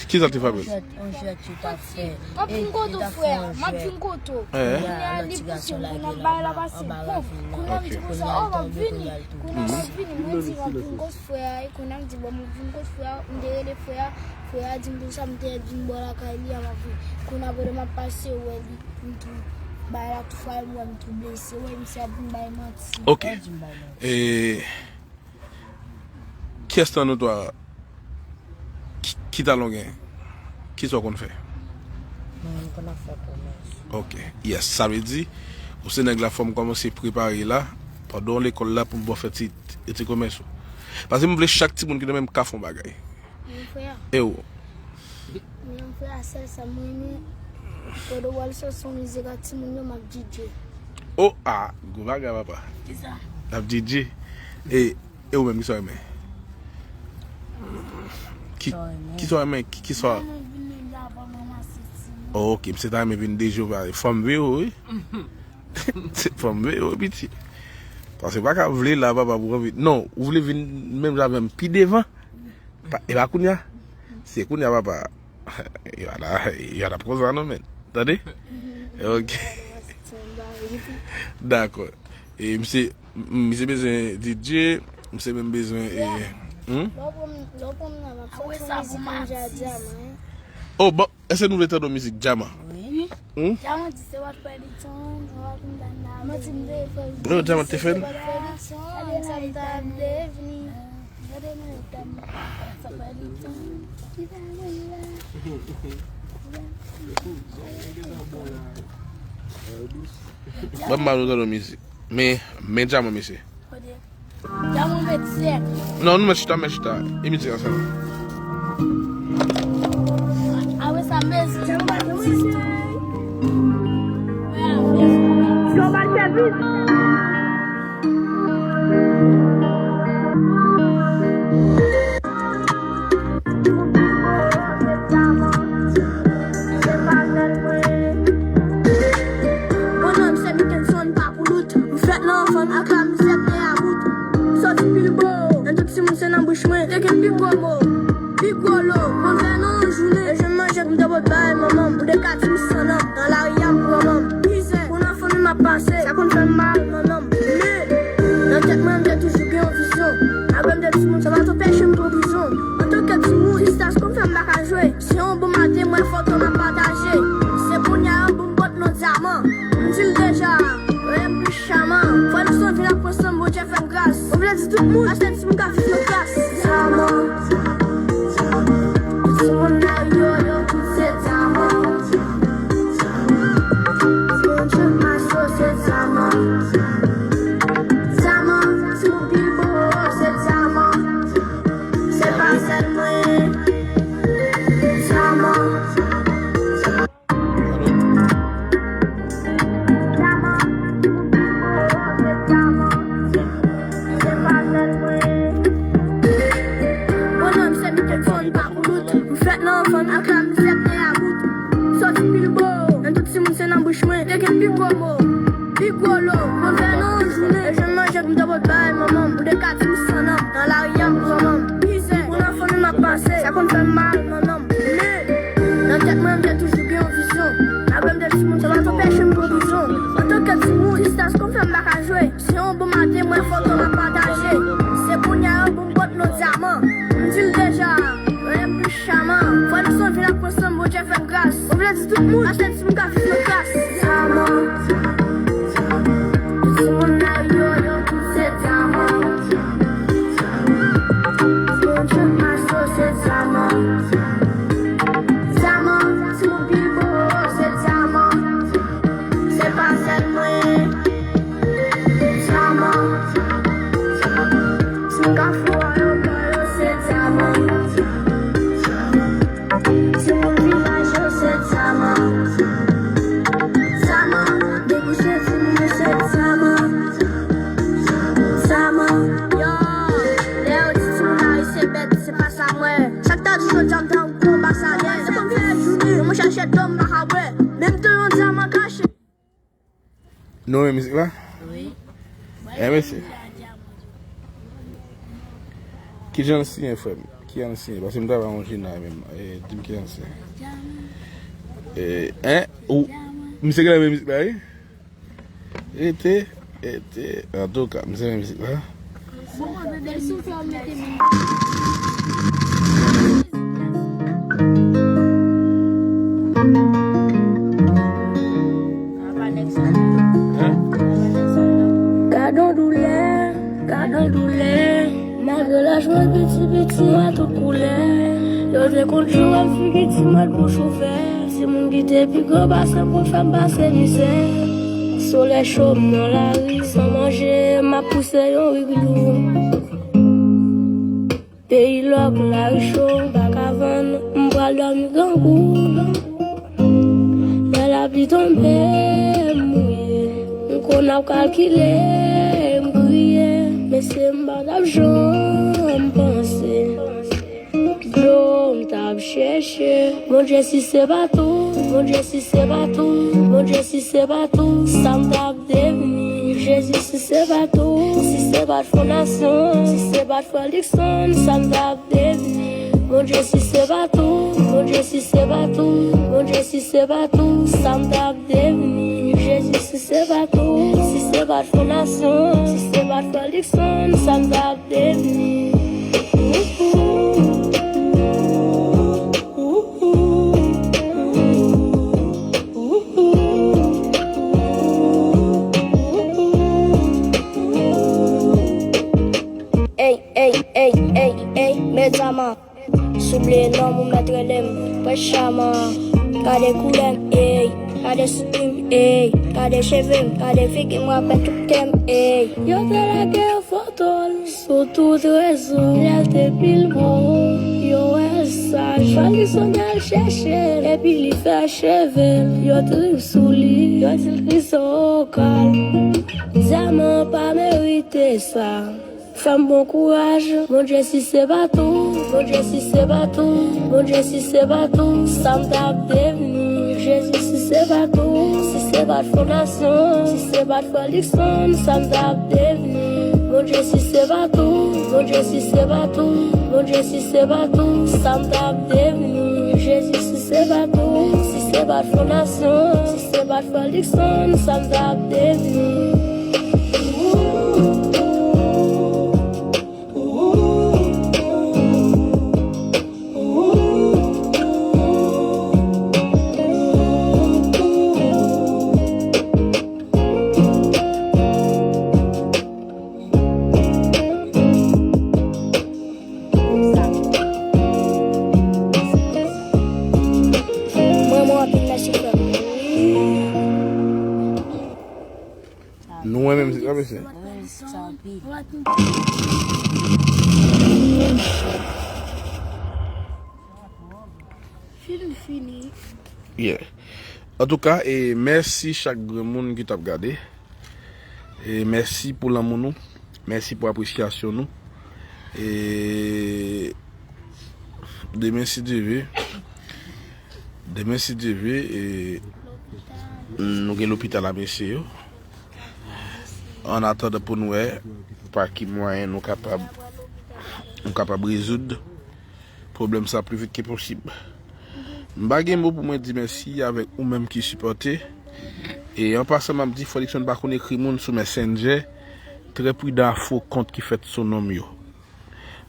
Kisa te frape l? Yon jwèt yo t ap fè. M ap vin kote w, frè. M ap vin kote w. Kounye a, li pouse m, kounye a, bay la pase. Bon, kounye a, m di konsa, o, m ap vini. Kounye a, m ap vini. Mwen di, m ap vin kote frè a. E kounye a, m di, bon, m ap vin kote frè a. M te rele frè a. Frè a di m konsa, m te vin bò lakay li a, m ap vini. Kounye a, pandan m ap pase, wè li, m tou, bay la tou fwa, m wè m tou blese. Wè, misye ap vin bay manti. Ok. E, Kiyès nan nou twa ki, ki talon gen? Kisa w konn fè? Mwen, m konn ap fè komès. Ok. Yes, sa vle di, ou se nèg la, fò m kòmanse prepare la, pandan w lekòl la, pou m ba w fè ti, ti komès ou. Paske m vle chak timoun ki nan menm ka fè yon bagay. Mon frè. E ou? Men frè a, sèl sa m renmen, kote w al sòti yon mizik ak timoun yo, m ap D J. O, a, gwo bagay, papa. Kisa? M ap D J. E, e ou menm, kisa w renmen? Ki, kisa w renmen? Ki, kisa w... Mwen vin nan javan, mwen ranmase timoun. Ok, misye ta renmen vin D J, fò m veye w, wi. Se fò m veye w, piti. Paske w pa ka vle la, papa, pou w anvi. Non, ou vle vin menm jan avè m pi devan. Pa, e pa kounye a. Se kounye a, papa. Yo la, yo la konsa non, men. Tande? Ok. Dakò. E misye, m-, misye bezwen D J, misye menm bezwen, e, hmm? Lè w pran m, lè w pran m nan, m ap sòti yon mizik menm jan a Dyaman, hein. Oh, bon. Èske nou vle tande yon mizik Djaman? Wi. Hmm? Djaman di se w ap fè li tann, w ap tann la. Manti m te fè l. Non, Djaman te fè l. Gade nou yo tann. Sa fè li tann. Ki pa mwen la. Jan gen tan bon la. Ban m ba nou tande yon mizik. Men, men djaman, mesye. Kote? Djaman, mwen met sèk. Non, nou met chita, met chita. E mizik la sèlman. Apre sa, mezi. Global Service. Bon, non, m se Mickelson, pa pou lout. M fèt nan fanmi ak lamizè te about. M sòti Bilbo, nan tout timoun se nan bouch mwen. Te gen pi gwo mo, pi gwo lo. Mwen fè nan yon jounen, e jwenn manje pou m te pot bay manman m. Pou de kat m san nanm, nan lari a m pran manm. Mizè, pou nan fanmi m ap pase, sa konn fè m mal nan nanm. Men, nan tèt mwen, m te toujou gen yon vizyon. Malgre m te timoun, sa pa t anpeche m pran prizon. Antanke timoun, tristas konn fè m pa ka jwe. Se yon bon maten, mwen foto m ap pataje. Se kounye a yon bon m pot non dyaman. M di l deja, rele m Shaman. Fwa nou sou vin ap pran san m, Bondye fè m gras. Mwen vle di tout moun, achte timoun ka viv nan klas. Dyaman. Tout timoun nan yo, yo tout se dyaman. Timoun Jewmaso se dyaman. Dyaman, timoun Bilbo se dyaman. Se pa sèl mwen. Dyaman. Bon, non, m se Mickelson, pa pou lout. M fèt nan fanmi ak lamizè te about. M sòti Bilbo, nan tout timoun se nan bouch mwen. Te gen pi gwo mo, pi gwo lo. Mwen fè nan yon jounen, e jwenn manje pou m te pot bay manman m. Pou de kat m san nanm, nan lari a m pran manm. Mizè, pou nan fanmi m ap pase, sa konn fè m mal nan nanm. Men, nan tèt mwen, m te toujou gen yon vizyon. Malgre m te timoun, sa pa t anpeche m pran prizon. Antanke timoun, tristas konn fè m pa ka jwe. Se yon bon maten, mwen foto m ap pataje. Se kounye a yon bon m pot non dyaman. M di l deja, rele m Shaman. Fwa nou sou vin ap pran san m, Bondye fè m gras. Mwen vle di tout moun, achte timoun ka viv nan klas. Dyaman. Tout timoun nan yo, yo tout se dyaman. Timoun Jewmaso se dyaman. Dyaman, timoun Bilbo se dyaman. Se pa sèl mwen. Dyaman. Timoun Kafou a yo, yo se dyaman. Timoun vilaj yo se dyaman. Dyaman, debouche timoun yo se dyaman. Dyaman, yo, lè yo di timoun lari se bèt, se pa sa m wè. Sa k ta di jodi a m ta yon gwo anbasadè. Se konn fè jounen, mwen chache dlo m pa ka bwè. Menm tou yon dyaman kache. Nou renmen mizik la? Wi. Eh, mesye. Kijan l siyen, frè m? Kijan l siyen? Paske m travay yon jina menm. Eh, di m kijan l siyen. Eh, hein? Ou, misye gen renmen mizik la, wi? Rete, rete. Antouka, misye renmen mizik la. Gadon doulè, gadon doulè. Malgre laj mwen piti piti, mwen tout koulè. Yo te konn jwe m figi ti mwen bouch ouvè. Timoun ki te pi gran pase m konn fè m pase mizè. Solèy cho m nan lari san manje, m ap pouse yon riglou. Peyi lòk, lari cho, m pa ka vann, m pral dòmi grangou. Lè lapli tonbe, m mouye, m konn ap kalkile, m kriye, men se m pa t ap janm panse. Dlo m t ap chèche. Bondye, si se pa tou, Bondye, si se pa tou, Bondye, si se pa tou, sa m t ap devni. Jezi, si se pa tou, si se pa t fondasyon, si se pa t frè Luckson, sa m t ap devni. Bondye, si se pa tou, Bondye, si se pa tou, Bondye, si se pa tou, sa m t ap devni. Jezi, si se pa tou, si se pa t fondasyon, si se pa t frè Luckson, sa m t ap devni. Ey, ey, ey, ey, ey, Medyaman. Si w vle lanmou, mèt rele m Prens Shaman. Gade koulè m, ey, gade souri m, ey, Gade cheve m, gade figi m, rapè tout tè m, ey. Yo te lage yon foto l sou tout rezo. Lè l te pil mo, yo wè l saj. Fò li sonde al chèche l, epi li fè cheve l. Yo trip sou li, yo di l Krizo okal. Dyaman pa merite sa. Fè m bon kouraj, Bondye si se pa tou, Bondye si se pa tou, Bondye si se pa tou, sa m t ap devni, Jezi si se pa tou, si se pa t fondasyon, si se pa t frè Luckson, sa m t ap devni, Bondye si se pa tou, Bondye si se pa tou, Bondye si se pa tou, sa m t ap devni, Jezi si se pa tou, si se pa t fondasyon, si se pa t frè Luckson, sa m t ap devni. Mwen, mwen, anpil mèsi, frè m. Nou renmen mizik la, mesye? Wi, sa anpil. Fini, fini. Yeah. Antouka, e mèsi chak grenn moun ki t ap gade. E mèsi pou lanmou nou. Mèsi pou apresyasyon nou. E demen, si Dye ve, demen, si Dye ve, e nou gen lopital a mesye yo. An atandan pou n wè pa ki mwayen nou kapab, nou kapab rezoud pwoblèm sa pli vit ke posib. M pa gen mo pou mwen di mèsi avèk ou menm ki sipòte. E an pasan, m ap di, Frè Luckson pa konn ekri moun sou Messenger. Trè pridan a fo kont ki fèt sou non m yo.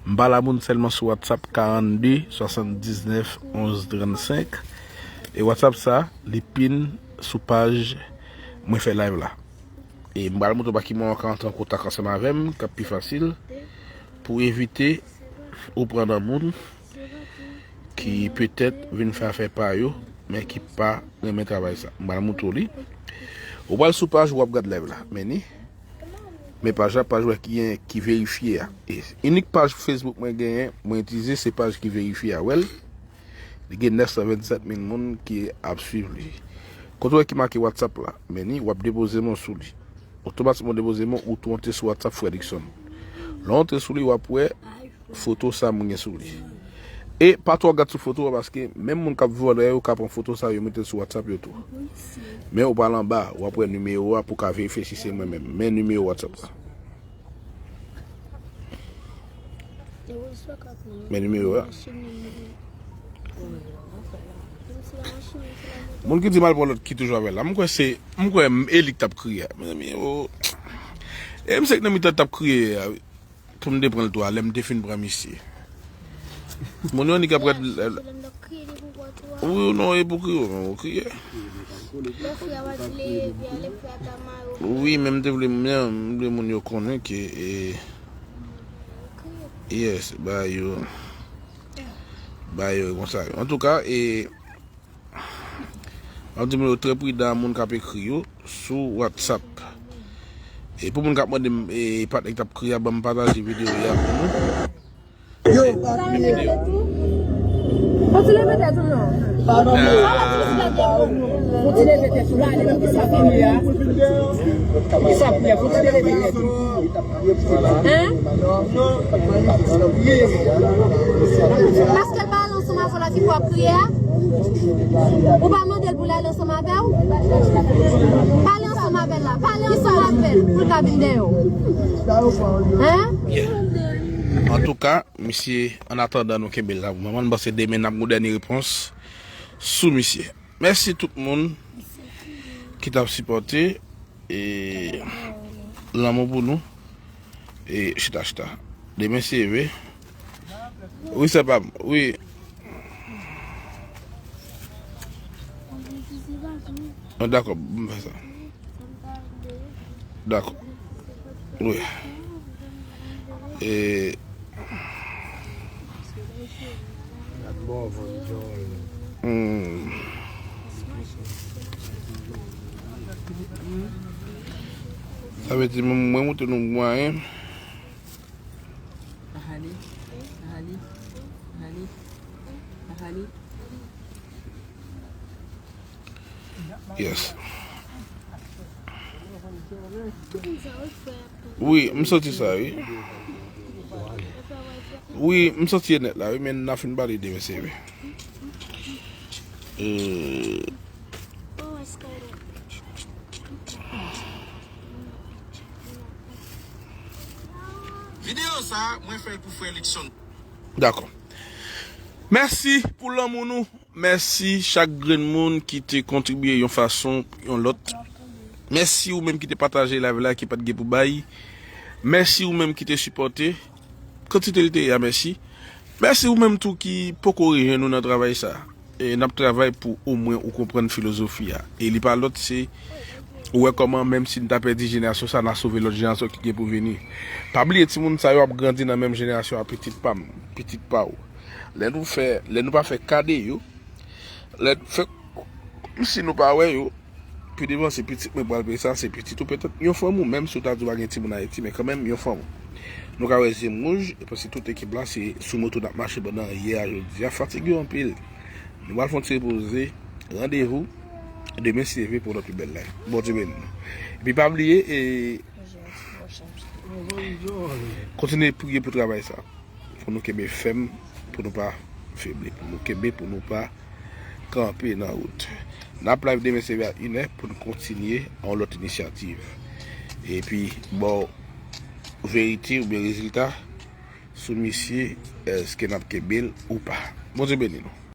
M pale a moun sèlman sou WhatsApp, karannde, swasanndiznèf, onz, trannsenk. E WhatsApp sa, li pin sou paj mwen fè live la. E m pral montre w pa ki mwayen w ka antre an kontak ansanm avè m, k ap pi fasil, pou evite ou pran nan moun ki petèt vin fè afè pa yo, men ki pa renmen travay sa. M pral montre w li. Ou pral sou paj, w ap gad live la. Men ni, men paj la, paj wè ki gen, ki verifye a. E inik paj Facebook mwen genyen, mwen itilize, se paj ki verifye a. Wè l? Li gen nèf san vennsèt mil moun ki ap swiv li. Kote w wè ki make WhatsApp la, men ni, w ap depoze men w sou li. Otomatikman w depoze men w, ou tou antre sou WhatsApp Frè Luckson. Lè w antre sou li, w ap wè foto sa moun gen sou li. E pa twò gad sou foto a, paske menm moun k ap vòlè yo ka pran foto sa yo mete l sou WhatsApp yo tou. Men ou pral anba, w ap wè nimewo a pou w ka verifye si se mwen menm. Men nimewo WhatsApp la. Men nimewo a. Moun ki di m al pran lòt ki toujou avè l la. M kwè se, m kwè e li k t ap kriye a, mezanmi. Oh. E m se k nan mitan t ap kriye a, wi. Pou m te pran l tou a, lè m te fin pran misye. Moun yo ni k ap rèd. Wi, non, e pou kriye, men ou kriye. Wi, men m te vle, men m vle moun yo konnen ke, e, yes, ba yo, ba yo konsa. Antouka, e, m ap di moun yo trè pridan a moun k ap ekri yo sou WhatsApp. E pou moun k ap mande m, e, patnè k t ap kriye a, ban m pataje videyo a pou nou. Yo, pa kriye. Fò ti leve tèt ou non. Sa w ap di sou tèt ou? Fò ti leve tèt ou la, ale, pou ki sa fini a? Pou ki sa fini a? Fò ti leve tèt ou. Hein? Paske l pa ale ansanm avè w la ki fè w ap kriye a? Ou pa mande l pou l ale ansanm avè w? Pale ansanm avè l la, pale ansanm avè l pou l ka vin dèyè w. Hein? Antouka, misye, an atandan nou kenbe l la pou moman, m panse demen n ap gen yon dènye repons sou misye. Mèsi tout moun ki t ap sipòte, e lanmou pou nou. E chita, chita. Demen se vre. Wi, sè pa m, wi. Dakò, m fè sa. Dakò. Wi. E, hmm. Sa vle di mwen, mwen montre nou mwayen. Yes. Wi, m santi sa, wi. Wi, m santi e nèt la, wi, men n a fin pale de mesye, wi. E, Videyo sa, mwen fè l pou frè Luckson. Dakò. Mèsi pou lanmou nou. Mèsi chak grenn moun ki te kontribye yon fason, yon lòt. Mèsi ou menm ki te pataje live la, ki pa t gen pou bay. Mèsi ou menm ki te sipòte. Kantite l te ye a, mèsi. Mèsi ou menm tou ki poko rejwenn nou nan travay sa. E n ap travay pou omwen ou konprann filozofi a. E li pa lòt, se ou wè kòman, menm si n ta pèdi jenerasyon sa, n a sove lòt jenerasyon ki gen pou vini. Pa bliye, timoun sa yo ap grandi nan menm jenerasyon a pitit pa m, pitit pa w. Lè nou fè, lè nou pa fè ka de yo, lè nou fè kòmsi nou pa wè yo, pi devan se pitit mwen pral peye sa, se pitit ou petèt, yon fanm ou, menm si w ta di w pa gen timoun Ayiti, men kanmenm yon fanm ou. Nou ka wè zye m wouj, e paske tout ekip la se sou moto n ap mache pandan yè a jodi a, fatige anpil. Nou pral fè yon ti repoze, randevou demen si Dye vle pou yon lòt pi bèl live. Bondye beni nou. Epi pa bliye, e, kontinye priye pou travay sa. Pou nou kenbe fèm, pou nou pa febli, pou nou kenbe, pou nou pa kanpe nan wout. N ap live demen si Dye vle a inè pou n kontinye yon lòt inisyativ. Epi, ba w verite oubyen rezilta sou misye, èske n ap kenbe l ou pa. Bondye beni nou.